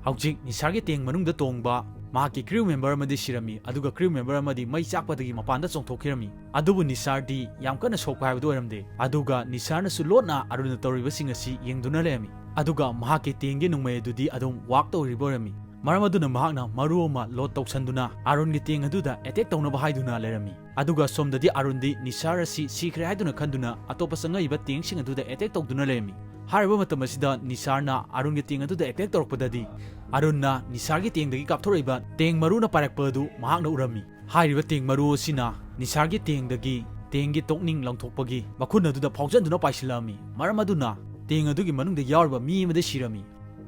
ꯍꯧꯖꯤꯛ ꯅꯤꯁꯥꯔꯒꯤ ꯇꯦꯡ ꯃꯅꯨꯡꯗ ꯇꯣꯡꯕ ꯃꯍꯥꯛꯀꯤ ꯀ꯭ꯔꯤꯎ ꯃꯦꯝꯕꯔ ꯑꯃꯗꯤ ꯁꯤꯔꯝꯃꯤ, ꯑꯗꯨꯒ ꯀ꯭ꯔꯤꯎ ꯃꯦꯝꯕꯔ ꯑꯃꯗꯤ ꯃꯩ ꯆꯥꯛꯄꯗꯒꯤ ꯃꯄꯥꯟꯗ ꯆꯣꯡꯊꯣꯛꯈꯤꯔꯝꯃꯤ꯫ ꯑꯗꯨꯕꯨ ꯅꯤꯁꯥꯔꯗꯤ ꯌꯥꯝ ꯀꯟꯅ ꯁꯣꯛꯄ ꯍꯥꯏꯕꯗꯨ ꯑꯣꯏꯔꯝꯗꯦ꯫ ꯑꯗꯨꯒ ꯅꯤꯁꯥꯔꯅꯁꯨ ꯂꯣꯠꯅ ꯑꯔꯨꯟꯅ ꯇꯧꯔꯤꯕꯁꯤꯡ ꯑꯁꯤ ꯌꯦꯡꯗꯨꯅ ꯂꯩꯔꯝꯃꯤ꯫ ꯑꯗꯨꯒ ꯃꯍꯥꯛꯀꯤ ꯇꯦꯡꯒꯤ ꯅꯣꯡꯃꯩ ꯑꯗꯨꯗꯤ ꯑꯗꯨꯝ ꯋꯥꯛ ꯇꯧꯔꯤꯕ ꯑꯣꯏꯔꯝꯃꯤ꯫ ꯃꯔꯝ ꯑꯗꯨꯅ ꯃꯍꯥꯛꯅ ꯃꯔꯨ ꯑꯃ ꯂꯣꯗ ꯇꯧꯁꯟꯗꯨꯅ ꯑꯔꯨꯟꯒꯤ ꯇꯦꯡ ꯑꯗꯨꯗ ꯑꯦꯇꯦꯛ ꯇꯧꯅꯕ ꯍꯥꯏꯗꯨꯅ ꯂꯩꯔꯝꯃꯤ꯫ ꯑꯗꯨꯒ ꯁꯣꯝꯗꯗꯤ ꯑꯔꯨꯟꯗꯤ ꯅꯤꯁꯥꯔ ꯑꯁꯤ ꯁꯤꯈ꯭ꯔꯦ ꯍꯥꯏꯗꯨꯅ ꯈꯟꯗꯨꯅ ꯑꯇꯣꯞꯄ ꯆꯪꯉꯛꯏꯕ ꯇꯦꯡꯁꯤꯡ ꯑꯗꯨꯗ ꯑꯦꯇꯦꯛ ꯇꯧꯗꯨꯅ ꯂꯩꯔꯝꯃꯤ꯫ ꯍꯥꯏꯔꯤꯕ ꯃꯇꯝ ꯑꯁꯤꯗ ꯅꯤꯁꯥꯔꯅ ꯑꯔꯨꯟꯒꯤ ꯇꯦꯡ ꯑꯗꯨꯗ ꯑꯦꯇꯦꯛ ꯇꯧꯔꯛꯄꯗꯗꯤ ꯑꯔꯨꯟꯅ ꯅꯤꯁꯥꯔꯒꯤ ꯇꯦꯡꯗꯒꯤ ꯀꯥꯞꯊꯣꯔꯛꯏꯕ ꯇꯦꯡ ꯃꯔꯨꯅ ꯄꯥꯏꯔꯛꯄ ꯑꯗꯨ ꯃꯍꯥꯛꯅ ꯎꯔꯝꯃꯤ꯫ ꯍꯥꯏꯔꯤꯕ ꯇꯦꯡ ꯃꯔꯨ ꯑꯁꯤꯅ ꯅꯤꯁꯥꯔꯒꯤ ꯇꯦꯡꯗꯒꯤ ꯇꯦꯡꯒꯤ ꯇꯣꯛꯅꯤꯡ ꯂꯪꯊꯣꯛꯄꯒꯤ ꯃꯈꯨꯟ ꯑꯗꯨꯗ ꯐꯥꯎꯖꯟꯗꯨꯅ ꯄꯥꯏꯁꯤꯜꯂꯛꯑꯝꯃꯤ꯫ ꯃꯔꯝ ꯑꯗꯨꯅ ꯇꯦꯡ ꯑꯗꯨꯒꯤ ꯃꯅꯨꯡꯗ ꯌꯥꯎꯔꯤꯕ ꯃꯤ ꯑꯃꯗꯤ ꯁꯤꯔꯝꯃꯤ꯫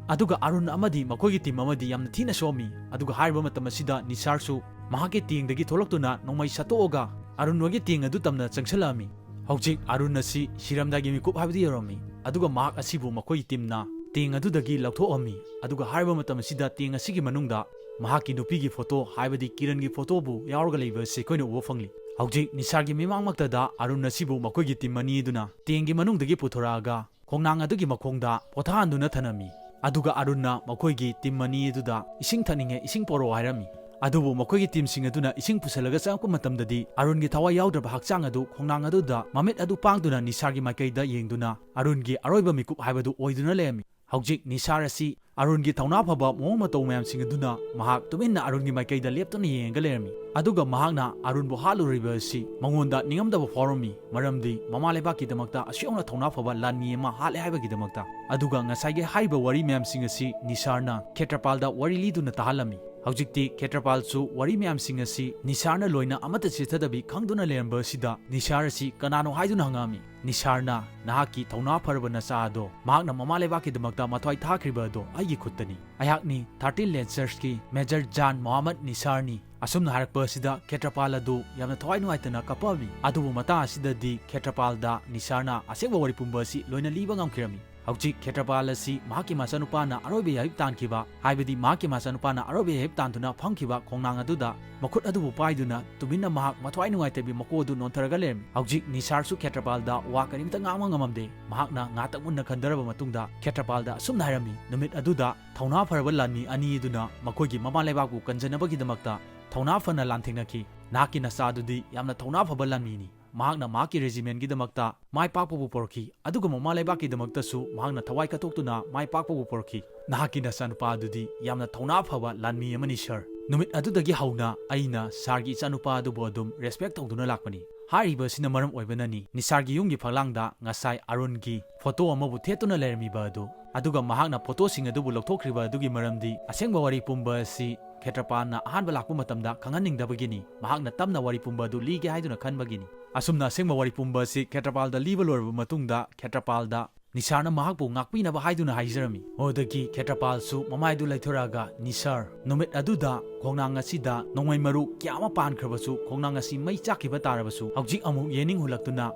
ꯑꯗꯨꯒ ꯑꯔꯨꯟ ꯑꯃꯗꯤ ꯃꯈꯣꯏꯒꯤ ꯇꯤꯝ ꯑꯃꯗꯤ ꯌꯥꯝꯅ ꯊꯤꯅ ꯁꯣꯛꯑꯝꯃꯤ꯫ ꯑꯗꯨꯒ ꯍꯥꯏꯔꯤꯕ ꯃꯇꯝ ꯑꯁꯤꯗ ꯅꯤꯁꯥꯔꯁꯨ ꯃꯍꯥꯛꯀꯤ ꯇꯦꯡꯗꯒꯤ ꯊꯣꯛꯂꯛꯇꯨꯅ ꯅꯣꯡꯃꯩ ꯁꯠꯇꯣꯛꯑꯒ ꯑꯔꯨꯟ ꯍꯣꯏꯒꯤ ꯇꯦꯡ ꯑꯗꯨ ꯇꯝꯅ ꯆꯪꯁꯤꯜꯂꯛꯑꯝꯃꯤ꯫ ꯍꯧꯖꯤꯛ ꯑꯔꯨꯟ ꯑꯁꯤ ꯁꯤꯔꯝꯗꯥꯏꯒꯤ ꯃꯤꯀꯨꯞ ꯍꯥꯏꯕꯗꯨ ꯌꯧꯔꯝꯃꯤ꯫ ꯑꯗꯨꯒ ꯃꯍꯥꯛ ꯑꯁꯤꯕꯨ ꯃꯈꯣꯏꯒꯤ ꯇꯤꯝꯅ ꯇꯦꯡ ꯑꯗꯨꯗꯒꯤ ꯂꯧꯊꯣꯛꯑꯝꯃꯤ꯫ ꯑꯗꯨꯒ ꯍꯥꯏꯔꯤꯕ ꯃꯇꯝ ꯑꯁꯤꯗ ꯇꯦꯡ ꯑꯁꯤꯒꯤ ꯃꯅꯨꯡꯗ ꯃꯍꯥꯛꯀꯤ ꯅꯨꯄꯤꯒꯤ ꯐꯣꯇꯣ, ꯍꯥꯏꯕꯗꯤ ꯀꯤꯔꯟꯒꯤ ꯐꯣꯇꯣꯕꯨ ꯌꯥꯎꯔꯒ ꯂꯩꯕ ꯑꯁꯤ ꯑꯩꯈꯣꯏꯅ ꯎꯕ ꯐꯪꯂꯤ꯫ ꯍꯧꯖꯤꯛ ꯅꯤꯁꯥꯔꯒꯤ ꯃꯤꯃꯥꯡꯃꯛꯇꯗ ꯑꯔꯨꯟ ꯑꯁꯤꯕꯨ ꯃꯈꯣꯏꯒꯤ ꯇꯤꯝ ꯑꯅꯤ ꯑꯗꯨꯅ ꯇꯦꯡꯒꯤ ꯃꯅꯨꯡꯗꯒꯤ ꯄꯨꯊꯣꯔꯛꯑꯒ ꯈꯣꯡꯅꯥꯡ ꯑꯗꯨꯒꯤ ꯃꯈꯣꯡꯗ ꯄꯣꯊꯥꯍꯟꯗꯨꯅ ꯊꯅꯝꯃꯤ꯫ ꯑꯗꯨꯒ ꯑꯔꯨꯟꯅ ꯃꯈꯣꯏꯒꯤ ꯇꯤꯝ ꯑꯅꯤ ꯑꯗꯨꯗ "ꯏꯁꯤꯡ ꯊꯛꯅꯤꯡꯉꯦ, ꯏꯁꯤꯡ ꯄꯣꯔꯛꯑꯣ" ꯍꯥꯏꯔꯝꯃꯤ꯫ ꯑꯗꯨꯕꯨ ꯃꯈꯣꯏꯒꯤ ꯇꯤꯝꯁꯤꯡ ꯑꯗꯨꯅ ꯏꯁꯤꯡ ꯄꯨꯁꯜꯂꯒ ꯆꯪꯉꯛꯄ ꯃꯇꯝꯗꯗꯤ ꯑꯔꯨꯟꯒꯤ ꯊꯋꯥꯏ ꯌꯥꯎꯗ꯭ꯔꯕ ꯍꯛꯆꯥꯡ ꯑꯗꯨ ꯈꯣꯡꯅꯥꯡ ꯑꯗꯨꯗ ꯃꯃꯤꯠ ꯑꯗꯨ ꯄꯥꯡꯗꯨꯅ ꯅꯤꯁꯥꯔꯒꯤ ꯃꯥꯏꯀꯩꯗ ꯌꯦꯡꯗꯨꯅ ꯑꯔꯨꯟꯒꯤ ꯑꯔꯣꯏꯕ ꯃꯤꯀꯨꯞ ꯍꯥꯏꯕꯗꯨ ꯑꯣꯏꯗꯨꯅ ꯂꯩꯔꯝꯃꯤ꯫ ꯍꯧꯖꯤꯛ ꯅꯤꯁꯥꯔ ꯑꯁꯤ ꯑꯔꯨꯟꯒꯤ ꯊꯧꯅꯥ ꯐꯕ ꯃꯑꯣꯡ ꯃꯇꯧ ꯃꯌꯥꯝꯁꯤꯡ ꯑꯗꯨꯅ ꯃꯍꯥꯛ ꯇꯨꯃꯤꯟꯅ ꯑꯔꯨꯟꯒꯤ ꯃꯥꯏꯀꯩꯗ ꯂꯦꯞꯇꯨꯅ ꯌꯦꯡꯉꯒ ꯂꯩꯔꯝꯃꯤ꯫ ꯑꯗꯨꯒ ꯃꯍꯥꯛꯅ ꯑꯔꯨꯟꯕꯨ ꯍꯥꯠꯂꯨꯔꯤꯕ ꯑꯁꯤ ꯃꯉꯣꯟꯗ ꯅꯤꯡꯉꯝꯗꯕ ꯐꯥꯎꯔꯝꯃꯤ, ꯃꯔꯝꯗꯤ ꯃꯃꯥ ꯂꯩꯕꯥꯛꯀꯤꯗꯃꯛꯇ ꯑꯁꯨꯛ ꯌꯧꯅ ꯊꯧꯅꯥ ꯐꯕ ꯂꯥꯟꯃꯤ ꯑꯃ ꯍꯥꯠꯂꯦ ꯍꯥꯏꯕꯒꯤꯗꯃꯛꯇ꯫ ꯑꯗꯨꯒ ꯉꯁꯥꯏꯒꯤ ꯍꯥꯏꯔꯤꯕ ꯋꯥꯔꯤ ꯃꯌꯥꯝꯁꯤꯡ ꯑꯁꯤ ꯅꯤꯁꯥꯔꯅ ꯈꯦꯇ꯭ꯔꯄꯥꯜꯗ ꯋꯥꯔꯤ ꯂꯤꯗꯨꯅ ꯇꯥꯍꯜꯂꯝꯃꯤ꯫ ꯍꯧꯖꯤꯛꯇꯤ ꯈꯦꯇ꯭ꯔꯄꯥꯜꯁꯨ ꯋꯥꯔꯤ ꯃꯌꯥꯝꯁꯤꯡ ꯑꯁꯤ ꯅꯤꯁꯥꯔꯅ ꯂꯣꯏꯅ ꯑꯃꯠꯇ ꯆꯤꯠꯊꯗꯕꯤ ꯈꯪꯗꯨꯅ ꯂꯩꯔꯝꯕ ꯑꯁꯤꯗ ꯅꯤꯁꯥꯔ ꯑꯁꯤ ꯀꯅꯥꯅꯣ ꯍꯥꯏꯗꯨꯅ ꯍꯪꯉꯛꯑꯝꯃꯤ꯫ ꯅꯤꯁꯥꯔꯅ, "ꯅꯍꯥꯛꯀꯤ ꯊꯧꯅꯥ ꯐꯔꯕ ꯅꯆꯥ ꯑꯗꯣ ꯃꯍꯥꯛꯅ ꯃꯃꯥ ꯂꯩꯕꯥꯛꯀꯤꯗꯃꯛꯇ ꯃꯊ꯭ꯋꯥꯏ ꯊꯥꯈ꯭ꯔꯤꯕ ꯑꯗꯣ ꯑꯩꯒꯤ ꯈꯨꯠꯇꯅꯤ꯫ ꯑꯩꯍꯥꯛꯅꯤ ꯊꯥꯔꯇꯤꯟ ꯂꯦꯟꯁꯔꯁꯀꯤ ꯃꯦꯖꯔ ꯖꯥꯟ ꯃꯣꯍꯥꯃꯗ ꯅꯤꯁꯥꯔꯅꯤ"꯫ ꯑꯁꯨꯝꯅ ꯍꯥꯏꯔꯛꯄ ꯑꯁꯤꯗ ꯈꯦꯇ꯭ꯔꯄꯥꯜ ꯑꯗꯨ ꯌꯥꯝꯅ ꯊꯋꯥꯏ ꯅꯨꯡꯉꯥꯏꯇꯅ ꯀꯞꯄꯛꯑꯝꯃꯤ꯫ ꯑꯗꯨꯕꯨ ꯃꯇꯥꯡ ꯑꯁꯤꯗꯗꯤ ꯈꯦꯇ꯭ꯔꯄꯥꯜꯗ ꯅꯤꯁꯥꯔꯅ ꯑꯁꯦꯡꯕ ꯋꯥꯔꯤ ꯄꯨꯝꯕ ꯑꯁꯤ ꯂꯣꯏꯅ ꯂꯤꯕ ꯉꯝꯈꯤꯔꯝꯃꯤ꯫ ꯍꯧꯖꯤꯛ ꯈꯦꯇ꯭ꯔꯄꯥꯜ ꯑꯁꯤ ꯃꯍꯥꯛꯀꯤ ꯃꯆꯥꯅꯨꯄꯥꯅ ꯑꯔꯣꯏꯕ ꯌꯥꯏꯐ ꯇꯥꯟꯈꯤꯕ, ꯍꯥꯏꯕꯗꯤ ꯃꯍꯥꯛꯀꯤ ꯃꯆꯥꯅꯨꯄꯥꯅ ꯑꯔꯣꯏꯕ ꯌꯥꯏꯐ ꯇꯥꯟꯗꯨꯅ ꯐꯝꯈꯤꯕ ꯈꯣꯡꯅꯥꯡ ꯑꯗꯨꯗ ꯃꯈꯨꯠ ꯑꯗꯨꯕꯨ ꯄꯥꯏꯗꯨꯅ ꯇꯨꯃꯤꯟꯅ ꯃꯍꯥꯛ ꯃꯊ꯭ꯋꯥꯏ ꯅꯨꯡꯉꯥꯏꯇꯕꯤ ꯃꯀꯣꯛ ꯑꯗꯨ ꯅꯣꯟꯊꯔꯒ ꯂꯩꯔꯝꯃꯤ꯫ ꯍꯧꯖꯤꯛ ꯅꯤꯁꯥꯔꯁꯨ ꯈꯦꯇ꯭ꯔꯄꯥꯜꯗ ꯋꯥ ꯀꯔꯤꯝꯇ ꯉꯥꯡꯕ ꯉꯝꯃꯝꯗꯦ꯫ ꯃꯍꯥꯛꯅ ꯉꯥꯏꯍꯥꯛꯇꯪ ꯃꯨꯟꯅ ꯈꯟꯊꯔꯕ ꯃꯇꯨꯡꯗ ꯈꯦꯇ꯭ꯔꯄꯥꯜꯗ ꯑꯁꯨꯝꯅ ꯍꯥꯏꯔꯝꯃꯤ, "ꯅꯨꯃꯤꯠ ꯑꯗꯨꯗ ꯊꯧꯅꯥ ꯐꯔꯕ ꯂꯥꯟꯃꯤ ꯑꯅꯤ ꯑꯗꯨꯅ ꯃꯈꯣꯏꯒꯤ ꯃꯃꯥ ꯂꯩꯕꯥꯛꯄꯨ ꯀꯟꯖꯅꯕꯒꯤꯗꯃꯛꯇ ꯊꯧꯅꯥ ꯐꯅ ꯂꯥꯟꯊꯦꯡꯅꯈꯤ꯫ ꯅꯍꯥꯛꯀꯤ ꯅꯆꯥꯗꯨꯗꯤ ꯌꯥꯝꯅ ꯊꯧꯅꯥ ꯐꯕ ꯂꯥꯟꯃꯤꯅꯤ꯫ ꯃꯍꯥꯛꯅ ꯃꯍꯥꯛꯀꯤ ꯔꯦꯖꯤꯃꯦꯟꯒꯤꯗꯃꯛꯇ ꯃꯥꯏ ꯄꯥꯛꯄꯕꯨ ꯄꯨꯔꯛꯈꯤ, ꯑꯗꯨꯒ ꯃꯃꯥ ꯂꯩꯕꯥꯛꯀꯤꯗꯃꯛꯇꯁꯨ ꯃꯍꯥꯛꯅ ꯊꯋꯥꯏ ꯀꯠꯊꯣꯛꯇꯨꯅ ꯃꯥꯏ ꯄꯥꯛꯄꯕꯨ ꯄꯨꯔꯛꯈꯤ꯫ ꯅꯍꯥꯛꯀꯤ ꯅꯆꯥꯅꯨꯄꯥ ꯑꯗꯨꯗꯤ ꯌꯥꯝꯅ ꯊꯧꯅꯥ ꯐꯕ ꯂꯥꯟꯃꯤ ꯑꯃꯅꯤ, ꯁꯥꯔ꯫ ꯅꯨꯃꯤꯠ ꯑꯗꯨꯗꯒꯤ ꯍꯧꯅ ꯑꯩꯅ ꯁꯥꯔꯒꯤ ꯏꯆꯥꯅꯨꯄꯥ ꯑꯗꯨꯕꯨ ꯑꯗꯨꯝ ꯔꯦꯁꯄꯦꯛ ꯇꯧꯗꯨꯅ ꯂꯥꯛꯄꯅꯤ꯫ ꯍꯥꯏꯔꯤꯕ ꯑꯁꯤꯅ ꯃꯔꯝ ꯑꯣꯏꯕꯅꯅꯤ ꯅꯤꯁꯥꯔꯒꯤ ꯌꯨꯝꯒꯤ ꯐꯛꯂꯥꯡꯗ ꯉꯁꯥꯏ ꯑꯔꯨꯟꯒꯤ ꯐꯣꯇꯣ ꯑꯃꯕꯨ ꯊꯦꯠꯇꯨꯅ ꯂꯩꯔꯝꯃꯤꯕ ꯑꯗꯨ꯫ ꯑꯗꯨꯒ ꯃꯍꯥꯛꯅ ꯐꯣꯇꯣꯁꯤꯡ ꯑꯗꯨꯕꯨ ꯂꯧꯊꯣꯛꯈ꯭ꯔꯤꯕ ꯑꯗꯨꯒꯤ ꯃꯔꯝꯗꯤ ꯑꯁꯦꯡꯕ ꯋꯥꯔꯤ ꯄꯨꯝꯕ ꯑꯁꯤ ꯈꯦꯇ꯭ꯔꯄꯥꯜꯅ ꯑꯍꯥꯟꯕ ꯂꯥꯛꯄ ꯃꯇꯝꯗ ꯈꯪꯍꯟꯅꯤꯡꯗꯕꯒꯤꯅꯤ꯫ ꯃꯍꯥꯛꯅ ꯇꯞꯅ ꯋꯥꯔꯤ ꯄꯨꯝꯕ ꯑꯗꯨ ꯂꯤꯒꯦ ꯍꯥꯏꯗꯨꯅ ꯈꯟꯕꯒꯤꯅꯤ꯫ ꯑꯁꯨꯝꯅ ꯑꯁꯦꯡꯕ ꯋꯥꯔꯤ ꯄꯨꯝꯕ ꯑꯁꯤ ꯈꯦꯇ꯭ꯔꯄꯥꯜꯗ ꯂꯤꯕ ꯂꯣꯏꯔꯕ ꯃꯇꯨꯡꯗ ꯈꯦꯇ꯭ꯔꯄꯥꯜꯗ ꯅꯤꯁꯥꯔꯅ ꯃꯍꯥꯛꯄꯨ ꯉꯥꯛꯄꯤꯅꯕ ꯍꯥꯏꯗꯨꯅ ꯍꯥꯏꯖꯔꯝꯃꯤ꯫ ꯃꯗꯨꯗꯒꯤ ꯈꯦꯇ꯭ꯔꯄꯥꯜꯁꯨ ꯃꯃꯥꯏꯗꯨ ꯂꯩꯊꯣꯔꯛꯑꯒ, "ꯅꯤꯁꯥꯔ, ꯅꯨꯃꯤꯠ ꯑꯗꯨꯗ ꯈꯣꯡꯅꯥꯡ ꯑꯁꯤꯗ ꯅꯣꯡꯃꯩ ꯃꯔꯨ ꯀꯌꯥ ꯑꯃ ꯄꯥꯟꯈ꯭ꯔꯕꯁꯨ ꯈꯣꯡꯅꯥꯡ ꯑꯁꯤ ꯃꯩ ꯆꯥꯛꯈꯤꯕ ꯇꯥꯔꯕꯁꯨ ꯍꯧꯖꯤꯛ ꯑꯃꯨꯛ ꯌꯦꯅꯤꯡ ꯍꯨꯜꯂꯛꯇꯨꯅ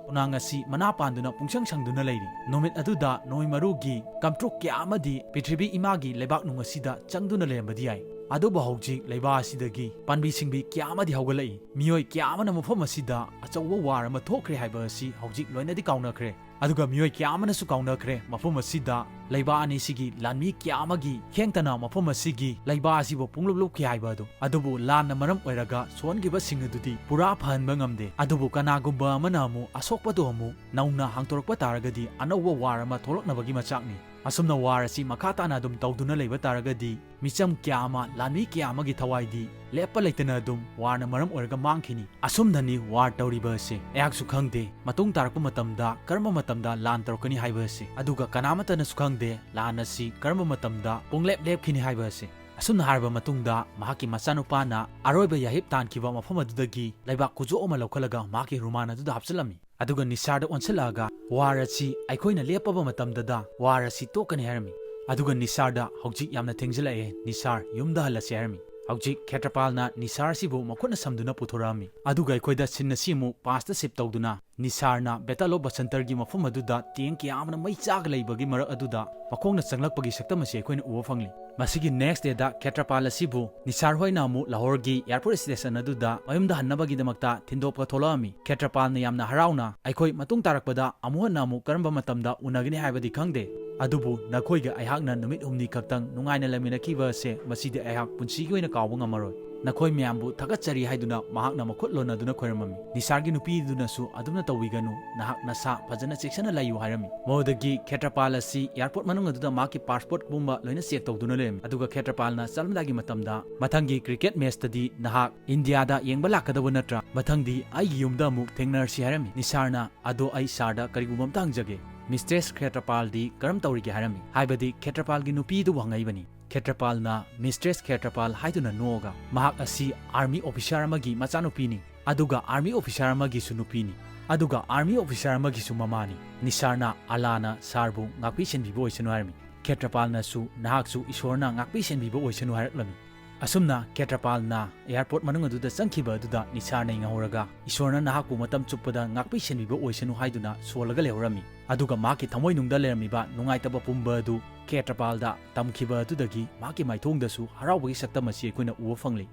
ꯈꯣꯡꯅꯥꯡ ꯑꯁꯤ ꯃꯅꯥ ꯄꯥꯟꯗꯨꯅ ꯄꯨꯡꯁꯪ ꯁꯪꯗꯨꯅ ꯂꯩꯔꯤ꯫ ꯅꯨꯃꯤꯠ ꯑꯗꯨꯗ ꯅꯣꯡꯃꯩ ꯃꯔꯨꯒꯤ ꯀꯝꯇ꯭ꯔꯨꯛ ꯀꯌꯥ ꯑꯃꯗꯤ ꯄ꯭ꯔꯤꯊꯤꯕꯤ ꯏꯃꯥꯒꯤ ꯂꯩꯕꯥꯛꯅꯨꯡ ꯑꯁꯤꯗ ꯆꯪꯗꯨꯅ ꯂꯩꯔꯝꯕꯗꯤ ꯌꯥꯏ꯫ ꯑꯗꯨꯕꯨ ꯍꯧꯖꯤꯛ ꯂꯩꯕꯥꯛ ꯑꯁꯤꯗꯒꯤ ꯄꯥꯝꯕꯤ ꯁꯤꯡꯕꯤ ꯀꯌꯥ ꯑꯃꯗꯤ ꯍꯧꯒꯠꯂꯛꯏ꯫ ꯃꯤꯑꯣꯏ ꯀꯌꯥ ꯑꯃꯅ ꯃꯐꯝ ꯑꯁꯤꯗ ꯑꯆꯧꯕ ꯋꯥꯔ ꯑꯃ ꯊꯣꯛꯈ꯭ꯔꯦ ꯍꯥꯏꯕ ꯑꯁꯤ ꯍꯧꯖꯤꯛ ꯂꯣꯏꯅꯗꯤ ꯀꯥꯎꯅꯈ꯭ꯔꯦ"꯫ ꯑꯗꯨꯒ ꯃꯤꯑꯣꯏ ꯀꯌꯥ ꯑꯃꯅꯁꯨ ꯀꯥꯎꯅꯈ꯭ꯔꯦ ꯃꯐꯝ ꯑꯁꯤꯗ ꯂꯩꯕꯥꯛ ꯑꯅꯤꯁꯤꯒꯤ ꯂꯥꯟꯃꯤ ꯀꯌꯥ ꯑꯃꯒꯤ ꯈꯦꯡꯇꯅ ꯃꯐꯝ ꯑꯁꯤꯒꯤ ꯂꯩꯕꯥꯛ ꯑꯁꯤꯕꯨ ꯄꯨꯡꯂꯨꯞ ꯂꯨꯞꯈꯤ ꯍꯥꯏꯕ ꯑꯗꯨ꯫ ꯑꯗꯨꯕꯨ ꯂꯥꯟꯅ ꯃꯔꯝ ꯑꯣꯏꯔꯒ ꯁꯣꯛꯍꯟꯈꯤꯕꯁꯤꯡ ꯑꯗꯨꯗꯤ ꯄꯨꯔꯥ ꯐꯍꯟꯕ ꯉꯝꯗꯦ꯫ ꯑꯗꯨꯕꯨ ꯀꯅꯥꯒꯨꯝꯕ ꯑꯃꯅ ꯑꯃꯨꯛ ꯑꯁꯣꯛꯄꯗꯨ ꯑꯃꯨꯛ ꯅꯧꯅ ꯍꯥꯡꯗꯣꯔꯛꯄ ꯇꯥꯔꯒꯗꯤ ꯑꯅꯧꯕ ꯋꯥꯔ ꯑꯃ ꯊꯣꯛꯂꯛꯅꯕꯒꯤ ꯃꯆꯥꯛꯅꯤ꯫ ꯑꯁꯨꯝꯅ ꯋꯥꯔ ꯑꯁꯤ ꯃꯈꯥ ꯇꯥꯅ ꯑꯗꯨꯝ ꯇꯧꯗꯨꯅ ꯂꯩꯕ ꯇꯥꯔꯒꯗꯤ ꯃꯤꯆꯝ ꯀꯌꯥ ꯑꯃ, ꯂꯥꯟꯃꯤ ꯀꯌꯥ ꯑꯃꯒꯤ ꯊꯋꯥꯏꯗꯤ ꯂꯦꯞꯄ ꯂꯩꯇꯅ ꯑꯗꯨꯝ ꯋꯥꯔꯅ ꯃꯔꯝ ꯑꯣꯏꯔꯒ ꯃꯥꯡꯈꯤꯅꯤ꯫ ꯑꯁꯨꯝꯅꯅꯤ ꯋꯥꯔ ꯇꯧꯔꯤꯕ ꯑꯁꯤ꯫ ꯑꯩꯍꯥꯛꯁꯨ ꯈꯪꯗꯦ ꯃꯇꯨꯡ ꯇꯥꯔꯛꯄ ꯃꯇꯝꯗ ꯀꯔꯝꯕ ꯃꯇꯝꯗ ꯂꯥꯟ ꯇꯧꯔꯛꯀꯅꯤ ꯍꯥꯏꯕ ꯑꯁꯤ꯫ ꯑꯗꯨꯒ ꯀꯅꯥꯃꯠꯇꯅꯁꯨ ꯈꯪꯗꯦ ꯂꯥꯟ ꯑꯁꯤ ꯀꯔꯝꯕ ꯃꯇꯝꯗ ꯄꯨꯡꯂꯦꯞ ꯂꯦꯞꯈꯤꯅꯤ ꯍꯥꯏꯕ ꯑꯁꯤ꯫ ꯑꯁꯨꯝꯅ ꯍꯥꯏꯔꯕ ꯃꯇꯨꯡꯗ ꯃꯍꯥꯛꯀꯤ ꯃꯆꯥꯅꯨꯄꯥꯅ ꯑꯔꯣꯏꯕ ꯌꯥꯍꯤꯞ ꯇꯥꯟꯈꯤꯕ ꯃꯐꯝ ꯑꯗꯨꯗꯒꯤ ꯂꯩꯕꯥꯛ ꯀꯨꯖꯣꯞ ꯑꯃ ꯂꯧꯈꯠꯂꯒ ꯃꯍꯥꯛꯀꯤ ꯔꯨꯃꯥꯟ ꯑꯗꯨꯗ ꯍꯥꯞꯆꯤꯜꯂꯝꯃꯤ꯫ ꯑꯗꯨꯒ ꯅꯤꯁꯥꯔꯗ ꯑꯣꯟꯁꯤꯜꯂꯛꯑꯒ, "ꯋꯥꯔ ꯑꯁꯤ ꯑꯩꯈꯣꯏꯅ ꯂꯦꯞꯄꯕ ꯃꯇꯝꯗꯗ ꯋꯥꯔ ꯑꯁꯤ ꯇꯣꯛꯀꯅꯤ" ꯍꯥꯏꯔꯝꯃꯤ꯫ ꯑꯗꯨꯒ ꯅꯤꯁꯥꯔꯗ "ꯍꯧꯖꯤꯛ ꯌꯥꯝꯅ ꯊꯦꯡꯖꯤꯜꯂꯛꯑꯦ, ꯅꯤꯁꯥꯔ, ꯌꯨꯝꯗ ꯍꯜꯂꯁꯦ" ꯍꯥꯏꯔꯝꯃꯤ꯫ ꯍꯧꯖꯤꯛ ꯈꯦꯇ꯭ꯔꯄꯥꯜꯅ ꯅꯤꯁꯥꯔ ꯑꯁꯤꯕꯨ ꯃꯈꯨꯠꯅ ꯁꯝꯗꯨꯅ ꯄꯨꯊꯣꯔꯛꯑꯝꯃꯤ꯫ ꯑꯗꯨꯒ ꯑꯩꯈꯣꯏꯗ ꯁꯤꯟ ꯑꯁꯤ ꯑꯃꯨꯛ ꯄꯥꯁꯇ ꯁꯤꯞ ꯇꯧꯗꯨꯅ ꯅꯤꯁꯥꯔꯅ ꯕꯦꯇꯜ ꯑꯣꯐ ꯕꯁꯟꯇꯔꯒꯤ ꯃꯐꯝ ꯑꯗꯨꯗ ꯇꯦꯡ ꯀꯌꯥ ꯑꯃꯅ ꯃꯩ ꯆꯥꯒ ꯂꯩꯕꯒꯤ ꯃꯔꯛ ꯑꯗꯨꯗ ꯃꯈꯣꯡꯅ ꯆꯪꯂꯛꯄꯒꯤ ꯁꯛꯇꯝ ꯑꯁꯤ ꯑꯩꯈꯣꯏꯅ ꯎꯕ ꯐꯪꯂꯤ꯫ ꯃꯁꯤꯒꯤ ꯅꯦꯛꯁ ꯗꯦꯗ ꯈꯦꯇ꯭ꯔꯄꯥꯜ ꯑꯁꯤꯕꯨ ꯅꯤꯁꯥꯔ ꯍꯣꯏꯅ ꯑꯃꯨꯛ ꯂꯥꯍꯣꯔꯒꯤ ꯑꯦꯌꯔꯄꯣꯔꯠ ꯁ꯭ꯇꯦꯁꯟ ꯑꯗꯨꯗ ꯃꯌꯨꯝꯗ ꯍꯟꯅꯕꯒꯤꯗꯃꯛꯇ ꯊꯤꯟꯗꯣꯛꯄ ꯊꯣꯛꯂꯛꯑꯝꯃꯤ꯫ ꯈꯦꯇ꯭ꯔꯄꯥꯜꯅ ꯌꯥꯝꯅ ꯍꯔꯥꯎꯅ, "ꯑꯩꯈꯣꯏ ꯃꯇꯨꯡ ꯇꯥꯔꯛꯄꯗ ꯑꯃꯨꯛ ꯍꯟꯅ ꯑꯃꯨꯛ ꯀꯔꯝꯕ ꯃꯇꯝꯗ ꯎꯅꯒꯅꯤ ꯍꯥꯏꯕꯗꯤ ꯈꯪꯗꯦ, ꯑꯗꯨꯕꯨ ꯅꯈꯣꯏꯒ ꯑꯩꯍꯥꯛꯅ ꯅꯨꯃꯤꯠ ꯍꯨꯝꯅꯤ ꯈꯛꯇꯪ ꯅꯨꯡꯉꯥꯏꯅ ꯂꯩꯃꯤꯟꯅꯈꯤꯕ ꯑꯁꯦ ꯃꯁꯤꯗꯤ ꯑꯩꯍꯥꯛ ꯄꯨꯟꯁꯤꯒꯤ ꯑꯣꯏꯅ ꯀꯥꯎꯕ ꯉꯝꯃꯔꯣꯏ꯫ ꯅꯈꯣꯏ ꯃꯌꯥꯝꯕꯨ ꯊꯥꯒꯠꯆꯔꯤ" ꯍꯥꯏꯗꯨꯅ ꯃꯍꯥꯛꯅ ꯃꯈꯨꯠ ꯂꯣꯟꯅꯗꯨꯅ ꯈꯣꯏꯔꯝꯃꯝꯃꯤ꯫ ꯅꯤꯁꯥꯔꯒꯤ ꯅꯨꯄꯤꯗꯨꯅꯁꯨ, "ꯑꯗꯨꯝꯅ ꯇꯧꯕꯤꯒꯅꯨ, ꯅꯍꯥꯛ ꯅꯁꯥ ꯐꯖꯅ ꯆꯦꯛꯁꯤꯟꯅ ꯂꯩꯌꯨ" ꯍꯥꯏꯔꯝꯃꯤ꯫ ꯃꯗꯨꯗꯒꯤ ꯈꯦꯇ꯭ꯔꯄꯥꯜ ꯑꯁꯤ ꯑꯦꯌꯔꯄꯣꯔꯠ ꯃꯅꯨꯡ ꯑꯗꯨꯗ ꯃꯍꯥꯛꯀꯤ ꯄꯥꯁꯄꯣꯔꯠ ꯄꯨꯝꯕ ꯂꯣꯏꯅ ꯆꯦꯛ ꯇꯧꯗꯨꯅ ꯂꯩꯔꯝꯃꯤ꯫ ꯑꯗꯨꯒ ꯈꯦꯇ꯭ꯔꯄꯥꯜꯅ ꯆꯠꯂꯝꯗꯥꯏꯒꯤ ꯃꯇꯝꯗ, "ꯃꯊꯪꯒꯤ ꯀ꯭ꯔꯤꯀꯦꯠ ꯃꯦꯆꯇꯗꯤ ꯅꯍꯥꯛ ꯏꯟꯗꯤꯌꯥꯗ ꯌꯦꯡꯕ ꯂꯥꯛꯀꯗꯕ ꯅꯠꯇ꯭ꯔꯥ? ꯃꯊꯪꯗꯤ ꯑꯩꯒꯤ ꯌꯨꯝꯗ ꯑꯃꯨꯛ ꯊꯦꯡꯅꯔꯁꯤ" ꯍꯥꯏꯔꯝꯃꯤ꯫ ꯅꯤꯁꯥꯔꯅ, "ꯑꯗꯣ ꯑꯩ ꯁꯥꯔꯗ ꯀꯔꯤꯒꯨꯝꯕ ꯑꯝꯇ ꯍꯪꯖꯒꯦ, ꯃꯤꯁꯇ꯭ꯔꯦꯁ ꯈꯦꯇ꯭ꯔꯄꯥꯜꯗꯤ ꯀꯔꯝ ꯇꯧꯔꯤꯒꯦ?" ꯍꯥꯏꯔꯝꯃꯤ꯫ ꯍꯥꯏꯕꯗꯤ ꯈꯦꯇ꯭ꯔꯄꯥꯜꯒꯤ ꯅꯨꯄꯤꯗꯨꯕꯨ ꯍꯪꯉꯛꯏꯕꯅꯤ꯫ ꯈꯦꯇ꯭ꯔꯄꯥꯜꯅ ꯃꯤꯁꯇ꯭ꯔꯦꯁ ꯈꯦꯇ꯭ꯔꯄꯥꯜ ꯍꯥꯏꯗꯨꯅ ꯅꯣꯛꯑꯒ, "ꯃꯍꯥꯛ ꯑꯁꯤ ꯑꯥꯔꯃꯤ ꯑꯣꯐꯤꯁꯥꯔ ꯑꯃꯒꯤ ꯃꯆꯥꯅꯨꯄꯤꯅꯤ, ꯑꯗꯨꯒ ꯑꯥꯔꯃꯤ ꯑꯣꯐꯤꯁꯥꯔ ꯑꯃꯒꯤꯁꯨ ꯅꯨꯄꯤꯅꯤ, ꯑꯗꯨꯒ ꯑꯥꯔꯃꯤ ꯑꯣꯐꯤꯁꯥꯔ ꯑꯃꯒꯤꯁꯨ ꯃꯃꯥꯅꯤ꯫ ꯅꯤꯁꯥꯔꯅ ꯑꯂꯥꯅ ꯁꯥꯔꯕꯨ ꯉꯥꯛꯄꯤ ꯁꯦꯟꯕꯤꯕ ꯑꯣꯏꯁꯅꯨ" ꯍꯥꯏꯔꯝꯃꯤ꯫ ꯈꯦꯇ꯭ꯔꯄꯥꯜꯅꯁꯨ, "ꯅꯍꯥꯛꯁꯨ ꯏꯁꯣꯔꯅ ꯉꯥꯛꯄꯤ ꯁꯦꯟꯕꯤꯕ ꯑꯣꯏꯁꯅꯨ" ꯍꯥꯏꯔꯛꯂꯝꯃꯤ꯫ ꯑꯁꯨꯝꯅ ꯈꯦꯇ꯭ꯔꯄꯥꯜꯅ ꯑꯦꯌꯔꯄꯣꯔꯠ ꯃꯅꯨꯡ ꯑꯗꯨꯗ ꯆꯪꯈꯤꯕ ꯑꯗꯨꯗ ꯅꯤꯁꯥꯔꯅ ꯏꯪꯍꯧꯔꯒ, "ꯏꯁꯣꯔꯅ ꯅꯍꯥꯛꯄꯨ ꯃꯇꯝ ꯆꯨꯞꯄꯗ ꯉꯥꯛꯄꯤ ꯁꯦꯟꯕꯤꯕ ꯑꯣꯏꯁꯅꯨ" ꯍꯥꯏꯗꯨꯅ ꯁꯣꯜꯂꯒ ꯂꯩꯍꯧꯔꯝꯃꯤ꯫ ꯑꯗꯨꯒ ꯃꯍꯥꯛꯀꯤ ꯊꯃꯣꯏꯅꯨꯡꯗ ꯂꯩꯔꯝꯃꯤꯕ ꯅꯨꯡꯉꯥꯏꯇꯕ ꯄꯨꯝꯕ ꯑꯗꯨ ꯈꯦꯇ꯭ꯔꯄꯥꯜꯗ ꯇꯝꯈꯤꯕ ꯑꯗꯨꯗꯒꯤ ꯃꯍꯥꯛꯀꯤ ꯃꯥꯏꯊꯣꯡꯗꯁꯨ ꯍꯔꯥꯎꯕꯒꯤ ꯁꯛꯇꯝ ꯑꯁꯤ ꯑꯩꯈꯣꯏꯅ ꯎꯕ ꯐꯪꯂꯤ꯫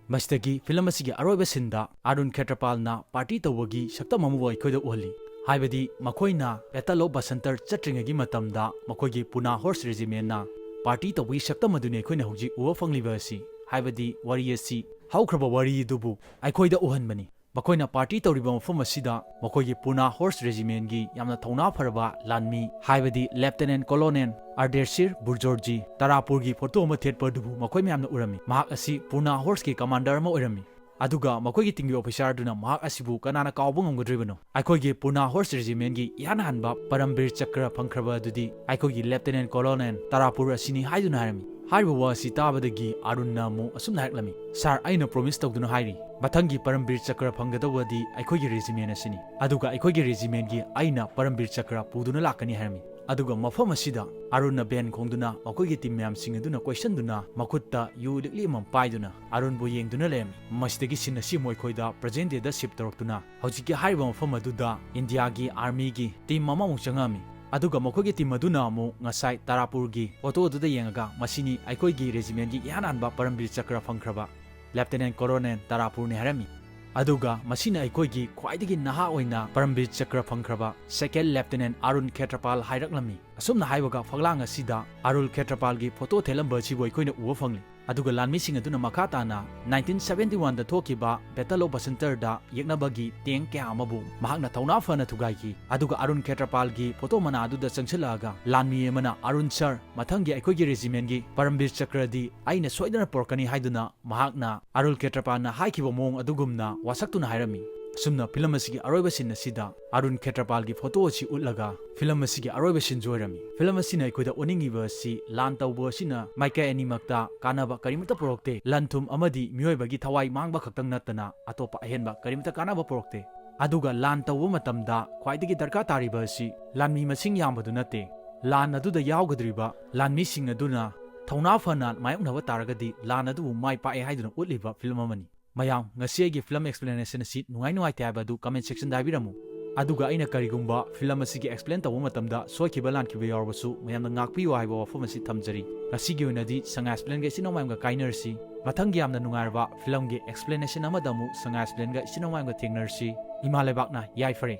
ꯃꯁꯤꯗꯒꯤ ꯐꯤꯂꯝ ꯑꯁꯤꯒꯤ ꯑꯔꯣꯏꯕ ꯁꯤꯟꯗ ꯑꯔꯨꯟ ꯈꯦꯇ꯭ꯔꯄꯥꯜꯅ ꯄꯥꯔꯇꯤ ꯇꯧꯕꯒꯤ ꯁꯛꯇꯝ ꯑꯃꯕꯨ ꯑꯩꯈꯣꯏꯗ ꯎꯍꯜꯂꯤ꯫ ꯍꯥꯏꯕꯗꯤ ꯃꯈꯣꯏꯅ Battle of Basantar ꯆꯠꯇ꯭ꯔꯤꯉꯩꯒꯤ ꯃꯇꯝꯗ ꯃꯈꯣꯏꯒꯤ Puna Horse Regiment ꯅ party ꯇꯧꯕꯒꯤ ꯁꯛꯇꯝ ꯑꯗꯨꯅꯤ ꯑꯩꯈꯣꯏꯅ ꯍꯧꯖꯤꯛ ꯎꯕ ꯐꯪꯂꯤꯕ ꯑꯁꯤ꯫ ꯍꯥꯏꯕꯗꯤ ꯋꯥꯔꯤ ꯑꯁꯤ ꯍꯧꯈ꯭ꯔꯕ ꯋꯥꯔꯤ ꯑꯗꯨꯕꯨ ꯑꯩꯈꯣꯏꯗ ꯎꯍꯟꯕꯅꯤ꯫ ꯃꯈꯣꯏꯅ party ꯇꯧꯔꯤꯕ ꯃꯐꯝ ꯑꯁꯤꯗ ꯃꯈꯣꯏꯒꯤ Puna Horse Regiment ꯒꯤ ꯌꯥꯝꯅ ꯊꯧꯅꯥ ꯐꯔꯕ ꯂꯥꯟꯃꯤ, ꯍꯥꯏꯕꯗꯤ Lieutenant Colonel Ardeshir Bourgeois ji ꯇꯥꯔꯥꯄꯨꯔꯒꯤ photo ꯑꯃ ꯊꯦꯠꯄ ꯑꯗꯨꯕꯨ ꯃꯈꯣꯏ ꯃꯌꯥꯝꯅ ꯎꯔꯝꯃꯤ꯫ ꯃꯍꯥꯛ ꯑꯁꯤ Puna Horse ꯀꯤ commander ꯑꯃ ꯑꯣꯏꯔꯝꯃꯤ꯫ ꯑꯗꯨꯒ ꯃꯈꯣꯏꯒꯤ team ꯒꯤ officer ꯑꯗꯨꯅ ꯃꯍꯥꯛ ꯑꯁꯤꯕꯨ ꯀꯅꯥꯅ ꯀꯥꯎꯕ ꯉꯝꯒꯗ꯭ꯔꯤꯕꯅꯣ? ꯑꯩꯈꯣꯏꯒꯤ Puna Horse Regiment ꯒꯤ ꯏꯍꯥꯟ ꯍꯥꯟꯕ ꯄꯔꯝꯕꯤꯔ ꯆꯀ꯭ꯔ ꯐꯪꯈ꯭ꯔꯕ ꯑꯗꯨꯗꯤ ꯑꯩꯈꯣꯏꯒꯤ Lieutenant Colonel ꯇꯥꯔꯥꯄꯨꯔ ꯑꯁꯤꯅꯤ ꯍꯥꯏꯗꯨꯅ ꯍꯥꯏꯔꯝꯃꯤ꯫ ꯍꯥꯏꯔꯤꯕ ꯋꯥ ꯑꯁꯤ ꯇꯥꯕꯗꯒꯤ ꯑꯔꯨꯟꯅ ꯑꯃꯨꯛ ꯑꯁꯨꯝꯅ ꯍꯥꯏꯔꯛꯂꯝꯃꯤ, "Sir, ꯑꯩꯅ promise ꯇꯧꯗꯨꯅ ꯍꯥꯏꯔꯤ, ꯃꯊꯪꯒꯤ ꯄꯔꯝꯕꯤꯔ ꯆꯀ꯭ꯔ ꯐꯪꯒꯗꯧꯕꯗꯤ ꯑꯩꯈꯣꯏꯒꯤ regiment ꯑꯁꯤꯅꯤ꯫ ꯑꯗꯨꯒ ꯑꯩꯈꯣꯏꯒꯤ regiment ꯒꯤ ꯑꯩꯅ ꯄꯔꯝꯕꯤꯔ ꯆꯀ꯭ꯔ ꯄꯨꯗꯨꯅ ꯂꯥꯛꯀꯅꯤ" ꯍꯥꯏꯔꯝꯃꯤ꯫ ꯑꯗꯨꯒ ꯃꯐꯝ ꯑꯁꯤꯗ ꯑꯔꯨꯟꯅ band ꯈꯣꯡꯗꯨꯅ ꯃꯈꯣꯏꯒꯤ team ꯃꯌꯥꯝꯁꯤꯡ ꯑꯗꯨꯅ ꯀꯣꯏꯁꯟꯗꯨꯅ ꯃꯈꯨꯠꯇ ꯌꯨ ꯂꯤꯛꯂꯤ ꯑꯃꯃꯝ ꯄꯥꯏꯗꯨꯅ ꯑꯔꯨꯟꯕꯨ ꯌꯦꯡꯗꯨꯅ ꯂꯩꯔꯝꯃꯤ꯫ ꯃꯁꯤꯗꯒꯤ scene ꯑꯁꯤ ꯑꯃꯨꯛ ꯑꯩꯈꯣꯏꯗ present day ꯗ shift ꯇꯧꯔꯛꯇꯨꯅ ꯍꯧꯖꯤꯛꯀꯤ ꯍꯥꯏꯔꯤꯕ ꯃꯐꯝ ꯑꯗꯨꯗ ꯏꯟꯗꯤꯌꯥꯒꯤ army ꯒꯤ team ꯑꯃꯃꯨꯛ ꯆꯪꯉꯛꯑꯝꯃꯤ꯫ ꯑꯗꯨꯒ ꯃꯈꯣꯏꯒꯤ team ꯑꯗꯨꯅ ꯑꯃꯨꯛ ꯉꯁꯥꯏ ꯇꯥꯔꯥꯄꯨꯔꯒꯤ photo ꯑꯗꯨꯗ ꯌꯦꯡꯉꯒ ꯃꯁꯤꯅꯤ ꯑꯩꯈꯣꯏꯒꯤ regiment ꯒꯤ ꯏꯍꯥꯟ ꯍꯥꯟꯕ ꯄꯔꯝꯕꯤꯔ ꯆꯀ꯭ꯔ ꯐꯪꯈ꯭ꯔꯕ Lieutenant Colonel ꯇꯥꯔꯥꯄꯨꯔꯅꯤ ꯍꯥꯏꯔꯝꯃꯤ꯫ ꯑꯗꯨꯒ ꯃꯁꯤꯅ ꯑꯩꯈꯣꯏꯒꯤ ꯈ꯭ꯋꯥꯏꯗꯒꯤ ꯅꯍꯥ ꯑꯣꯏꯅ ꯄꯔꯝꯕꯤꯔ ꯆꯀ꯭ꯔ ꯐꯪꯈ꯭ꯔꯕ second Lieutenant ꯑꯔꯨꯟ ꯈꯦꯇ꯭ꯔꯄꯥꯜ ꯍꯥꯏꯔꯛꯂꯝꯃꯤ꯫ ꯑꯁꯨꯝꯅ ꯍꯥꯏꯕꯒ ꯐꯛꯂꯥꯡ ꯑꯁꯤꯗ ꯑꯔꯨꯟ ꯈꯦꯇ꯭ꯔꯄꯥꯜꯒꯤ photo ꯊꯦꯠꯂꯝꯕ ꯑꯁꯤꯕꯨ ꯑꯩꯈꯣꯏꯅ ꯎꯕ ꯐꯪꯂꯤ꯫ ꯑꯗꯨꯒ ꯂꯥꯟꯃꯤꯁꯤꯡ ꯑꯗꯨꯅ ꯃꯈꯥ ꯇꯥꯅ nineteen seventy one ꯗ ꯊꯣꯛꯈꯤꯕ Battle of Basantar the ꯌꯦꯛꯅꯕꯒꯤ tank ꯀꯌꯥ ꯑꯃꯕꯨ ꯃꯍꯥꯛꯅ ꯊꯧꯅꯥ ꯐꯅ ꯊꯨꯒꯥꯏꯈꯤ꯫ ꯑꯗꯨꯒ ꯑꯔꯨꯟ ꯈꯦꯇ꯭ꯔꯄꯥꯜꯒꯤ photo ꯃꯅꯥ ꯑꯗꯨꯗ ꯆꯪꯁꯤꯜꯂꯛꯑꯒ ꯂꯥꯟꯃꯤ ꯑꯃꯅ, "ꯑꯔꯨꯟ sir, ꯃꯊꯪꯒꯤ ꯑꯩꯈꯣꯏꯒꯤ regiment ꯒꯤ ꯄꯔꯝꯕꯤꯔ ꯆꯀ꯭ꯔꯗꯤ ꯑꯩꯅ ꯁꯣꯏꯗꯅ ꯄꯨꯔꯛꯀꯅꯤ" ꯍꯥꯏꯗꯨꯅ ꯃꯍꯥꯛꯅ ꯑꯔꯨꯟ ꯈꯦꯇ꯭ꯔꯄꯥꯜꯅ ꯍꯥꯏꯈꯤꯕ ꯃꯑꯣꯡ ꯑꯗꯨꯒꯨꯝꯅ ꯋꯥꯁꯛꯇꯨꯅ ꯍꯥꯏꯔꯝꯃꯤ꯫ ꯑꯁꯨꯝꯅ film ꯑꯁꯤꯒꯤ ꯑꯔꯣꯏꯕ scene ꯑꯁꯤꯗ ꯑꯔꯨꯟ ꯈꯦꯇ꯭ꯔꯄꯥꯜꯒꯤ photo ꯑꯁꯤ ꯎꯠꯂꯒ film ꯑꯁꯤꯒꯤ ꯑꯔꯣꯏꯕ scene ꯁꯨ ꯑꯣꯏꯔꯝꯃꯤ꯫ Film ꯑꯁꯤꯅ ꯑꯩꯈꯣꯏꯗ ꯎꯠꯅꯤꯡꯉꯤꯕ ꯑꯁꯤ ꯂꯥꯟ ꯇꯧꯕ ꯑꯁꯤꯅ ꯃꯥꯏꯀꯩ ꯑꯅꯤꯃꯛꯇ ꯀꯥꯟꯅꯕ ꯀꯔꯤꯃꯠꯇ ꯄꯨꯔꯛꯇꯦ꯫ ꯂꯟ ꯊꯨꯝ ꯑꯃꯗꯤ ꯃꯤꯑꯣꯏꯕꯒꯤ ꯊꯋꯥꯏ ꯃꯥꯡꯕ ꯈꯛꯇꯪ ꯅꯠꯇꯅ ꯑꯇꯣꯞꯄ ꯑꯍꯦꯟꯕ ꯀꯔꯤꯃꯠꯇ ꯀꯥꯟꯅꯕ ꯄꯨꯔꯛꯇꯦ꯫ ꯑꯗꯨꯒ ꯂꯥꯟ ꯇꯧꯕ ꯃꯇꯝꯗ ꯈ꯭ꯋꯥꯏꯗꯒꯤ ꯗꯔꯀꯥꯔ ꯇꯥꯔꯤꯕ ꯑꯁꯤ ꯂꯥꯟꯃꯤ ꯃꯁꯤꯡ ꯌꯥꯝꯕꯗꯨ ꯅꯠꯇꯦ, ꯂꯥꯟ ꯑꯗꯨꯗ ꯌꯥꯎꯒꯗꯧꯔꯤꯕ ꯂꯥꯟꯃꯤꯁꯤꯡ ꯑꯗꯨꯅ ꯊꯧꯅꯥ ꯐꯅ ꯃꯥꯌꯣꯛꯅꯕ ꯇꯥꯔꯒꯗꯤ ꯂꯥꯟ ꯑꯗꯨꯕꯨ ꯃꯥꯏ ꯄꯥꯛꯑꯦ ꯍꯥꯏꯗꯨꯅ ꯎꯠꯂꯤꯕ film ꯑꯃꯅꯤ꯫ ꯃꯌꯥꯝ, ꯉꯁꯤ ꯑꯩꯒꯤ film explanation ꯑꯁꯤ ꯅꯨꯡꯉꯥꯏ ꯅꯨꯡꯉꯥꯏꯇꯦ ꯍꯥꯏꯕ ꯑꯗꯨ comment section ꯗ ꯍꯥꯏꯕꯤꯔꯝꯃꯨ꯫ ꯑꯗꯨꯒ ꯑꯩꯅ ꯀꯔꯤꯒꯨꯝꯕ film ꯑꯁꯤꯒꯤ explain ꯇꯧꯕ ꯃꯇꯝꯗ ꯁꯣꯏꯈꯤꯕ ꯂꯥꯟꯈꯤꯕ ꯌꯥꯎꯔꯕꯁꯨ ꯃꯌꯥꯝꯅ ꯉꯥꯛꯄꯤꯌꯨ ꯍꯥꯏꯕ ꯋꯥꯐꯝ ꯑꯁꯤ ꯊꯝꯖꯔꯤ꯫ ꯉꯁꯤꯒꯤ ꯑꯣꯏꯅꯗꯤ ꯁꯉꯥꯏ explain ꯒ ꯏꯆꯤꯟ ꯏꯅꯥꯎ ꯃꯌꯥꯝꯒ ꯀꯥꯏꯅꯔꯁꯤ꯫ ꯃꯊꯪꯒꯤ ꯌꯥꯝꯅ ꯅꯨꯡꯉꯥꯏꯔꯕ film ꯒꯤ explanation ꯑꯃꯗ ꯑꯃꯨꯛ ꯁꯉꯥꯏ explain ꯒ ꯏꯆꯤꯟ ꯏꯅꯥꯎ ꯃꯌꯥꯝꯒ ꯊꯦꯡꯅꯔꯁꯤ꯫ ꯏꯃꯥ ꯂꯩꯕꯥꯛꯅ ꯌꯥꯏꯐꯔꯦ꯫